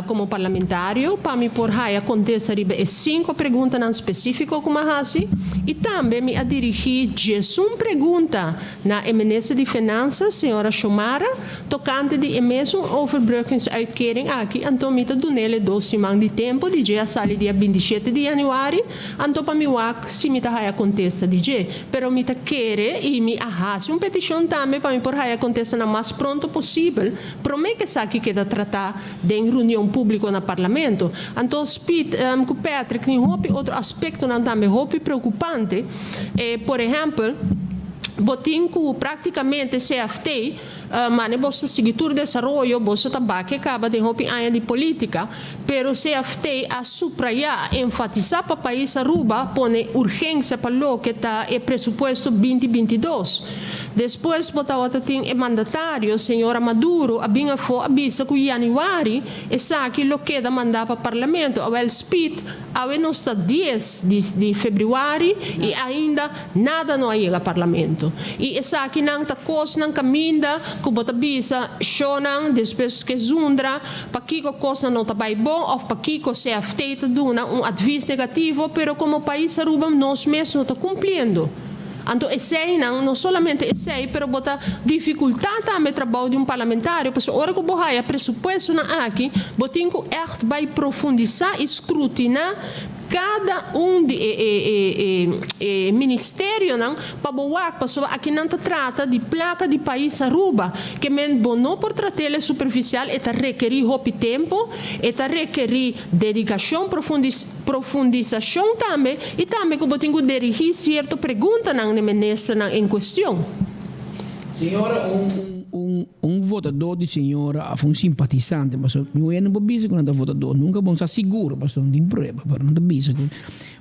S6: Como parlamentario pa mi por haya contesta riba e cinco preguntanan specifico cu m'a haci y tambe mi a dirigi diesun pregunta na e Minister di Finanzas, señora Xiomara, tocante di e mesun overbruggingsuitkering aki, anto mi ta dunele dos siman di tempo, di dje a sali dia bintishete di januari, anto pa mi wak si mi ta haya contesta di dje. Pero mi ta kere y mi a haci un peticion tambe pa mi por haya contestanan mas pronto posibel, Promé ku esaki keda tratá den reunion públiko na Parlamento. Anto Speed ku Patrick tin hopi otro aspektonan tambe hopi preokupante. Por ehèmpel, bo tin ku práktikamente CFT, mane boso ta sigui tur desaroyo, boso ta bake kaba den hopi aña di polítika, pero CFT a suprayá, a enfatisá pa pais Aruba pone urgensia pa loke ta e presupuesto binti 22. Despues bo tabata tin e mandatario, señora Maduro, a bin afó a bisa ku yanüari esaki lo keda mandá pa Parlamento. Awel Speed, awe nos ta dies di di febrüari i ainda nada no a yega Parlamento. I esakinan ta kosnan kaminda ku bo ta bisa shownan despues ke zundra pakiko kosnan no ta bai bon òf pakiko CFT ta duna un advis negativo, pero komo pais Aruba nos mes no ta kumpliendo. Anto eseinan, no solamente esei, pero bo ta dificultá tambe trabou di un parlamentario, pasobra ora cu bo haya presupuestonan aki, bo tin cu ègt bai profundisá i scrutiná cada un di e e e e ministerionan pa bo wak, pasobra akinan ta trata di placa di pais Aruba, ke men bo no por trat'el superficial, e ta rekerí hopi tempo, e ta rekerí dedicacion, profundis. Profundisashon tambe i tambe ku bo tin ku dirigí sierto preguntanan n'e ministernan en kuestion.
S5: Señora, un un un. votadó di señora òf un simpatisante, pasobra mi oye no por bisa ku nan ta votadó, nunka bon sa sigur pasobra no tin prueba, pero nan ta bisa ku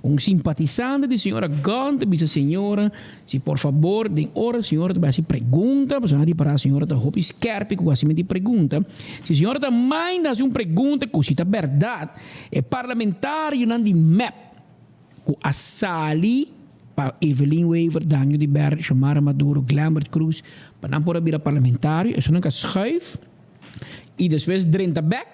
S5: un simpatisante di señora Gunn ta bisa señora si por fabor den ora señora ta bai hasi pregunta, pasobra nan a ripará señora ta hopi skèrpi ku hasimentu di pregunta, si señora ta mainda hasi un pregunta ku si ta bèrdat e parlamentarionan di mep ku a sali pa Evelyn Wever, Daniel de Ber, Xiomara Maduro, Glenbert Croes pa nan por a bira parlamentario, esun nan ka schuif y despues drenta bek.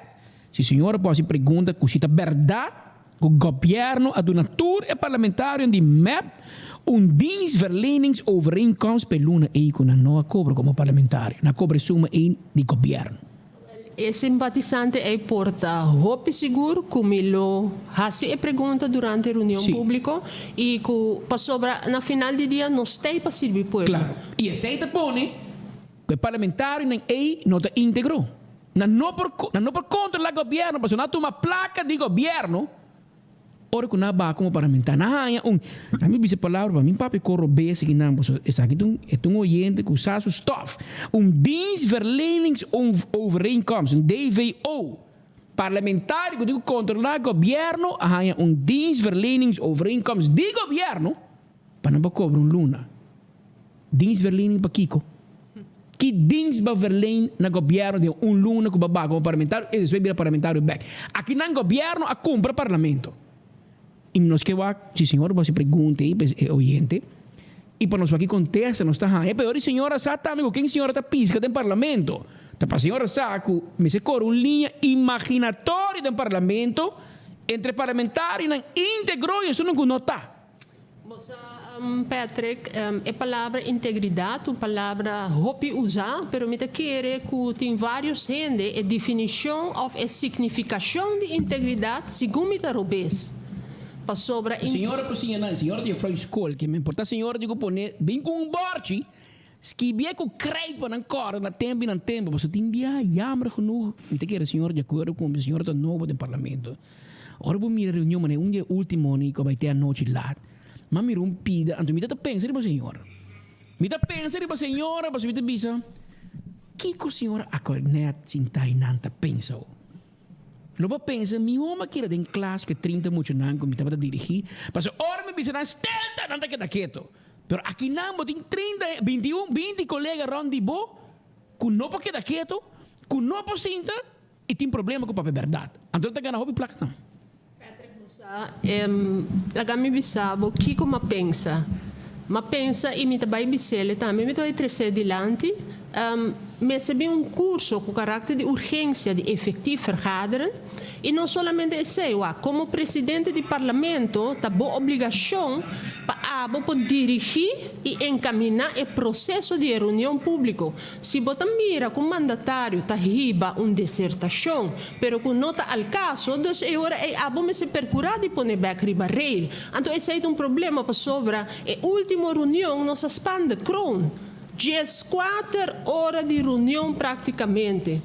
S5: Si señora por haci pregunta cu si ta berdad cu gobierno a duna tur e parlamentarionan di mep un dienstverleningsovereenkomst pa e luna ey cu nan no a cobra como parlamentario, nan a cobra e suma ey di gobierno.
S6: E simpatisante ei por ta hopi sigur ku mi lo hasi e pregunta durante reunion públiko i ku pasobra na final di dia nos t'ei pa sirbi pueblo.
S5: Klaro. I esei ta pone ku e parlamentarionan ei no ta íntegro. Nan no por nan no por kontrolá gobièrnu pasobra nan a tuma plaka di gobièrnu. Ora ku nan a baha komo parlamentar, nan a haña un, nan mi bisa e palabra pa mi papia ku robes aki nan, pasobra esaki ta un, e ta un oyente ku sa su stof, un dienstverleningsovereenkomst, un DVO. Parlamentario ku tin ku kontrolá gobièrnu a haña un dienstverleningsovereenkomst di gobièrnu pa nan por kobra un luna. Dienstverlening pa kiko? Ki dienst bo a verleen na gobièrnu den un luna ku bo a baha komo parlamentario i despues bira parlamentario bèk? Aki nan gobièrnu a kumpra parlamento. I nos ke wak si señor bo hasi pregunta ei pa e oyente i pa nos wak ki kontesta nos ta haña. Pero di señora sa tambe ku ken señora ta piska den parlamento. Ta pa señora sa ku mester kore un liña imaginatorio den parlamento entre parlamentarionan íntegro i esunnan ku no ta.
S6: Bo sa, Patrick, e palabra integridat un palabra hopi usá, pero mi ta kere ku tin vários hende e definishon òf e signifikashon di integridat segun mi ta robes. Pasobra.
S5: Señora por siña nan, señora di juffrouw skol ke men por ta señora di ku pone bin ku un bòrchi skibié ku krijt pa nan kòrda na tempu i nan tempu pasobra tin biaha jammer genoeg mi ta kere señora di akuerdo ku mi señora ta nobo den parlamento. Ora bo mira reunion manera un di e ultimo ni ku a bai te anochi lat, m'a mira un pida, anto mi ta ta pensa riba Señor. Mi ta pensa riba Señora pasobra mi ta bisa, Kiko Señor a kòrda nèt sintá i nan ta pensa o? Lo bo pensa, mi hom a keda den klas ku e trinta muchanan ku mi tabata dirigí, pasobra ora mi bisa nan stelta, nan ta keda keto. Pero akinan bo tin trinta, bintiun, binti kolega rònt di bo ku no por keda keto, ku no por sinta. I tin problema ku papia bèrdat. Anto el ta gana hopi plaka tambe.
S6: Patrick bo sa, laga mi bisa bo kiko m'a pensa. M'a pensa i mi ta bai bis'el tambe, mi ta bai tres'é dilanti. Mester bin un kurso ku karakter di urgensia di efektief vergaderen. I no solamente esei, wak, komo presidente di parlamento ta bo obligashon pa abo por dirigí i enkaminá e proseso di e reunion públiko. Si bo ta mira ku mandatario ta hiba un desertashon, pero ku no ta al kaso, dus e ora ei abo mester perkurá di pone bèk riba rail. Anto esei ta un problema pasobra e último reunion nos a span de kroon. Dieskuater ora di reunion práktikamente.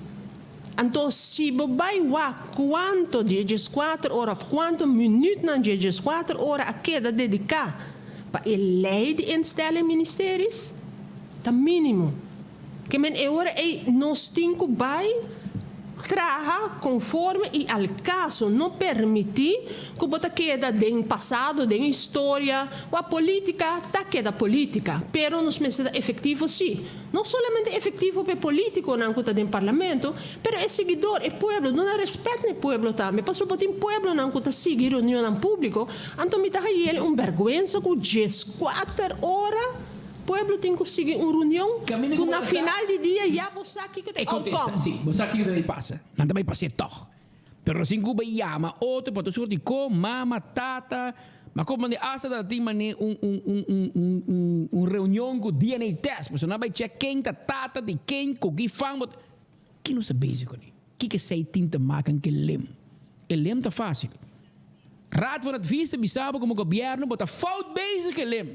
S6: Anto si bo bai wak kuanto di e dieskuater ora òf kuanto minütnan di e dieskuater ora a keda dediká pa e lei di instelling ministeries, ta mínimo. Ke men e ora ei nos tin ku bai traha konforme i al kaso, no permití ku bo ta keda den pasado, den historia, wak polítika ta keda polítika, pero nos mester ta efektivo sí. No solamente efektivo pa e polítikonan ku ta den parlamento, pero e siguidor, e pueblo, duna rèspèt na e pueblo tambe, pasobra bo tin pueblonan ku ta sigui reunionnan públiko, anto mi ta hañ'el un bèrgwensa ku dieskuater ora Pueblo tin cu sigui un reunion cu na final di dia ya bo sa kico ta e outcome.
S5: Si, bo sa kico ta bay pasa. Nan ta bay pas'é tog. Pero nos tin cu bay yama otro pa tur soort di co, mama, tata, ma como mande hasta ta tin mane un un un un un un un reunion cu DNA test. Pasobra nan bay check ken ta tata di ken, cu ki fam bo ta. Ki nos ta bezig cune? Kiko esei tin te maken ku e lem? E lem ta fásil. Raad van Advies ta bisa bo komo gobièrnu bo ta fout bezig ku e lem.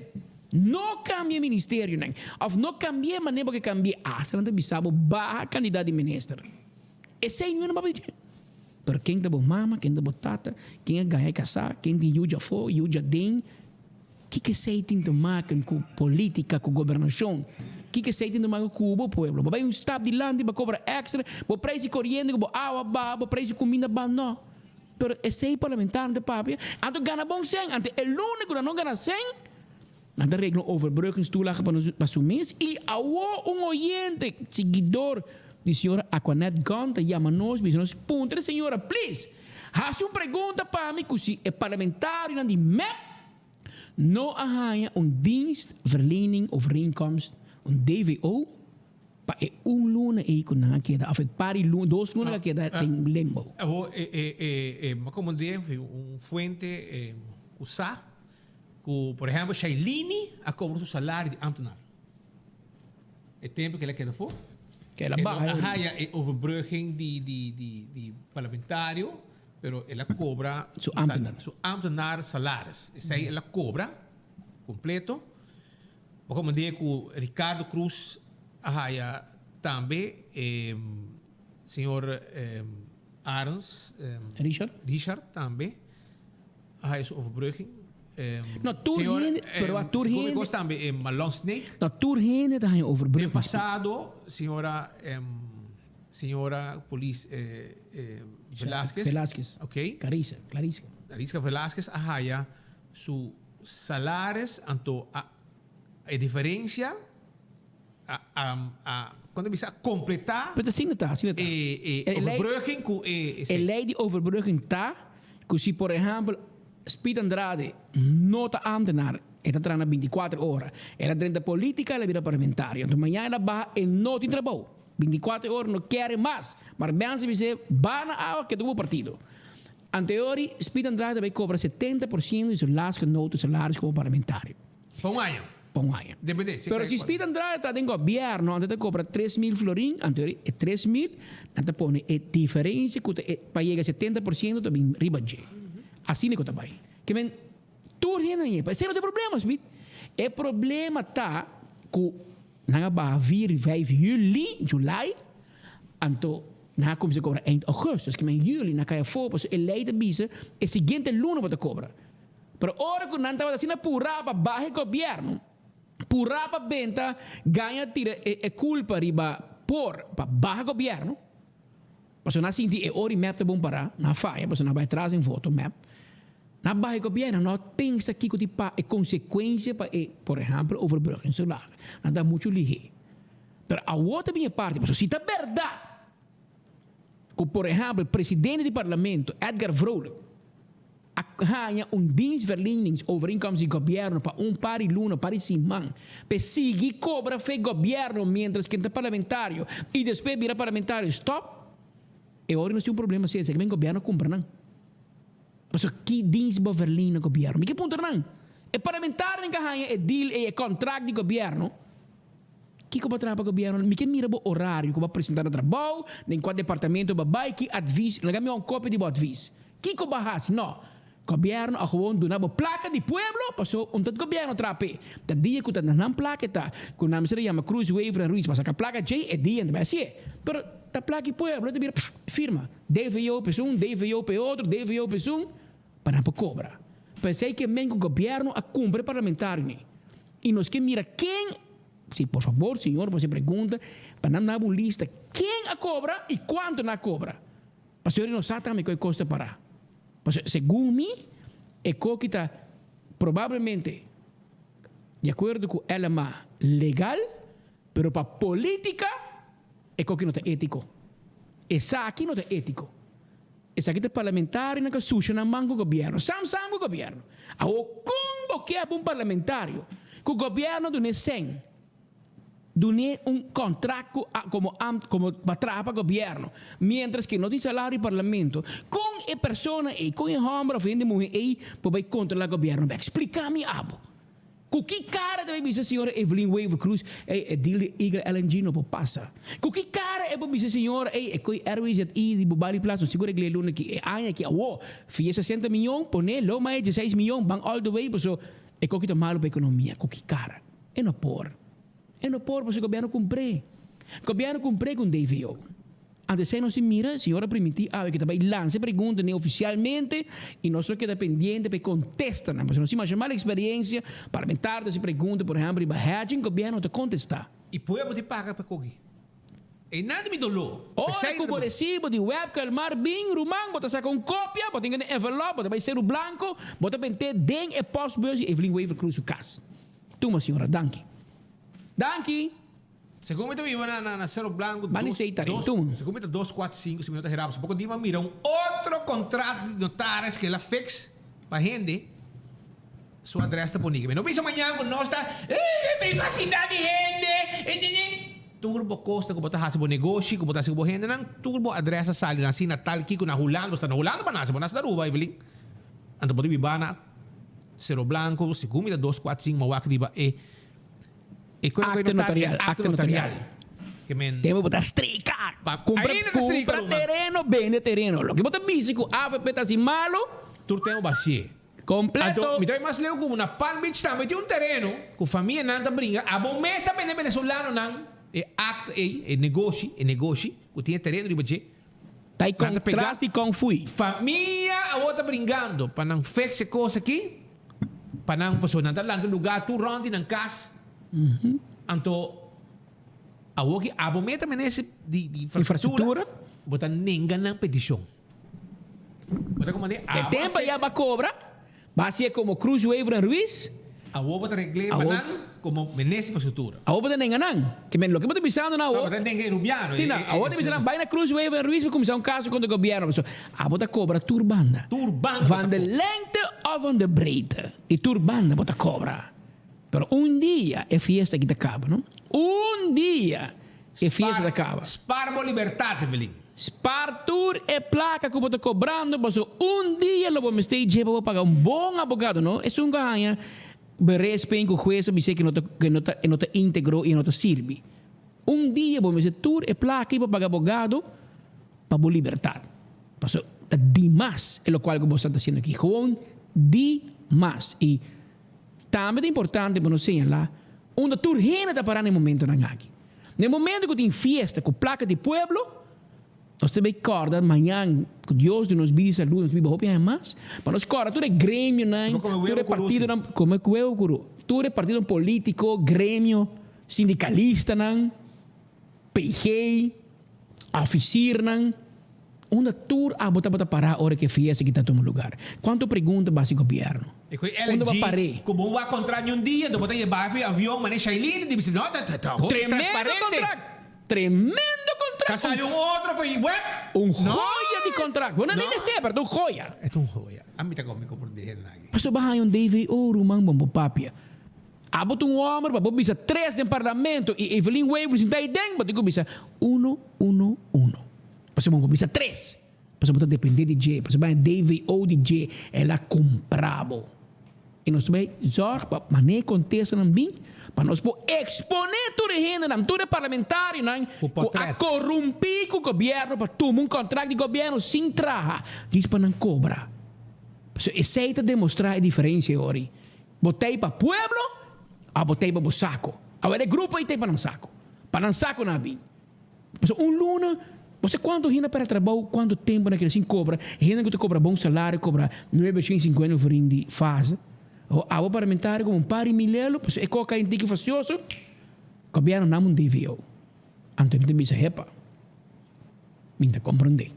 S5: No kambia e ministerionan òf no kambi'é manera bo ke kambi'é. Asta nan ta bisa bo baha kandidat di minister. Esei no nan papia di dje. Pero ken ta bo mama, ken ta bo tata, ken a gaña e kasá, ken tin yu djafó, yu djaden. Kiko esei tin te maken ku polítika, ku gobernashon? Kiko esei tin tuma ku bo pueblo? Bo bai un stap dilanti bo kobra extra, bo preis di koriente ku bo awa baha, bo preis di kuminda baha, no. Pero esei parlamentario ta papia, anto gana bon sèn, anto e luna ku nan no gana sèn, nan ta regla un overbruggingstoelage pa nos pa su mes i awo un oyente siguidor di señora Aquanet Gunn ta yama nos bisa nos puntra e señora please hasi un pregunta pa mi ku si e parlamentarionan di mep no a haña un dienstverlening overeenkomst, un DVO, pa e un luna ei ku nan a keda òf e par di luna, dos luna ku a keda den limbo.
S4: Awor e e e e mi a komprendé un fuente ku sa ku por ehèmpel Shailini a kobra su salario di ámtenar e tempu ku el a keda afó.
S5: Ke el a baha.
S4: El a haya e overbrugging di di di di parlamentario pero el a kobra
S5: su ámtenar
S4: su ámtenar salaris. Esei el a kobra kompleto. Bo komprendé ku Ricardo Croes a haya tambe e señor Arends,
S5: Richard,
S4: Richard tambe a haya su overbrugging.
S5: No, tur hende, pero a tur hende.
S4: Señor tambe Malon Snake.
S5: No, tur hende ta haya overbrugging.
S4: Den pasado señora señora polis Velasquez.
S5: Velasquez.
S4: Ok.
S5: Clarisa, Clarisa.
S4: Clarisa Velasquez a haya su Salaris anto a e diferencia a a a con ta bisa a completa.
S5: Pero asina ta, asina ta.
S4: E e overbrugging cu e
S5: E ley di overbrugging ta cu si por ehempel Speed Andrade no ta ambtenaar, e ta traha na binticuater ora, el a drenta politica el a bira parlamentario, anto mañana el a baha e no tin trabou, binticuater ora no kere mas, maar Benson bis'e baha na awa keda cu bo partido. Anteori, Speed Andrade ta bay cobra 70% di su laatst genoten salaris como parlamentario.
S4: Pa un aña?
S5: Pa un aña.
S4: Depende.
S5: Pero si Speed Andrade ta den gobierno, anto ta cobra 3000 florin, anteori e 3000, nan ta pone e diferencia cu ta e pa yega 70% ta bin riba dje. Asina cu ta bay. Ke men, tur hende a yepa. Esey no ta e problema, Speed. E problema ta cu nan a baha vier y vijf juli, july, anto Nan a kuminsá kobra eind augustus, kimen juli nan a kai afó, pasobra e lei ta bisa e siguiente luna bo ta kobra. Pero ora ku nan tabata asina purá pa baha e gobièrnu, purá pa benta gaña tira e kulpa riba por pa baha gobièrnu, pasobra nan a sinti e ora i mep ta bon pará, nan a faya pasobra nan a bai atras den voto mep, nan a baha e gobièrnu, nan no a pensa kiko di pa e konsekuensia pa e, por ehèmpel, overbruggingstoelage. Nan ta muchu lihé. Pero awor ta bin e parti, pasobra si ta berdad ku por ehèmpel presidente di parlamento Edgar Vrolijk a haña un dienstverleningsovereenkomst di gobièrnu pa un par di luna, par di siman, pa e sigui kobra fe gobièrnu miéntras ken ta parlamentario i despues bira parlamentario stòp, e ora nos tin un problema serio, esaki men gobièrnu a kumpra nan. Pasobra ki dienst bo verleen na gobièrnu? Mi ke puntra nan. E parlamentarionan ke haña e deal ei, e kontrakt di gobièrnu, Kiko bo traha pa gobierno? Mi ke mira bo orario ku bo a presenta na trabou, den kua departamento bo a bai, ki advis, laga mi un kopia di bo advis. Kiko bo a hasi? No. Gobierno a gewoon duna bo plaka di pueblo, paso un ta gobierno traha p'e. Ta dia ku ta na nan plaka e ta, ku nan mester a yama Cruz, Wever en Ruiz pa saka plaka djei, e dia nan ta bai hasié. Pero ta plaka di pueblo, e ta bira pff, firma. DVO p'esun, DVO p'e otro, DVO p'esun, pa nan por kobra. P'esei ke men ku gobierno a kumpra e parlamentario ni. I nos ke mira ken, si por fabor señor bo hasi pregunta pa nan daba un lista ken a kobra i kuantu nan a kobra. Pasobra nos sa tambe ku e kos ta pará. Pasobra segun mi e koki ta probablemente di akuerdo ku LMA legal, pero pa politika e koki no ta etiko. Esaki no ta etiko. Esaki ta parlamentarionan ku a susha nan man ku gobièrnu, sam sam ku gobièrnu. Awor kon bo ke pa un parlamentario ku gobièrnu a dun'é sèn, dun'é un kontrakt ku komo amt komo pa traha pa gobièrnu, miéntras ke no tin salario di parlamento, kon e persona ei, kon e hòmber òf hende muhé ei por bai kontrolá gobièrnu bèk? Splika mi abo. Ku ki kara ta bay bisa señora Evelyn Wever Croes, ey, e deal di Eagle LNG no por pasa? Ku ki kara e por bisa señora, ey, e koy Airways ZI di Bubali Plaza no sigur regl'é luna aki, e aña aki, awo, fia sesenta miyon, pone lo mai dieseis miyon, ban all the way, paso e koki ta malo pa ekonomia. Ku ki kara? E no por. E no por pasobra gobierno kumpr'é. Gobierno kumpr'é ku un DVO. Anto esei nos tin mira, Señor a primintí awe ke ta bai lansa e preguntanan ofisialmente i nos lo keda pendiente pa e kontestanan. Pasobra nos tin masha mal eksperensia, parlamentario ta hasi pregunta, por ehèmpel riba hedging, gobièrnu no ta kontestá.
S4: I pueblo tin paga pa koki. Einan di mi doló.
S5: Ora ku bo resibo di Webke Elmar bin, ruman, bo ta saka un kopia, bo tin den envelop, bo ta bai Seru Blanco, bo ta bent'é den e postbus di Evelyn Wever Croes su kas. Tuma, señora, danki. Danki!
S4: Segun mi ta biba na na Seru Blanco,
S5: Ban di
S4: dos,
S5: sei tare,
S4: dos,
S5: tuma.
S4: segun mi ta dos, kuater, sinku, si mi no ta herá, pasobra poko dia mi a mira un otro kontrato di notaris ku el a fix pa hende, su adres ta poni. Mi no bisa mañan ku nos ta, eh, privasidat di hende, eh, eh, eh. Tur bo kosnan ku bo ta hasi bo negoshi, ku bo ta hasi ku bo hendenan, tur bo adres a sali na asina tal kiko na Hulanda, bo sta na Hulanda pa nase, bo nase na Aruba, Evelyn. Anto bo ta biba na Cerro Blanco, segun mi ta dos kuat sinku ma wak riba e e kue
S5: Akte notarial,
S4: akte notarial. Ke men.
S5: Tempo bo ta strika, kumpra
S4: Ainda ta strika,
S5: kumpra
S4: ruman.
S5: tereno, bende tereno. Loke bo ta bisa ku avp ta hasi malo.
S4: Tur tempo bo hasié.
S5: Completo.
S4: Anto, mi ta bai mas leu ku na Palm Beach tambe tin un tereno ku famianan ta bringa. Abo mes a bende venezolanonan e akte ei, e negoshi, e negoshi ku tin e tereno riba dje.
S5: Ta e
S4: Nan ta pega.
S5: contraste con fui.
S4: Famia awor ta bringando pa nan fix e kos aki, pa nan, pasobra nan ta lanta luga tur rond di nan kas. Anto, awor ki abo mes ta minister di di infrastruktura, bo ta nenga nan petishon. Bo ta komand'é
S5: E
S4: abo a
S5: tempo
S4: fix.
S5: ya ba cobra, ba hacié como Cruz Wever en Ruiz.
S4: Awor bo ta regl'é pa nan como minister di infrastruktura.
S5: Awor bo ta nenga nan. Ke men loke bo ta bisando nan
S4: No,
S5: awor.
S4: bo ta nenga e Rubiano.
S5: Si nan, awor ta bisa nan bai na Cruz Wever en Ruiz pa cuminsa un caso contra gobierno. Pasobra abo ta cobra tur banda.
S4: Tur banda bo ta
S5: Van de
S4: cobra.
S5: lengte of van de breedte. Y tur banda bo ta cobra. Pero un dia e fiesta aki ta caba, no? Un dia e fiesta ta caba.
S4: Spar bo libertad, Evelyn.
S5: Spar tur e placa cu bo ta cobrando paso un dia lo bo mester dje pa bo paga un bon abogado, no esun cu a haña berespen cu hues a bis'é cu no ta cu no ta e no ta integro y e no ta sirbi. Un dia bo mester tur e placa y bo paga abogado pa bo libertad. Paso ta dimas e locual cu bo sa ta haciendo aki. Gewoon dimas. Y Tambe ta importante pa nos señalá unda tur hende ta pará na e momentonan aki. Na e momento ku tin fiesta ku plaka di pueblo, nos ta bay kòrda mañan ku Dios duna nos bida i salud, nos biba hopi aña mas, pa nos kòrda tur e gremionan, tur e partidonan, kome huevo kuru, tur e partidonan polítiko, gremio, sindikalistanan, PG, ofisirnan, unda tur abo tabata pará ora ku e fiesta aki ta tuma lugar? Kuantu pregunta basi gobièrnu?
S4: E ku
S5: Unda bo
S4: LNG
S5: par'é?
S4: ku bo wak kontra ni un dia, enton bo ta yeba afi avion manera Shailene di bisa no ta ta hopi
S5: Tremendo
S4: transparente.
S5: kontrakt! Tremendo kontrakt!
S4: Ta sali un otro for web.
S5: Un
S4: No!
S5: joya di kontrakt! Bo no
S4: No!
S5: nene sê, pero ta un joya.
S4: E ta un joya. Ami ta komi komprendé hende aki.
S5: Pasobra bo haña un DVO ruman bon bo papia. Abo ta un homber pa bo bisa tres den parlamento y Evelyn Wever sinta ahi den, bo tin cu bisa uno, uno, uno. Pasobra bo por bisa tres, pasobra bo ta depende di dje, pasobra e DVO di dje, el a cumpra bo. Y nos ta bay zorg pa mane e contestanan bin pa nos por expone tur e hendenan, tur e parlamentarionan
S4: Cu
S5: cu a
S4: potret.
S5: corumpi cu gobierno pa tuma un contract di gobierno sin traha, djis pa nan cobra. Pasobra esey ta demostra e diferencia e ori. Bo tei pa pueblo of bo tei pa bo saco? Awor e grupo ei tei pa nan saco. Pa nan saco nan a bin. Pasobra un luna, bo sa cuanto hende a perde trabou, cuanto tempo nan keda sin cobra, hende cu ta cobra bon salario cobra nuebe shen cincuenta florin di fase. Awor abo parlamentario como un par di milelo, pasobra e coca un tiki fastioso, gobierno nan un DVO. Anto mi ta bisa, hepa, mi ta comprende.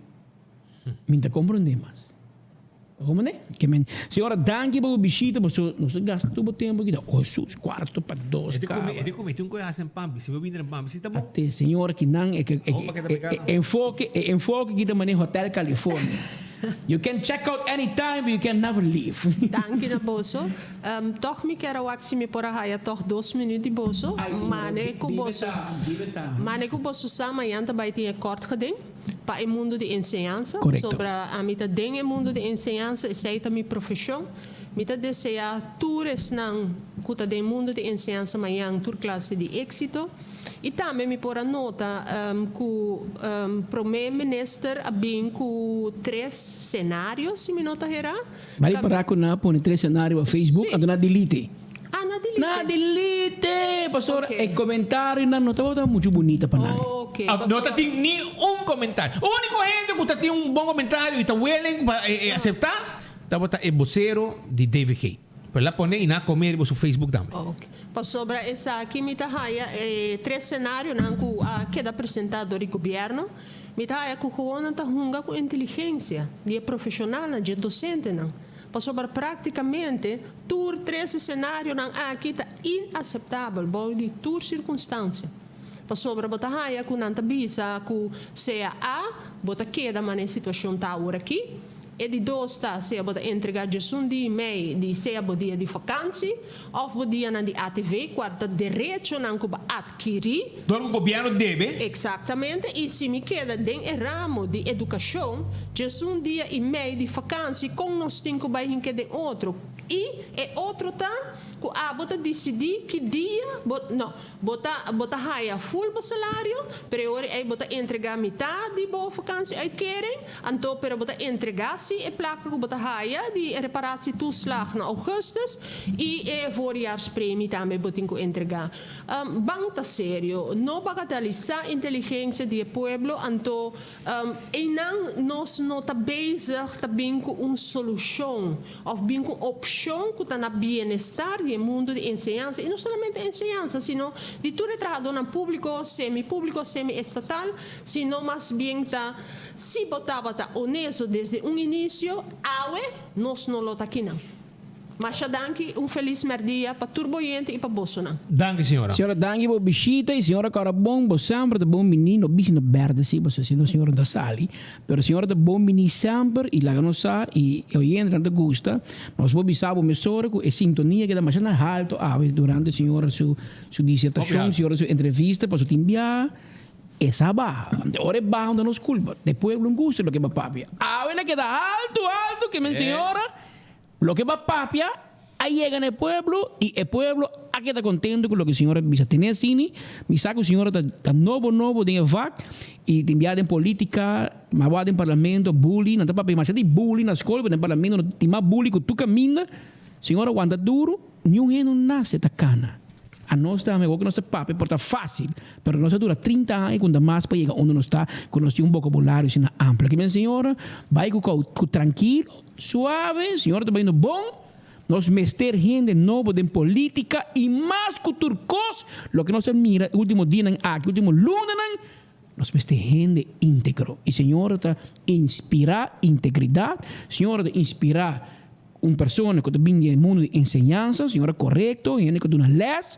S5: Mi ta comprende mas. Como ne? Ke men, señora, danki pa bo bishita, paso nos a gasta tur bo tempo aki ta, oh Jesús, cuarto pa dos
S4: E
S5: caba.
S4: di come tin un coe hasi en pan, si bo bini den pan, si ta bon.
S5: Ate, señora, ki nan e e e enfoke, e enfoke ki ta mane Hotel California. You can check out anytime, but you can never leave.
S6: Danki na boso. Tog mi kier a wak si mi por a haya tog dos minuut di boso. Mane ku boso, mane ku boso sa mañan ta bai tin e kort geding. Pa e mundu di enseñansa, pasobra ami ta den e mundu di enseñansa, esei ta mi profeshon. Mi ta deseá tur esnan ku ta den mundu di enseñansa mañan tur klase di éksito. I tambe mi por a nota ku Promé Minister a bin ku tres senario, si mi no ta herá.
S5: Bai para ku nan a pone tres senario pa Facebook, anto nan a delete.
S6: Ah, nan a delete?
S5: Nan a delete! Pasobra e comentarionan no tabata muchu bunita pa nan.
S6: Ok,
S4: No ta tin ni un comentario. Unico hende cu ta tin un bon comentario y ta willing pa acepta tabata e bocero di DVG. Pero el a pone y nan a come riba su Facebook tambe.
S6: Ok. Pasobra esaki mi ta haya e tres scenarionan cu a keda presenta dor di gobierno, mi ta haya cu gewoon nan ta hunga cu inteligencia di e profesionalnan, dje docentenan. Pasobra practicamente tur tres e scenarionan aki ta inaceptabel bou di tur circunstancia. Pasobra bo ta haya cu nan ta bisa cu sea A, bo ta keda mane e situacion ta awor aki, E di dos ta sea bo ta entrega djesun di mei di sea bo dia di vakansi of bo dianan di ATV, cual ta derechonan cu bo adkiri.
S4: Dor cu gobierno debe.
S6: Exactamente, y si mi keda den e ramo di educacion, djesun dia y mei di vakansi con nos tin cu bay hinke den otro? Y e otro ta cu abo ta dicidi ki dia bo, no, Bo ta bo ta haya full bo salario, pero e ora ei bo ta entrega mitad di bo vakantieuitkering, anto pero bo ta entrega si e plaka ku bo ta haya di e reparatietoeslag na augustus i e voorjaarspremie tambe bo tin ku entrega. Ban ta serio, no bagatelisa inteligencia di e pueblo, anto Einan nos no ta bezig ta bin ku un solushon òf bin ku un opshon ku ta na bienestar di e mundu di enseñansa, i no solamente enseñansa, sino di tur e trahadónan públiko, semi-públiko, semi-estatal, sino mas bien ta si bo tabata honesto desde un inisio, awe nos no lo ta akinan. Masha danki, un felis merdia pa tur boyente i pa bosonan.
S4: Danki señora.
S5: Señora danki bo bishita y señora kora bon bo semper ta bon bini no bishi no berde si bo sa si no señora no ta sali pero señora ta bon bini semper y laga nos sa y e oyentenan ta gusta nos por bisa bo mesora cu e sintonia keda masha na halto awe durante señora su su disertacion señora su entrevista pasobra tin bia e sa baha ora e baha no ta nos culpa ta e pueblo gusta loke bo a papia awe la keda halto halto ke men señora. Loke bo a papia a yega na e pueblo i e pueblo a keda kontentu ku loke Señor a bisa. Tene asini, mi sa ku Señor ta ta nobo nobo den e vak i tin bia den politika, ma wak den parlamento, bully, nan ta papia masha di bully na skol, pero den parlamento no tin mas bully ku tur kaminda. Señor a wanta duru, niun hende no nase ta kana. Anos tambe, awor ku nos ta papia por ta fásil, pero nos a dura trinta aña ku ta mas pa yega unda nos ta, ku nos tin un bokabulario asina amplio. Aki men señora, bai ku kou ku trankilo, suave, señora ta bayendo bon, nos mester hende nobo den polítika i mas ku tur kos, loke nos a mira e último dianan aki, último lunanan, nos mester hende íntegro. I señora ta inspirá integridat, señora ta inspirá Un persona ku ta bin di e mundu di enseñansa, señora korekto, hende ku duna lès,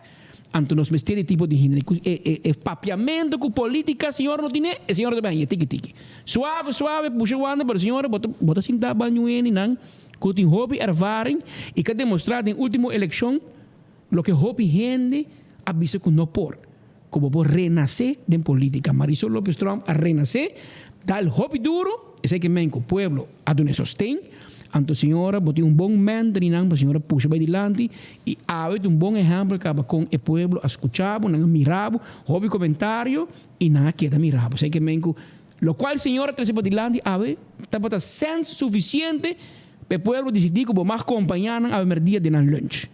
S5: anto nos mester di tipo di hende ku e e e papiamentu ku polítika señora no tine, e señora ta bin haña tiki tiki. Suave suave pusha wanda pero señora bo ta bo ta sinta baño hendenan ku tin hopi ervaring i ka demostrá den último elekshon loke hopi hende a bisa ku no por, ku bo por renasé den polítika. Marisol Lopez Tromp a renasé, dal hopi duro, esei ke men ku pueblo a duna e sosten. Anto señora bo tin un bon mentor di nan pa señora pusha bai dilanti y awe ta un bon ehempel caba con e pueblo a scucha bo, nan a mira bo, hopi comentario y nan a keda mira bo. Esey ke men cu locual señora trece padilanti awe tabata sense suficiente pa e pueblo dicidi cu bo mag compaña nan awe merdia den nan lunch.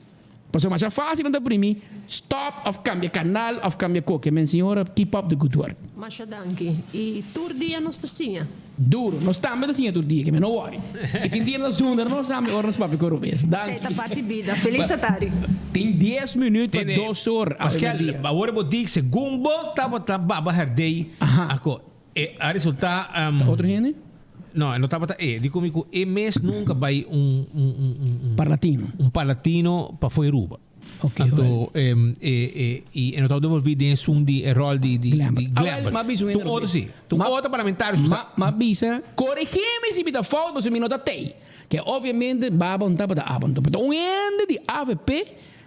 S5: Pasobra masha fácil nan ta primi stop of cambia canal of cambia koke. Men señora keep up the good work.
S6: Masha danki. Y tur dia nos ta siña.
S5: Duro. Nos tambe ta siña tur dia, ke men no worry. Y tin dia nos zundra nos tambe ora nos papia ku robes. Danki.
S6: Esei ta parti bida. Feliz atari.
S5: Tin dies minuut pa dos or awe
S4: Pascal,
S5: merdia.
S4: awor bo di segun bo tabata baba herdey ako e a resulta.
S5: Ta otro hende?
S4: No, e no tabata e. Di komi ku e mes nunka bai un un un un un
S5: Parlatino.
S4: Un parlatino pafó e Aruba.
S5: Ok,
S4: Anto e e i e no tabata envolví den esun di e ròl di di
S5: Glenber.
S4: di
S5: Ah, wel,
S4: Glenber.
S5: m'a bisa un
S4: Tun
S5: hende
S4: otro
S5: robes.
S4: si. Tun
S5: Ma
S4: otro parlamentario su
S5: ma
S4: sa.
S5: m'a bisa, Korigí mi si mi ta fout, pasobra mi no ta tei. Ke obviamente Baba no tabata aba anto. Pero ta un hende di avp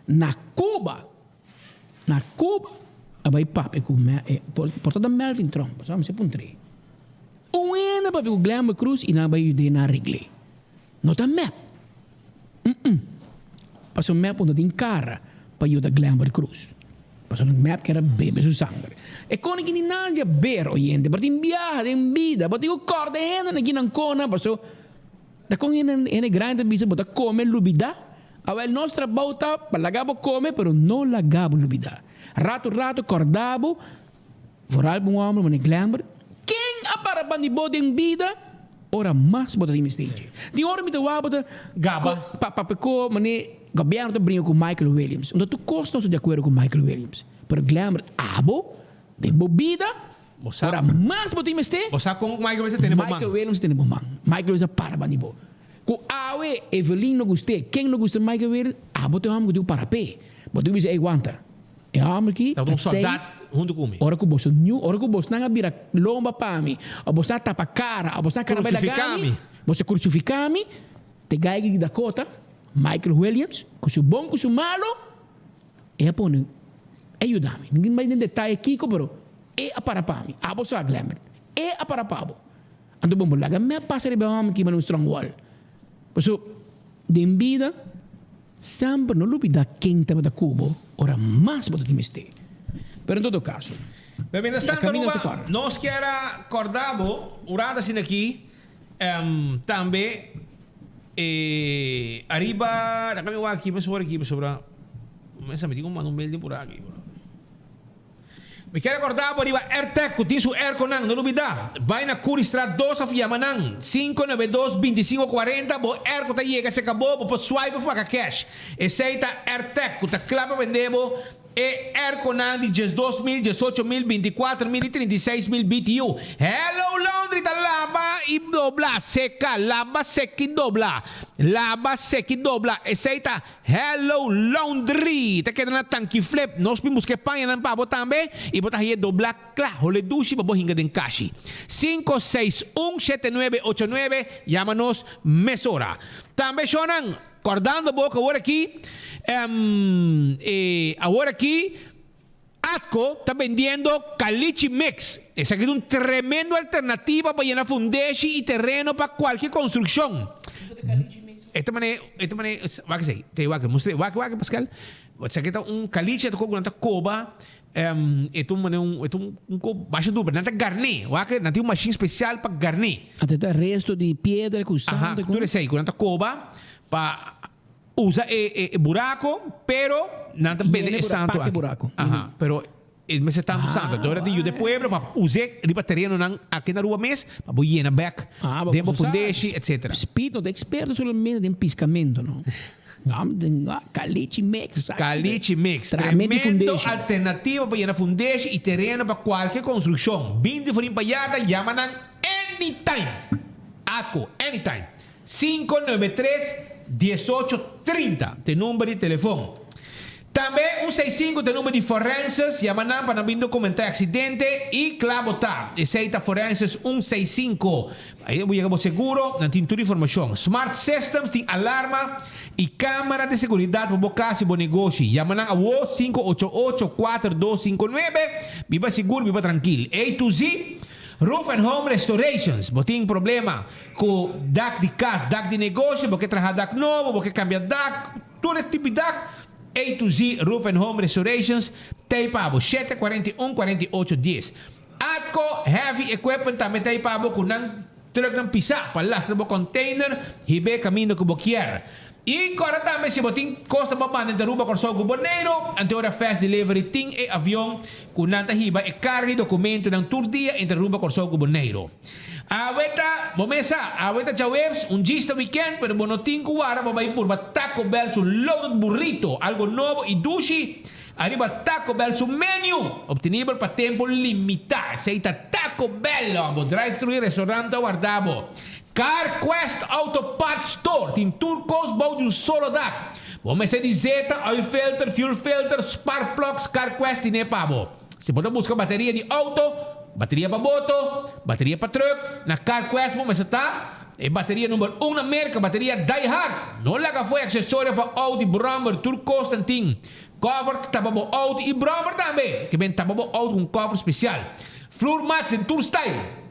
S5: na Cuba. Na Cuba a bai papia cu por ta ta Melvin Tromp, sa mi se puntr'e. Un hende a papia cu Glenbert Croes y nan a bai yud'e na arregl'e. No ta mep. Mm-mm. Pasobra mep no ta tin cara pa yuda Glenbert Croes. Pasobra mep kier a bebe su sangre. E koni ki tin nan dja ber oyente, pero tin biaha den bida, bo tin cu corda e hendenan aki nan cona, pasobra ta con hende grandi ta bisa bo ta come lubida. Awel nos trabou ta pa laga bo come pero no laga bo lubida. Rato rato corda bo, vooral bo un homber manera Glenbert, ken a para ban di bo den bida ora mas bo ta tin mester dje. Tin ora mi ta wak bo ta
S4: Gaba.
S5: Pa papia co manera. Gobierno ta bringa cu Michael Williams. Unda tur cos nos ta di acuerdo cu Michael Williams. Pero Glenbert, abo, den bo bida, ora mas bo tin mester,
S4: Bo sa con Michael Williams a tene bo man.
S5: Michael Williams a tene bo man. Michael Williams a para banda di bo. Cu awe Evelyn no gust'é, ken no gusta Michael Williams, abo ta e homber cu tin cu para p'e. Bo tin cu bisa, ey wanta, e homber aki
S4: Ta un
S5: ta
S4: soldat hunto cu mi.
S5: Ora cu boso niu, ora cu bosnan a bira lomba pa mi, o bosnan a tapa cara, o bosnan a cana bay laga mi, boso a crucifica mi, te guy di Dakota, Michael Williams, cu su bon cu su malo, e a pone, e yuda mi. No bay den detaye kico, pero e a para pa mi. Abo sa, Glenbert. E a para pa bo. Anto bon bo laga mi a pasa riba e homber ki manda un strong wall. Paso, den bida, semper no lubida ken tabata cu bo ora mas bo ta tin mester. Pero en todo caso,
S4: Pero mientras
S5: e
S4: tanto,
S5: caminda
S4: Aruba,
S5: su corda.
S4: nos kier a corda bo un rato asina aki, tambe e ariba, laga mi wak aki mesora aki pasobra mester mi tin cu manda un mail den por aki. Mi kier recorda bo riba Airtec cu tin su airconan, no lubida, bay na Curiestraat dos of yama nan, 592 25 40, bo airco ta yega cerca bo, bo por swipe of paga cash. Esey ta Airtec cu ta cla pa bende bo e airconan di 12 mil, 18 mil, 24 mil y 36 mil BTU. Hello Laundry ta laba y dobla, seca, laba, seca y dobla, laba, seca y dobla, esey ta Hello Laundry ta keda na Tanki Flip. Nos bin buska e pañanan pa bo tambe y bo ta haye dobla kla hole dushi pa bo hinga den kashi. 561 7989 yama nos mesora. Tambe shownan kordando bo ku awor aki e awor aki Atco ta bendiendo Caliche Mix. Esaki ta un tremendo alternativa pa yena fundeshi y tereno pa cualke construccion. E ta mane, e ta mane, wak esey, te wak, mustra, wak, wak Pascal. Esaki ta un caliche ta cu nan ta coba, e ta un mane un, e ta un un co basha duro, nan ta garné, wak, nan tin un machine special pa garné.
S5: Anto ta resto di piedra cu santo.
S4: Aha, tur esey cu nan ta coba pa Usa e buraco, pero nan ta bende e santo aki. Aha, pero e mester tanto santo. Entonces ora ta yuda e pueblo pa us'é riba terenonan aki na Aruba mes, pa bo yena bek den bo fundeshi, etcetera.
S5: Speed no ta experto solamente den piscamento, no. Caliche mix.
S4: Caliche mix. Tremendo alternativa pa yena fundeshi y tereno pa cualke construccion. Binti forin pa yarda, yama nan anytime. Atco, anytime. 593 18 30 ta e number di telefon. Tambe un 65 ta e number di forenses, yama nan pa nan bin documenta e accidente y cla bo ta. Esey ta forenses un 65. Ahí bo yega bo seguro, nan tin tur informacion. Smart Systems tin alarma y camera di seguridad pa bo cas y bo negoshi. Yama nan awo 588 4259. Biba sigur, biba trankil. A to Z Roof and Home Restorations. Bo tin problema Ku dak di kas, dak di negoshi, bo ke traha dak nobo, bo ke kambia dak, tur e tipo di dak, A to Z Roof and Home Restorations ta ei pa bo, shete 41 48 dies. Atco Heavy Equipment tambe ta ei pa bo ku nan trucknan pisá pa lastra bo container hib'é kaminda ku bo kier. I kòrda tambe si bo tin kos ta bo manda entre Aruba, Kòrsou ku Boneiru, anto ora Fast Delivery tin e avion ku nan ta hiba e karga i dokumentonan tur dia entre Aruba, Kòrsou ku Boneiru. Awe ta, bo mes sa, awe ta djaweps, un djis ta weekend, pero bo no tin cu wara pa bay purba Taco Bell su loaded burrito, algo nobo y dushi ariba Taco Bell su menu, obtenibel pa tempo limita. Esey ta Taco Bell, bo drive thru y restaurant ta warda bo. Car Quest Auto Parts Store tin tur cos bou di un solo dak. Bo mester di zeta, oil filter, fuel filter, spark plugs, Car Quest tine pa bo. Si bo ta buska bateria di auto, bateria pa boto, bateria pa truck, na CarQuest bo mester ta e bateria number un na Merca, bateria Die Hard. No laga afo e accesorio pa auto y brommer, tur cos nan tin. Cover ta tapa bo auto y brommer tambe. Ke ben tapa bo auto cu un cover special. Floor mats den tur style.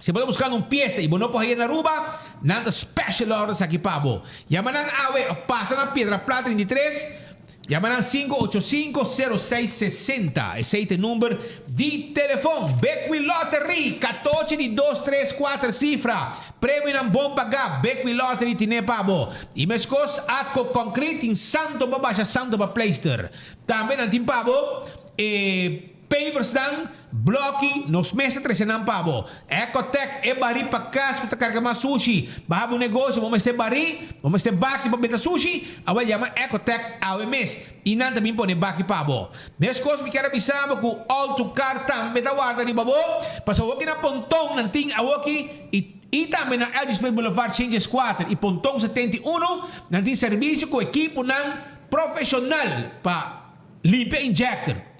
S4: Si bo ta buscando un pieza y bo no por haya na Aruba, nan ta special order esaki pa bo. Yama nan awe of pasa na Piedra Plat 33. Yama nan 585 06 60. Esei ta e number di telefon. Bekwin Lottery, katochi di dos, tres, kuater sifra. Premionan bon pagá, Bekwin Lottery tine pa bo. I meskos Atco Concrete tin santo pa basha santo pa pleister. Tambe nan tin pa bo e. Paversnan, blòki, nos mes ta trese nan pa bo. Ecotec, e barí pa kas ku ta karga mas sushi. Bo haba un negoshi, bo mester barí, bo mester baki pa benta sushi, awel yama Ecotec awe mes i nan ta bin pone baki pa bo. Meskos mi kier a bisa bo ku Autocar tambe ta warda riba bo, pasobra awoki na Ponton nan tin awoki i i tambe na L. G. Smith Boulevard 104 i Ponton 71 nan tin servisio ku ekiponan profeshonal pa Limpia injector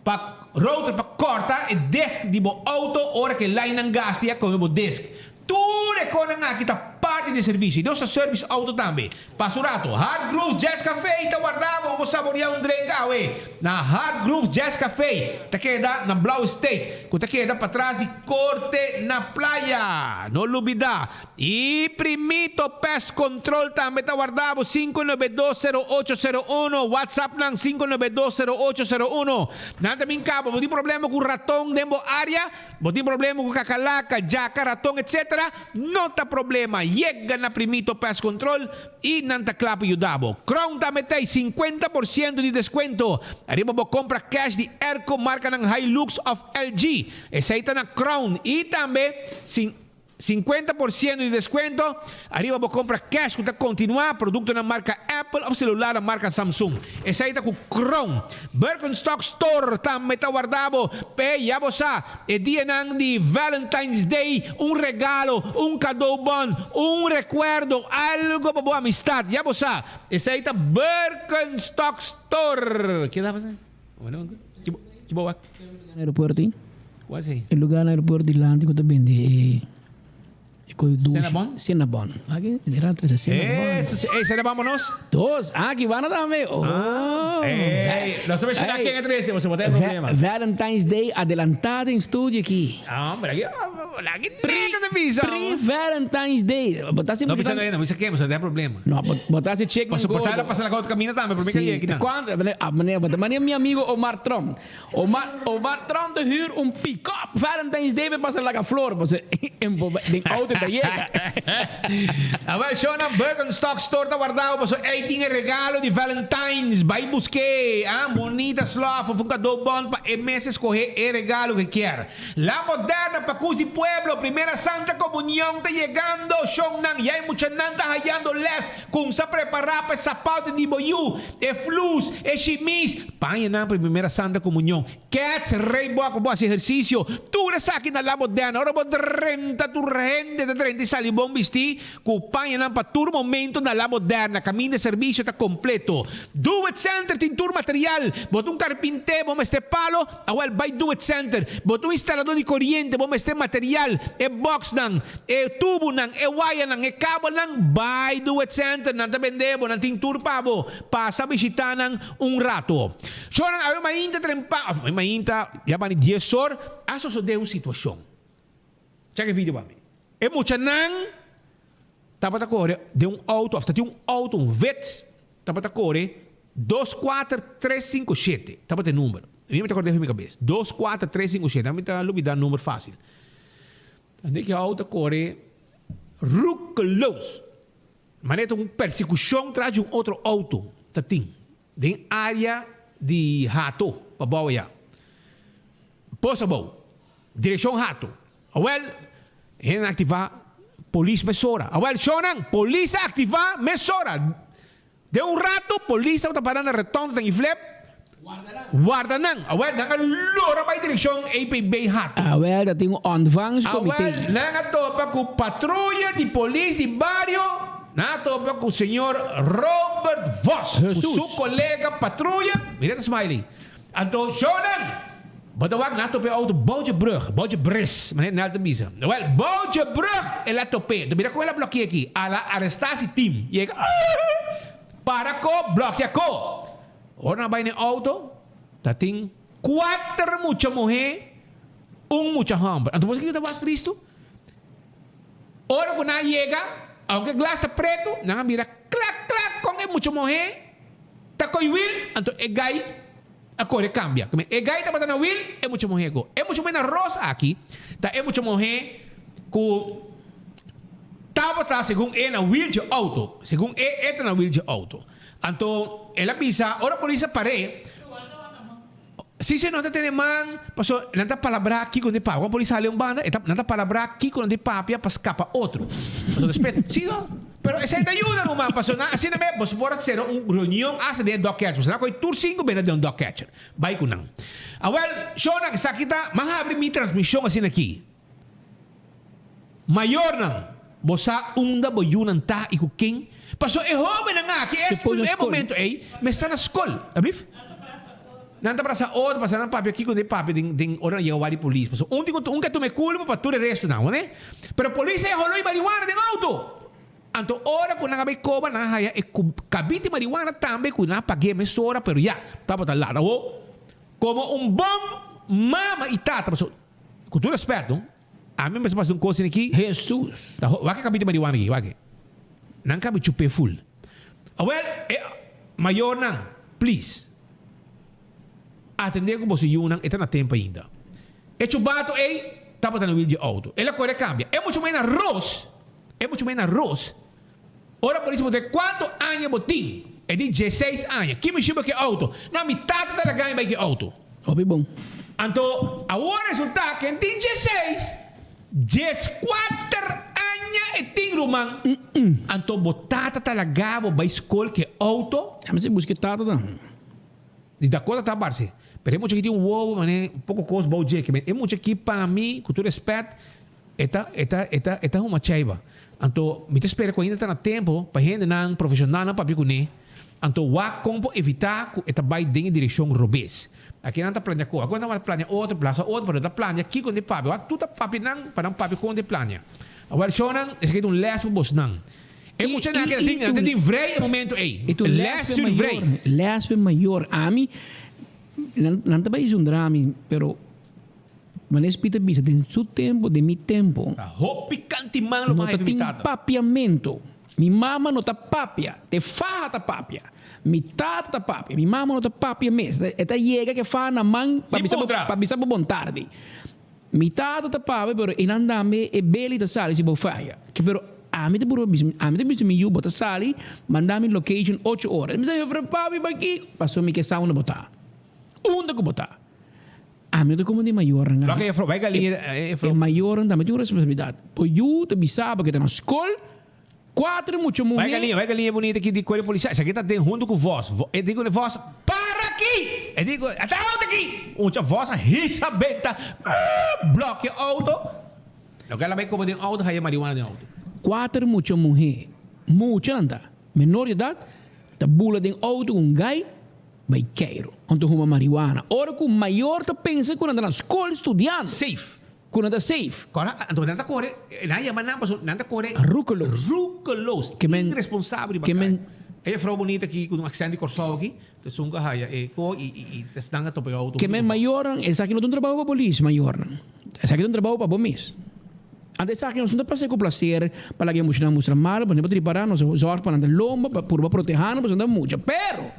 S4: pa router pa corta e disc di bo auto ora cu e linenan gasti a come bo disc. Tur e conan aki ta parti di e servicio y nos ta service auto tambe. Pasa un rato, Hard Groove Jazz Cafe ta warda bo pa bo saborea un drink awe na Hard Groove Jazz Cafe ta keda na Blauwe Steeg cu ta keda patras di Corte na Playa. No lubida Y Primito Pest Control tambe ta warda bo 5920801, WhatsApp nan 5920801. Nan ta bin caba, bo tin problema cu raton den bo area, bo tin problema cu cacalaca, jaca, raton etc. No ta problema, yega na Primito Pest Control y nan ta cla pa yuda bo. Crown tambe ta y 50% di descuento ariba bo compra cash di airco marcanan Hilux of LG. Esey ta na Crown y tambe sin. 50% di descuento ariba bo compra cash cu ta continua productonan marca Apple of celularnan marca Samsung. Esey ta cu Crown. Birkenstock Store tambe ta warda bo p'e ya bo sa e dianan di Valentine's Day un regalo, un cadeau bon, un recuerdo, algo pa bo amistad. Ya bo sa esey ta Birkenstock Store. Kico ta pasa? Ki bo wak?
S5: Aeropuerto. E lugar na aeropuerto dilanti ku ta bende e e koe dushi.
S4: Cinnabon?
S5: Cinnabon. Aki di rato trese Cinnabon.
S4: Eso, ey Cinnabon pa nos?
S5: Dos. Aki banda tambe. Oh.
S4: Ey, nos ta menshoná ken a trese, pasobra bo ta e problema.
S5: Valentine's Day adelantá den studio aki.
S4: Hombre, aki, aki neta ta bisa.
S5: Pre-Valentine's Day. Bo ta hasi
S4: No bisa no, bisa ken, pasobra ta e problema.
S5: No, bo ta hasi check
S4: Pasobra por ta el a pasa na otro kaminda tambe, promé ke a yega aki nan.
S5: Cuando, manera, bo ta manera mi amigo Omar Tromp. Omar Omar Trump ta huur un pick-up Valentine's Day pa pasa laga flor pasobra den auto ta yega.
S4: Awel shownan Birkenstock store ta wardao pasobra ey tin e regalo di Valentine's bay buske ah monita slof of un cadeaubon pa e mes escohe e regalo ke kier. La Moderna Pacus di Pueblo Primera Santa Comunion ta yegando shownan ya e muchanan ta hayando les Kumsa prepará pa e sapatu di bo yu, e flus, e shimis, paña nan pa e primera Santa Komunion, kèts, reibòk pa bo hasi ehersisio, tur esaki na La Moderna. Ora bo drenta tur hende ta drenta i sali bon bistí ku paña nan pa tur momento na La Moderna, kaminda e servisio ta kompleto. Do It Center tin tur material, bo ta un karpinté, bo mester palo, Awel bai Do It Center. Bo ta un instalador di koriente, bo mester material, e boxnan, e tubunan, e wayanan, e kabelnan, bai Do It Center. Nan ta bende bo, nan tin tur pa bo. Pasa bishita nan un rato. Shornan awe mainta trempa, of mainta, ya bani dies or, a sosode un situashon. Chek e video pa mi. E muchanan tabata kore den un auto, of ta tin un auto, un Vitz, Tabata kore dos kuater tres sinku shete tabata e number. Mi no ta kòrda den mi kabes. Dos kuater tres sinku shete. Mi ta lubidá number fásil. Ande ki outo a kore roekeloos. Manera ta un persekushon tras di un otro outo ta tin den área di Hato pa bou ayá. Pos abou. Direkshon Hato. Awel, hende nan aktivá polis mesora. Awel, shownan, polis a aktivá mesora. Den un rato, polis tabata pará na retònde tan i flep, warda nan. Awel, nan a lora bai direkshon EPB Hato.
S5: Awel, ta tin un ontvangscomité.
S4: Awel, nan a topa ku patruya di polis di bario, nan a topa ku señor Robert Vos, ku su kolega patruya, mira ta smiley. Anto, shownan! Bo ta wak na tope auto bou dje brug, bou dje bres, manera Nel ta bisa. Wel, bou dje brug el a top'é. Enton mira kon el a blokia aki. A la arestá si tim. Yega, Para ko, blokia ko! Ora nan bai n'e auto, ta tin kuater mucha muhé, un mucha hòmber. Anto bo sa kiko ta mas tristu? Ora ku nan a yega, aunke glas ta pretu, nan a mira klak klak kon e mucha muhé ta koi wil. Anto e gai A kore kambia. E gai tabata na wil, e mucha muhé go. E mucha muhé na ros aki ta e mucha muhé ku tabata segun e na wil dje outo. Segun e, e ta na wil dje outo. Anto el a bisa ora polis a par'é. Si se no ta tene man, paso nan ta palabrá kiko nan di papia. Ora polis sali un banda, e ta nan ta palabrá kiko nan di papia pa skapa otro. Paso despues, si no? Pero esei ta yuda ruman, paso nan asina me boso por a sera un reunion hasta den e dog catcher. Paso nan kohe tur sinku benda den un dog catcher. Bai ku nan. Awel, shownan, esaki ta, m'a habri mi transmishon asina aki. Mayornan, bo sa unda bo yunan ta i ku ken? Pasobra e hóbennan aki e e momento ei mester na skol. Ablief? Nan ta brasa otro pasobra nan papia kiko den papia den den ora nan yega wak di polis. Pasobra un tin ku un ke tuma e kulpa pa tur e restonan, wone? Pero polis a holoi marihuana den outo. Anto ora ku nan a bai koba nan a haya e kabit di marihuana tambe ku nan a pag'é mesora pero ya tabata lat. Awor komo un bon mama i tata pasobra Ku tur respeto, ami mester pasa un kos aki.
S5: Hesus.
S4: Ta ho, wak e kabit di marihuana aki, wak e. Nan kabi chup'é ful. Awel, e mayornan, please, atendé ku boso yunan, e ta na tempu ainda. E chubato ei tabata na wil di outo. El a kore kambia. E muchu mei na ros, e muchu mei na ros. Ora polis a puntra kuantu aña bo tin? E di dieseis aña. Ki mishi bo ke outo? No, mi tata ta laga mi bai ke outo.
S5: Hopi bon.
S4: Anto awor resulta ken tin dieseis, dieskuater aña e tin ruman. Anto bo tata ta laga bo bai skol ke outo?
S5: A mi si buska e tata ta.
S4: Di Dakota ta parse. Pero e mucha aki tin un wowo manera un poko kos bou dje. E mucha aki pa mi, ku tur respet, E ta, e ta, e ta, e ta huma chaiba. Anto, mi ta spera ku ainda ta na tempu pa hendenan profeshonalnan papia kuné. Anto, wak kon por evitá ku e ta bai den e direkshon robes. Aki nan ta plania ku, aki nan ta plania otro, plasa otro, pero ta plania kiko nan ta papia. Wak tur ta papia nan pa nan papia kon ta plania. Awor, shownan, esaki ta un lès pa bosnan. E muchanan aki ta tin, nan ta tin vrij e momento ei.
S5: I tu
S4: Lès
S5: lès
S4: sur vrij.
S5: mayor, lès pe mayor. Ami, nan, nan ta bai zundra mi, pero. Manes Pita bisa den su tempo, den mi tempo.
S4: Ta hopi kanti man lo
S5: No
S4: baha
S5: ta
S4: di mi
S5: tin
S4: tata.
S5: papiamento. Mi mama no ta papia, te faha ta papia. Mi tata ta papia, mi mama no ta papia mes. E ta yega ke faha na man pa
S4: Sin
S5: bisa bo,
S4: puntra.
S5: pa bisa bo bon tardi. Mi tata ta papia pero e nan tambe e beli ta sali si bo faya. Ke pero ami ta purba bisa, ami ta bisa mi yu bo ta sali, manda mi location ocho ora. Mi sa pero papi pakiko? Pasobra mi ke sa unda bo ta. Unda ku bo ta. Ami no ta como di mayornan.
S4: Loke e fro, bai galiña e fro.
S5: E mayornan tambe tin un responsabilidad. Bo yu ta bisa bo ke ta na skol, kuater mucha muhe.
S4: Bai galiña, bai galiña bunita ki di cuerpo policial. Esaki ta den hunto cu vos. E di cu vos, para aki! E di cu, ata auto aki! Mucha vos a hisa benta, blokea auto. Loke a bai como den auto, haya marihuana den auto.
S5: Kuater mucha muhe, mucha nan ta, menor di edad, ta bula den auto cu un gai. Bai keiro, anto huma marihuana. Ora ku mayor ta pensa ku nan ta na skol studiando.
S4: Safe.
S5: Ku nan ta safe.
S4: Kora, anto nan ta kore, nan yama nan pasobra nan ta kore.
S5: Roekeloos.
S4: Roekeloos.
S5: Ke men.
S4: Irresponsabel riba
S5: Ke men.
S4: kaya. E juffrouw bonita aki ku un aksent di Kòrsou aki, ta esun ku a haya e ko i i i nan a topa e outo.
S5: Ke men mayornan, esaki no ta un trabou pa polis, mayornan. Esaki ta un trabou pa bo mes. Anto esaki nos no ta pasa ku plaser pa laga e muchanan mustra malo, pasobra bo ta ripará nos a zòrg pa nan ta lomba, pa purba protehá nan pasobra nan ta mucha. Pero,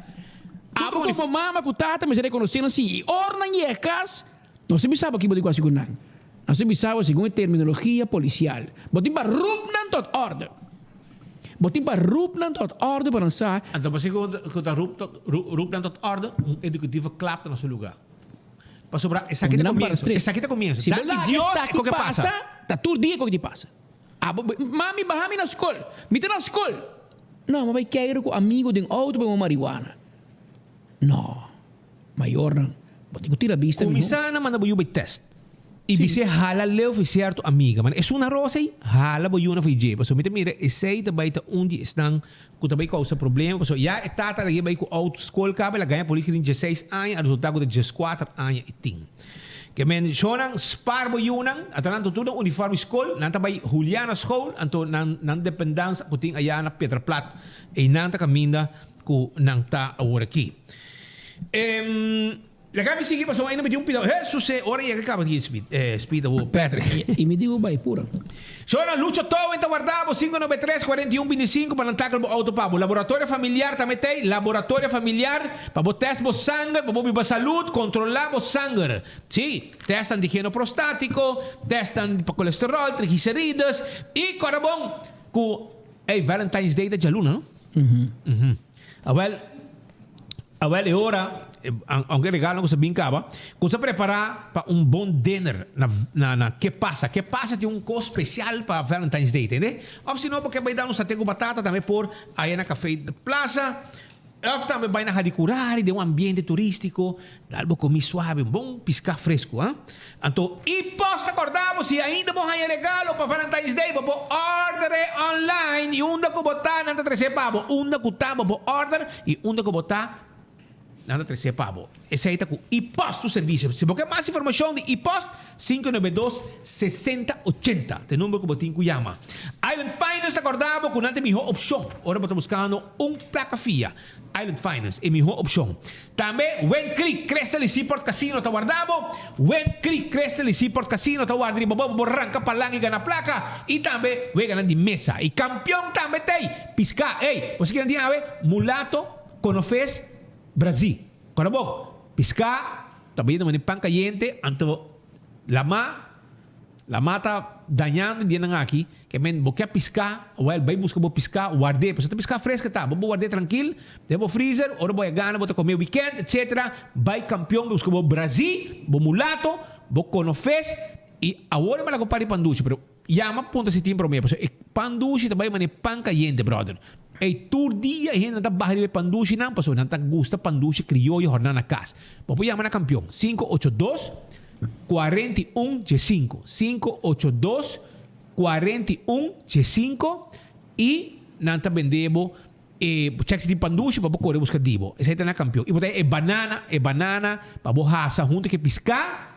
S5: abo komo mama ku tata mester rekonosé nan si i ora nan yega kas, nos ta bisa bo ki bo tin ku hasi ku nan. Nos ta bisa bo segun e terminologia polisial. Bo tin pa rup nan tot orde. Bo tin pa rup nan tot orde pa nan sa.
S4: Anto bo si ku ta rup nan tot orde, un edukativo klap ta na su lugá. Pasobra esaki ta comienzo. Esaki ta comienzo.
S5: Si bo
S4: Danki
S5: laga
S4: Dios
S5: esaki
S4: e koke pasa.
S5: pasa, ta tur dia koke di pasa. Abo, mami baha mi na skol. Mi ta na skol. No, mi a bai keiru ku amigo den outo pa huma marihuana. No, mayornan, bo tin ku tira bista miho.
S4: Kuminsá na manda bo yu bai test. I bis'é hala leu fi sierto amiga. Mane esun na rosa ei, hala bo yuna fi dje. Pasobra mi ta mira esei ta bai ta un di esnan ku ta bai kousa problema. Pasobra ya e tata a bai ku outo skol kaba, el a gaña polis ku tin dieseis aña, a resultá ku ta dieskuater aña e tin. Ke men shownan spar bo yunan, anto nan ta tur den uniform di skol, nan ta bai Juliana school, anto nan nan dependansa ku tin aya na Petra Plat, einan ta kaminda ku nan ta aworakí. Laga mi sigui pasobra ainda mi tin un pida. Hesus e ora yega kaba di speed speed awo Patrick.
S5: I mi digo bai pura.
S4: Shona Lucho Towen ta warda bo 593 41 25 pa nan tackle bo auto pa bo. Laboratorio familiar tambe t'ey. Laboratorio familiar pa bo test bo sanger pa bo biba salud controla bo sanger. Si, test antigeno prostatico, test pa colesterol, triglicerides y corda bon cu ey Valentine's Day ta djaluna no? Awel awel e ora. aunke regalo ku sa bin kaba, ku sa prepará pa un bon dinner na na na Ke Pasa. Ke Pasa tin un kos spesial pa Valentine's Day, tende? Òf si no bo ke bai dal un sate ku batata tambe por aya na Café Plaza. Òf tambe bai na Hadicurari den un ambiente turístiko, dal bo komí suabe, un bon piská fresku, ha. Anto i pos ta kòrda bo si ainda bo haña regalo pa Valentine's Day, bo por òrder'é online i unda ku bo ta nan ta tres'é pa bo. Unda ku ta bo por òrder i unda ku bo ta nan ta tres'é pa bo. Esei ta ku iPost su servisio. Si bo ke mas informashon di iPost, 592 60 80 ta e number ku bo tin ku yama. Island Finance ta kòrda bo ku nan ta e mihó opshon ora bo ta buskando un plaka fia. Island Finance, e mihó opshon. Tambe Wind Creek, Crystal i Seaport Casino ta warda bo. Wind Creek, Crystal i Seaport Casino ta warda riba bo pa bo ranka palan i gana plaka. I tambe weganan di mesa. I kampion tambe t'ei! Piská, ey! Bo sa kinan tin awe? Mulato, konofes, Brazil. Kòrda bo, piská ta bayendo manera pan kayente, anto lamá, lamá ta dañando e dianan aki, ke men bo ke piská, wèl bai buska bo piská, ward'é, pasobra ta piská fresko ta, bo por ward'é trankil den bo freezer, ora bo a gana bo ta kome wikènt etsetera, bai kampion bai buska bo brazí, bo mulato, bo konofes, i awor e manda ku par di pan dushi, pero. Yama punta si tin prome pasobra e pan dushi ta bai manera pan cayente brother. Ey tur dia e hendenan ta baha riba e pan dushinan pasobra nan ta gusta pan dushi crioyo horna na cas. Bo por yama na Campeon 582 41 15 582 41 15 y nan ta bende bo e check si tin pan dushi pa bo core busca di bo. Esey ta na Campeon. Y bo ta e banana e banana pa bo hasa hunto cu e pisca.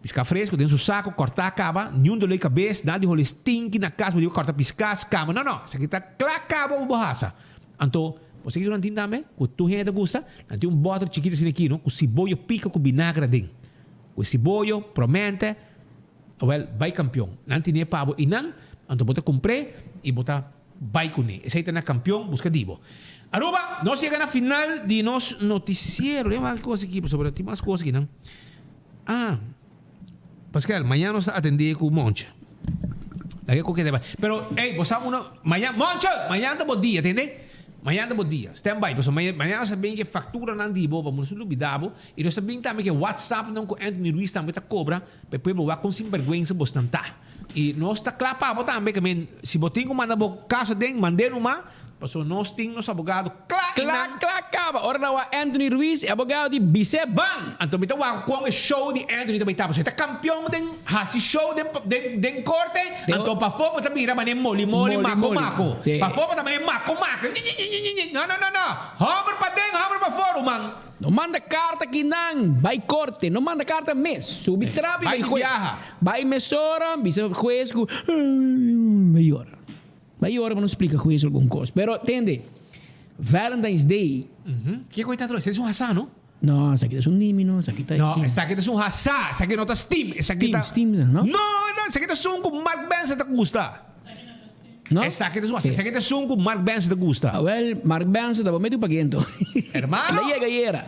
S4: Piská fresku den su saku, kòrtá kaba, niun doló di kabes, nada di holi stinki na kas, bo diba kòrta piská, skama, no no, esaki ta kla kaba bo bo hasa. Anto, bo sa kiko nan tin tambe, ku tur hende ta gusta? Nan tin un bòter chikito asina aki no, ku siboyo pika ku binagra aden. Ku e siboyo, promente, awèl, bai kampion. Nan tine pa bo einan, anto bo ta kumpr'é i bo ta bai kuné. Esei ta na kampion, buska di bo. Aruba, nos yega na final di nos notisiero. Den wak kos aki, pasobra tin mas kos akinan. Ah, Pascal, mañana nos ta atendé ku Moncha. Laga ku keda bai. Pero, ey, bo sa uno, mañana, Moncha, mañana ta bo dia, tende? Mañana ta bo dia. Stand by, pasobra mañana, mañana nos ta bin ke fakturanan di bo, pa nos no lubidá bo. I nos ta bin tambe ke WhatsAppnan ku Anthony Ruiz tambe ta kobra, pa e pueblo wak kon sinbergwensa bosnan ta. I nos ta kla pa bo tambe, ke men, si bo tin ku manda bo kaso aden, mand'é numa. Pasobra nos tin nos abogado kla i
S5: Kla,
S4: nan.
S5: kla kaba. Ora nan wak Anthony Ruiz, e abogado di bis'é ban.
S4: Anto mi ta wak kon e show di Anthony ta bai ta. Pasobra e ta kampion den hasi show den den den korte. Anto pafó bo ta mira manera moli moli,
S5: Moli
S4: mako
S5: moli.
S4: mako.
S5: Sí.
S4: Pafó bo ta manera mako mako. Ñiñiñiñiñi. No no no no. Hòmber paden, hòmber pafó, ruman.
S5: No manda karta ki nan. Bai korte. No manda karta mes. Subi trapi
S4: Bai
S5: bai
S4: di
S5: hues.
S4: biaha.
S5: Bai mesora, bisa hues ku bai yora. Bai ora pa no splika hues algun kos. Pero tende, Valentine's Day.
S4: Kiko e ta tro? Esaki ta un hasá, no?
S5: No, esaki ta un nimi, no. Esaki ta.
S4: No, esaki ta un hasá. Esaki no ta steam. Esaki ta.
S5: Steam, steam, no?
S4: No, no, esaki ta esun ku Mark Benson ta gusta.
S5: No?
S4: Esaki ta un hasá. Esaki ta esun ku Mark Benson ta gusta.
S5: Awel, Mark Benson ta bo mete un pakiento.
S4: Hermano.
S5: El a yega ayera.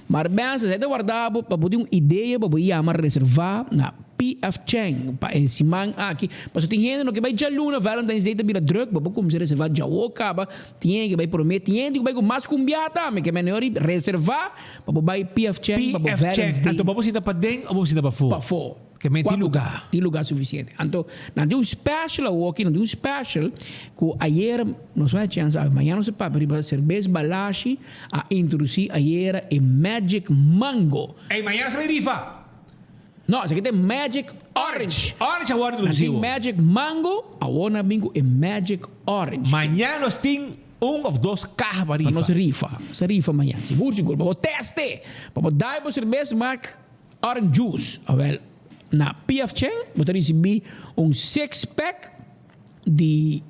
S5: Mark Benson, esaki ta warda bo pa bo tin un idea pa bo yama reserva na. PF Chang pa e siman aki. Pasobra tin hende no ke bai djaluna, Valentine's Day ta bira druk, bo por kumsa reserva djawo kaba, tin hende ke bai prome, tin hende ku bai ku mas kumbia tambe, ke mene ora reserva pa bo bai PF Chang pa bo
S4: PF Chang,
S5: Valentine's Day.
S4: anto bo por sinta paden o bo por sinta pafó?
S5: Pafó.
S4: Ke men tin luga.
S5: Tin luga sufisiente. Anto nan tin un special awoki, nan tin un special ku ayer nos bai chèns awe, mañana nos ta papia riba Serbes Balashi a introdusi ayera e Magic Mango.
S4: Ey, mañana nos ta bai rifa.
S5: No, esaki ta e Magic Orange.
S4: Orange awor
S5: Nan tin Magic Mango, awor nan bin ku e Magic Orange.
S4: Mañana nos tin un of dos kaha pa rifa.
S5: Pa nos rifa. Nos a rifa mañana. Sigur, sigur. Pa bo teste. Pa bo dai bo serbes mak orange juice. Awel, na PF Chang bo ta risibí un six pack di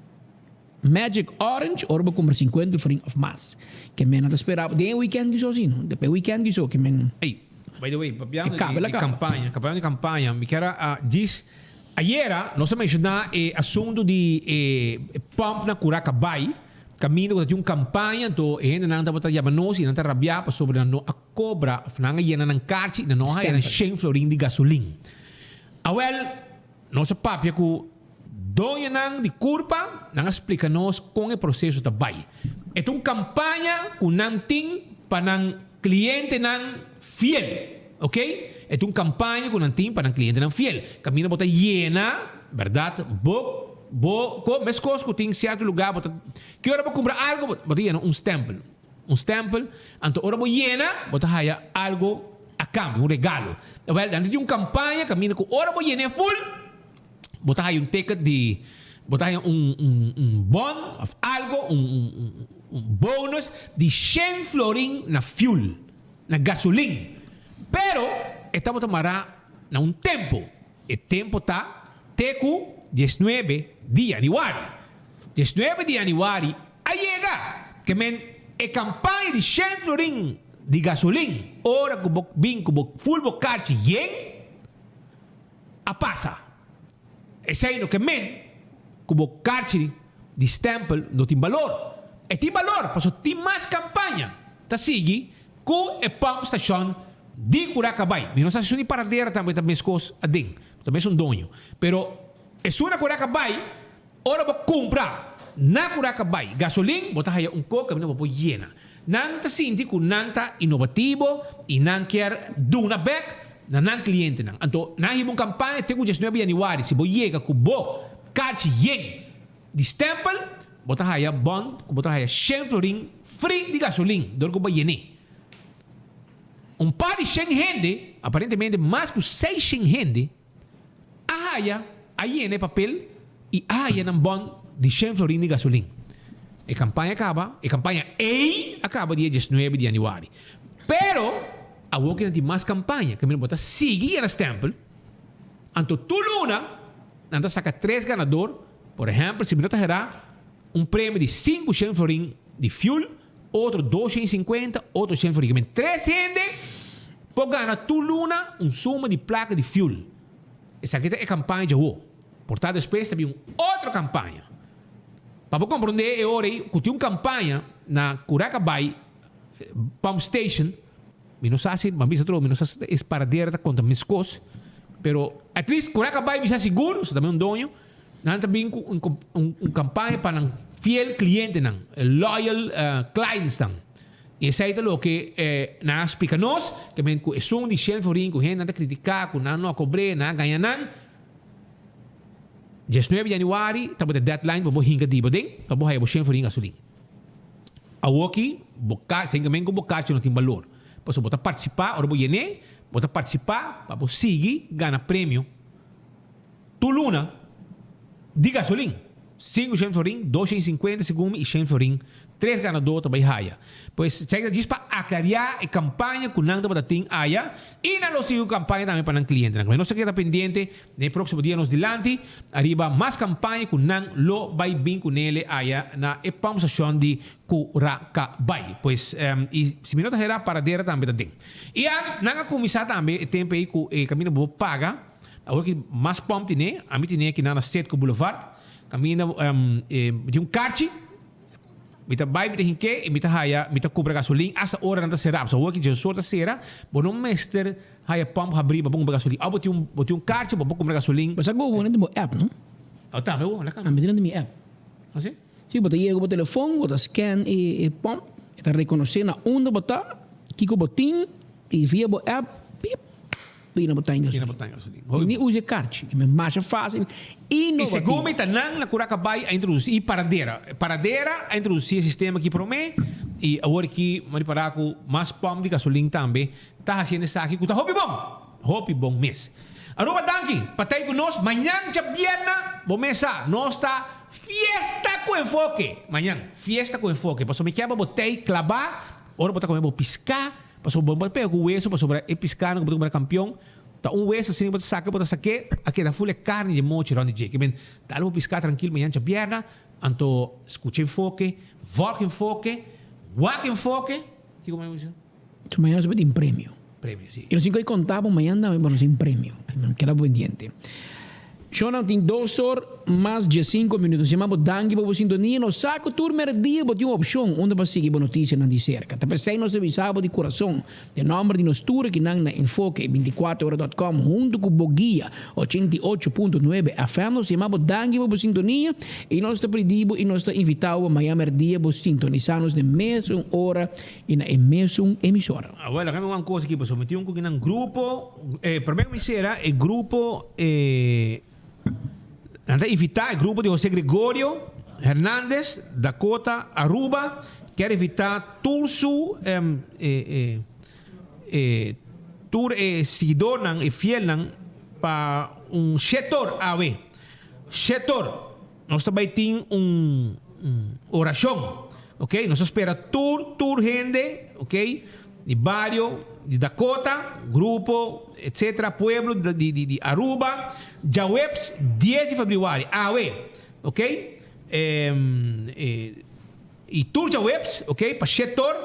S5: Magic Orange ora bo kumpra sinkuenta florin of mas. Ke men nan ta spera bo den e weekend kiso si no. Depe weekend kiso ke men.
S4: Ey, by the way, papiando
S5: E kabe
S4: di
S5: la kaba.
S4: kampaña, kampaña di kampaña, mi kier a djis, ayera nos a menshoná e asuntu di e pump na Curacabai, kaminda ku ta tin un kampaña, anto e hendenan tabata yama nos i nan ta rabiá pasobra nan no a kobra of nan a yena nan karchi i nan no a haña nan
S5: Stempel.
S4: shen florin di gasolin. Awèl, nos a papia ku. Doñonan di kurpa, nan a splika nos kon e proseso ta bai. E ta un kampaña ku nan tin pa nan. clientenan fiel. Ok? E ta un campaña cu nan tin pa nan clientenan fiel. Caminda bo ta yena, berdad, bo bo co mescos cu tin cierto lugar bo ta ki ora bo cumpra algo bo ta yena un stempel. Un stempel, anto ora bo yena bo ta haya algo a cambio, un regalo. Wel, nan ta tin un campaña caminda cu ora bo yen'e full, bo ta haya un ticket di, bo ta haya un un un bon of algo, un un un bonus di shen florin na fuel, na gasolin. Pero e tabata mará na un tempo. E tempo ta te cu diesnuebe di januari. Diesnuebe di januari a yega! Ke men e campaña di shen florin di gasolin ora cu bo bin cu bo full bo carchi yen a pasa. Esey no ke men cu bo carchi di stempel no tin balor. E tin balor pasobra tin mas campaña ta sigui cu e pump station di Curacabai. Mi no sa si esun di Paradera tambe ta mescos aden. Ta mesun doño. Pero esun na Curacabai ora bo cumpra na Curacabai gasolin bo ta haya un coca caminda bo por yena. Nan ta sinti cu nan ta innovativo y nan kier duna bek na nan clientenan. Anto nan hiba un campaña te cu diesnuebe januari si bo yega cu bo carchi yen di stempel bo ta haya bon cu bo ta haya shen florin free di gasolin dor cu bo yene. Un par di shen hende, aparentemente mas cu seis shen hende, a haya a yena e papel y a haya nan bon di shen florin di gasolin. E campaña a caba, e campaña ey a caba dia diesnuebe di januari. Pero, awor ki nan tin mas campaña, caminda bo ta sigui yena stempel, anto tur luna nan ta saca tres ganador, por ehempel, si mi no ta hera, un premio di sinku shen florin di fuel, otro 250, otro shen florin. Men tres hende por gana tur luna un suma di placa di fuel. Esaki ta e campaña djawo. Por ta despues ta bin un otro campaña. Pa bo comprende e ora ei cu tin un campaña na Curaca Bay Pump Station, mi no sa si, mi a bisa atrobe, mi no sa si e paradera ta conta mescos, pero at least Curaca Bay mi sa sigur, so ta mi un doño, Nan ta bin ku un un kampaña pa nan fiel klientenan, loyal clientsnan. I esei ta loke nan a splika nos, ta men ku esun di shen florin ku hendenan ta kritiká ku nan no a kobr'é, nan a gaña nan. Diesnuebe di yanüari tabata e deadline pa bo hinka di bo den pa bo haya bo shen florin gasolin. Awoki bo kar, senkamente ku bo karchi no tin balor, pasobra bo ta partisipá ora bo yen'é, bo ta partisipá pa bo sigui gana premio. Tur luna di gasolin, sinku shen florin, dos shen sinkuenta segun mi i shen florin, tres ganadó ta bai haya. Pues esaki ta djis pa aklariá e kampaña ku nan tabata tin aya i nan lo sigui ku kampaña tambe pa nan klientenan. Nos ta keda pendiente den e próksimo dia nos dilanti ariba mas kampaña ku nan lo bai bin ku nele aya na e pump station di Curacabay. Pues i si mi no ta hera Paradera tambe ta den. I a nan a kuminsá tambe e tempu ei ku e kaminda bo paga. Awor ki mas pump tine, ami tine aki na Citgo Boulevard, kaminda mi tin un karchi, mi ta bai mi ta hinke i mi ta haya mi ta kumpra gasolin asta ora nan ta sera. Pasobra awor ki djensor ta sera, bo no mester haya pump habri pa bo kumpra gasolin. Òf bo tin un bo tin un karchi bo por kumpra gasolin.
S5: Bo sa ku bo pone den bo app, no?
S4: Oh tambe bo, la
S5: kamba. Ami tin den mi app.
S4: Así?
S5: Si, bo ta yega ku bo telefon, bo ta scan e pump, e ta rekonosé na unda bo ta, kiko bo tin, i via bo app, pip. Bina bo tan gasolin. Ni usa e karchi. E masha fácil
S4: i I segun mi ta nan na Curaca Bay a introduci i Paradera. Paradera a introduci e sistema aki prome i awor aki mi a ripara ku mas pump di gasolin tambe ta haciendo esaki ku ta hopi bon. Hopi bon mes. Aruba danki pa ta ku nos. Mañan djabièrna bo mes sa nos ta fiesta ku enfoke. Mañan fiesta ku enfoke pasobra mi kier pa bo tei klabá ora bo ta kome bo piská. Pasobra bo no por pega ku weso pasobra e piskánan ku bo ta kumpra kampion ta un weso asina ku bo ta saka bo ta sak'é a keda ful e karni di e mochi rònt di dje. Ke men dal bo piská trankil mañan djabièrna anto skucha enfoke, vòlg enfoke, wak enfoke, kiko mas bo bisa?
S5: So mañana nos tin premio.
S4: Premio, si.
S5: I nos tin ku konta bo mañana tambe bo nos tin premio. Keda pendiente. Shonnan tin dos or mas diescinco minuut. Nos yama bo danki pa bo sintonia. Nos sa cu tur merdia bo tin un opcion unda pa sigui bo noticianan di cerca. Ta p'esey nos ta bisa bo di curason, den nomber di nos tur akinan na Enfoke y binticuatro ora dot com hunto cu bo guia 88.9 FM nos yama bo danki pa bo sintonia y nos ta pridi bo y nos ta invita bo maña merdia bo sintonisa nos den mesun ora y na e mesun emisora.
S4: Awel, laga mi wan cos aki pasobra mi tin un cu kinan grupo, eh, prome cu mi cera e grupo, eh, nan ta invita e grupo di Jose Gregorio Hernandez, Dakota, Aruba, kier invita tur su, em, eh, eh, eh, tur e siguidornan, e fielnan pa un shetor awe. Shetor. Nos ta bai tin un oracion, ok. Nos ta spera tur, tur hende, ok, di bario, di Dakota, grupo, etcetera, pueblo di, di, di Aruba, djaweps dies di februari, awe, ok, y tur djaweps, ok, pa shetor,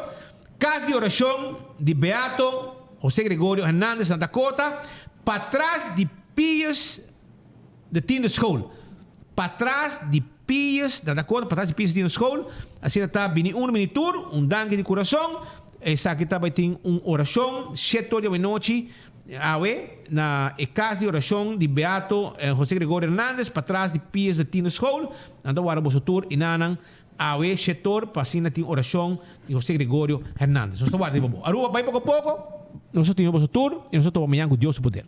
S4: cas di oracion di Beato Jose Gregorio Hernandez na Dakota, patras di Pius De tiende school. Patras di Pius, na Dakota, patras di Pius de tiende school. Asina ta bini unu bini tur, un danki di kurason. Esaki ta bai tin un orashon shete or di awenochi awe na e kas di orashon di Beato Jose Gregorio Hernandez patras di Pius de tiende school. Nan ta warda boso tur i nanan awe shete or pa asina tin orashon di Jose Gregorio Hernandez. Nos ta warda riba bo. Aruba bai poko poko, nos ta tin boso tur i nos ta topa mañan ku Dios su poder.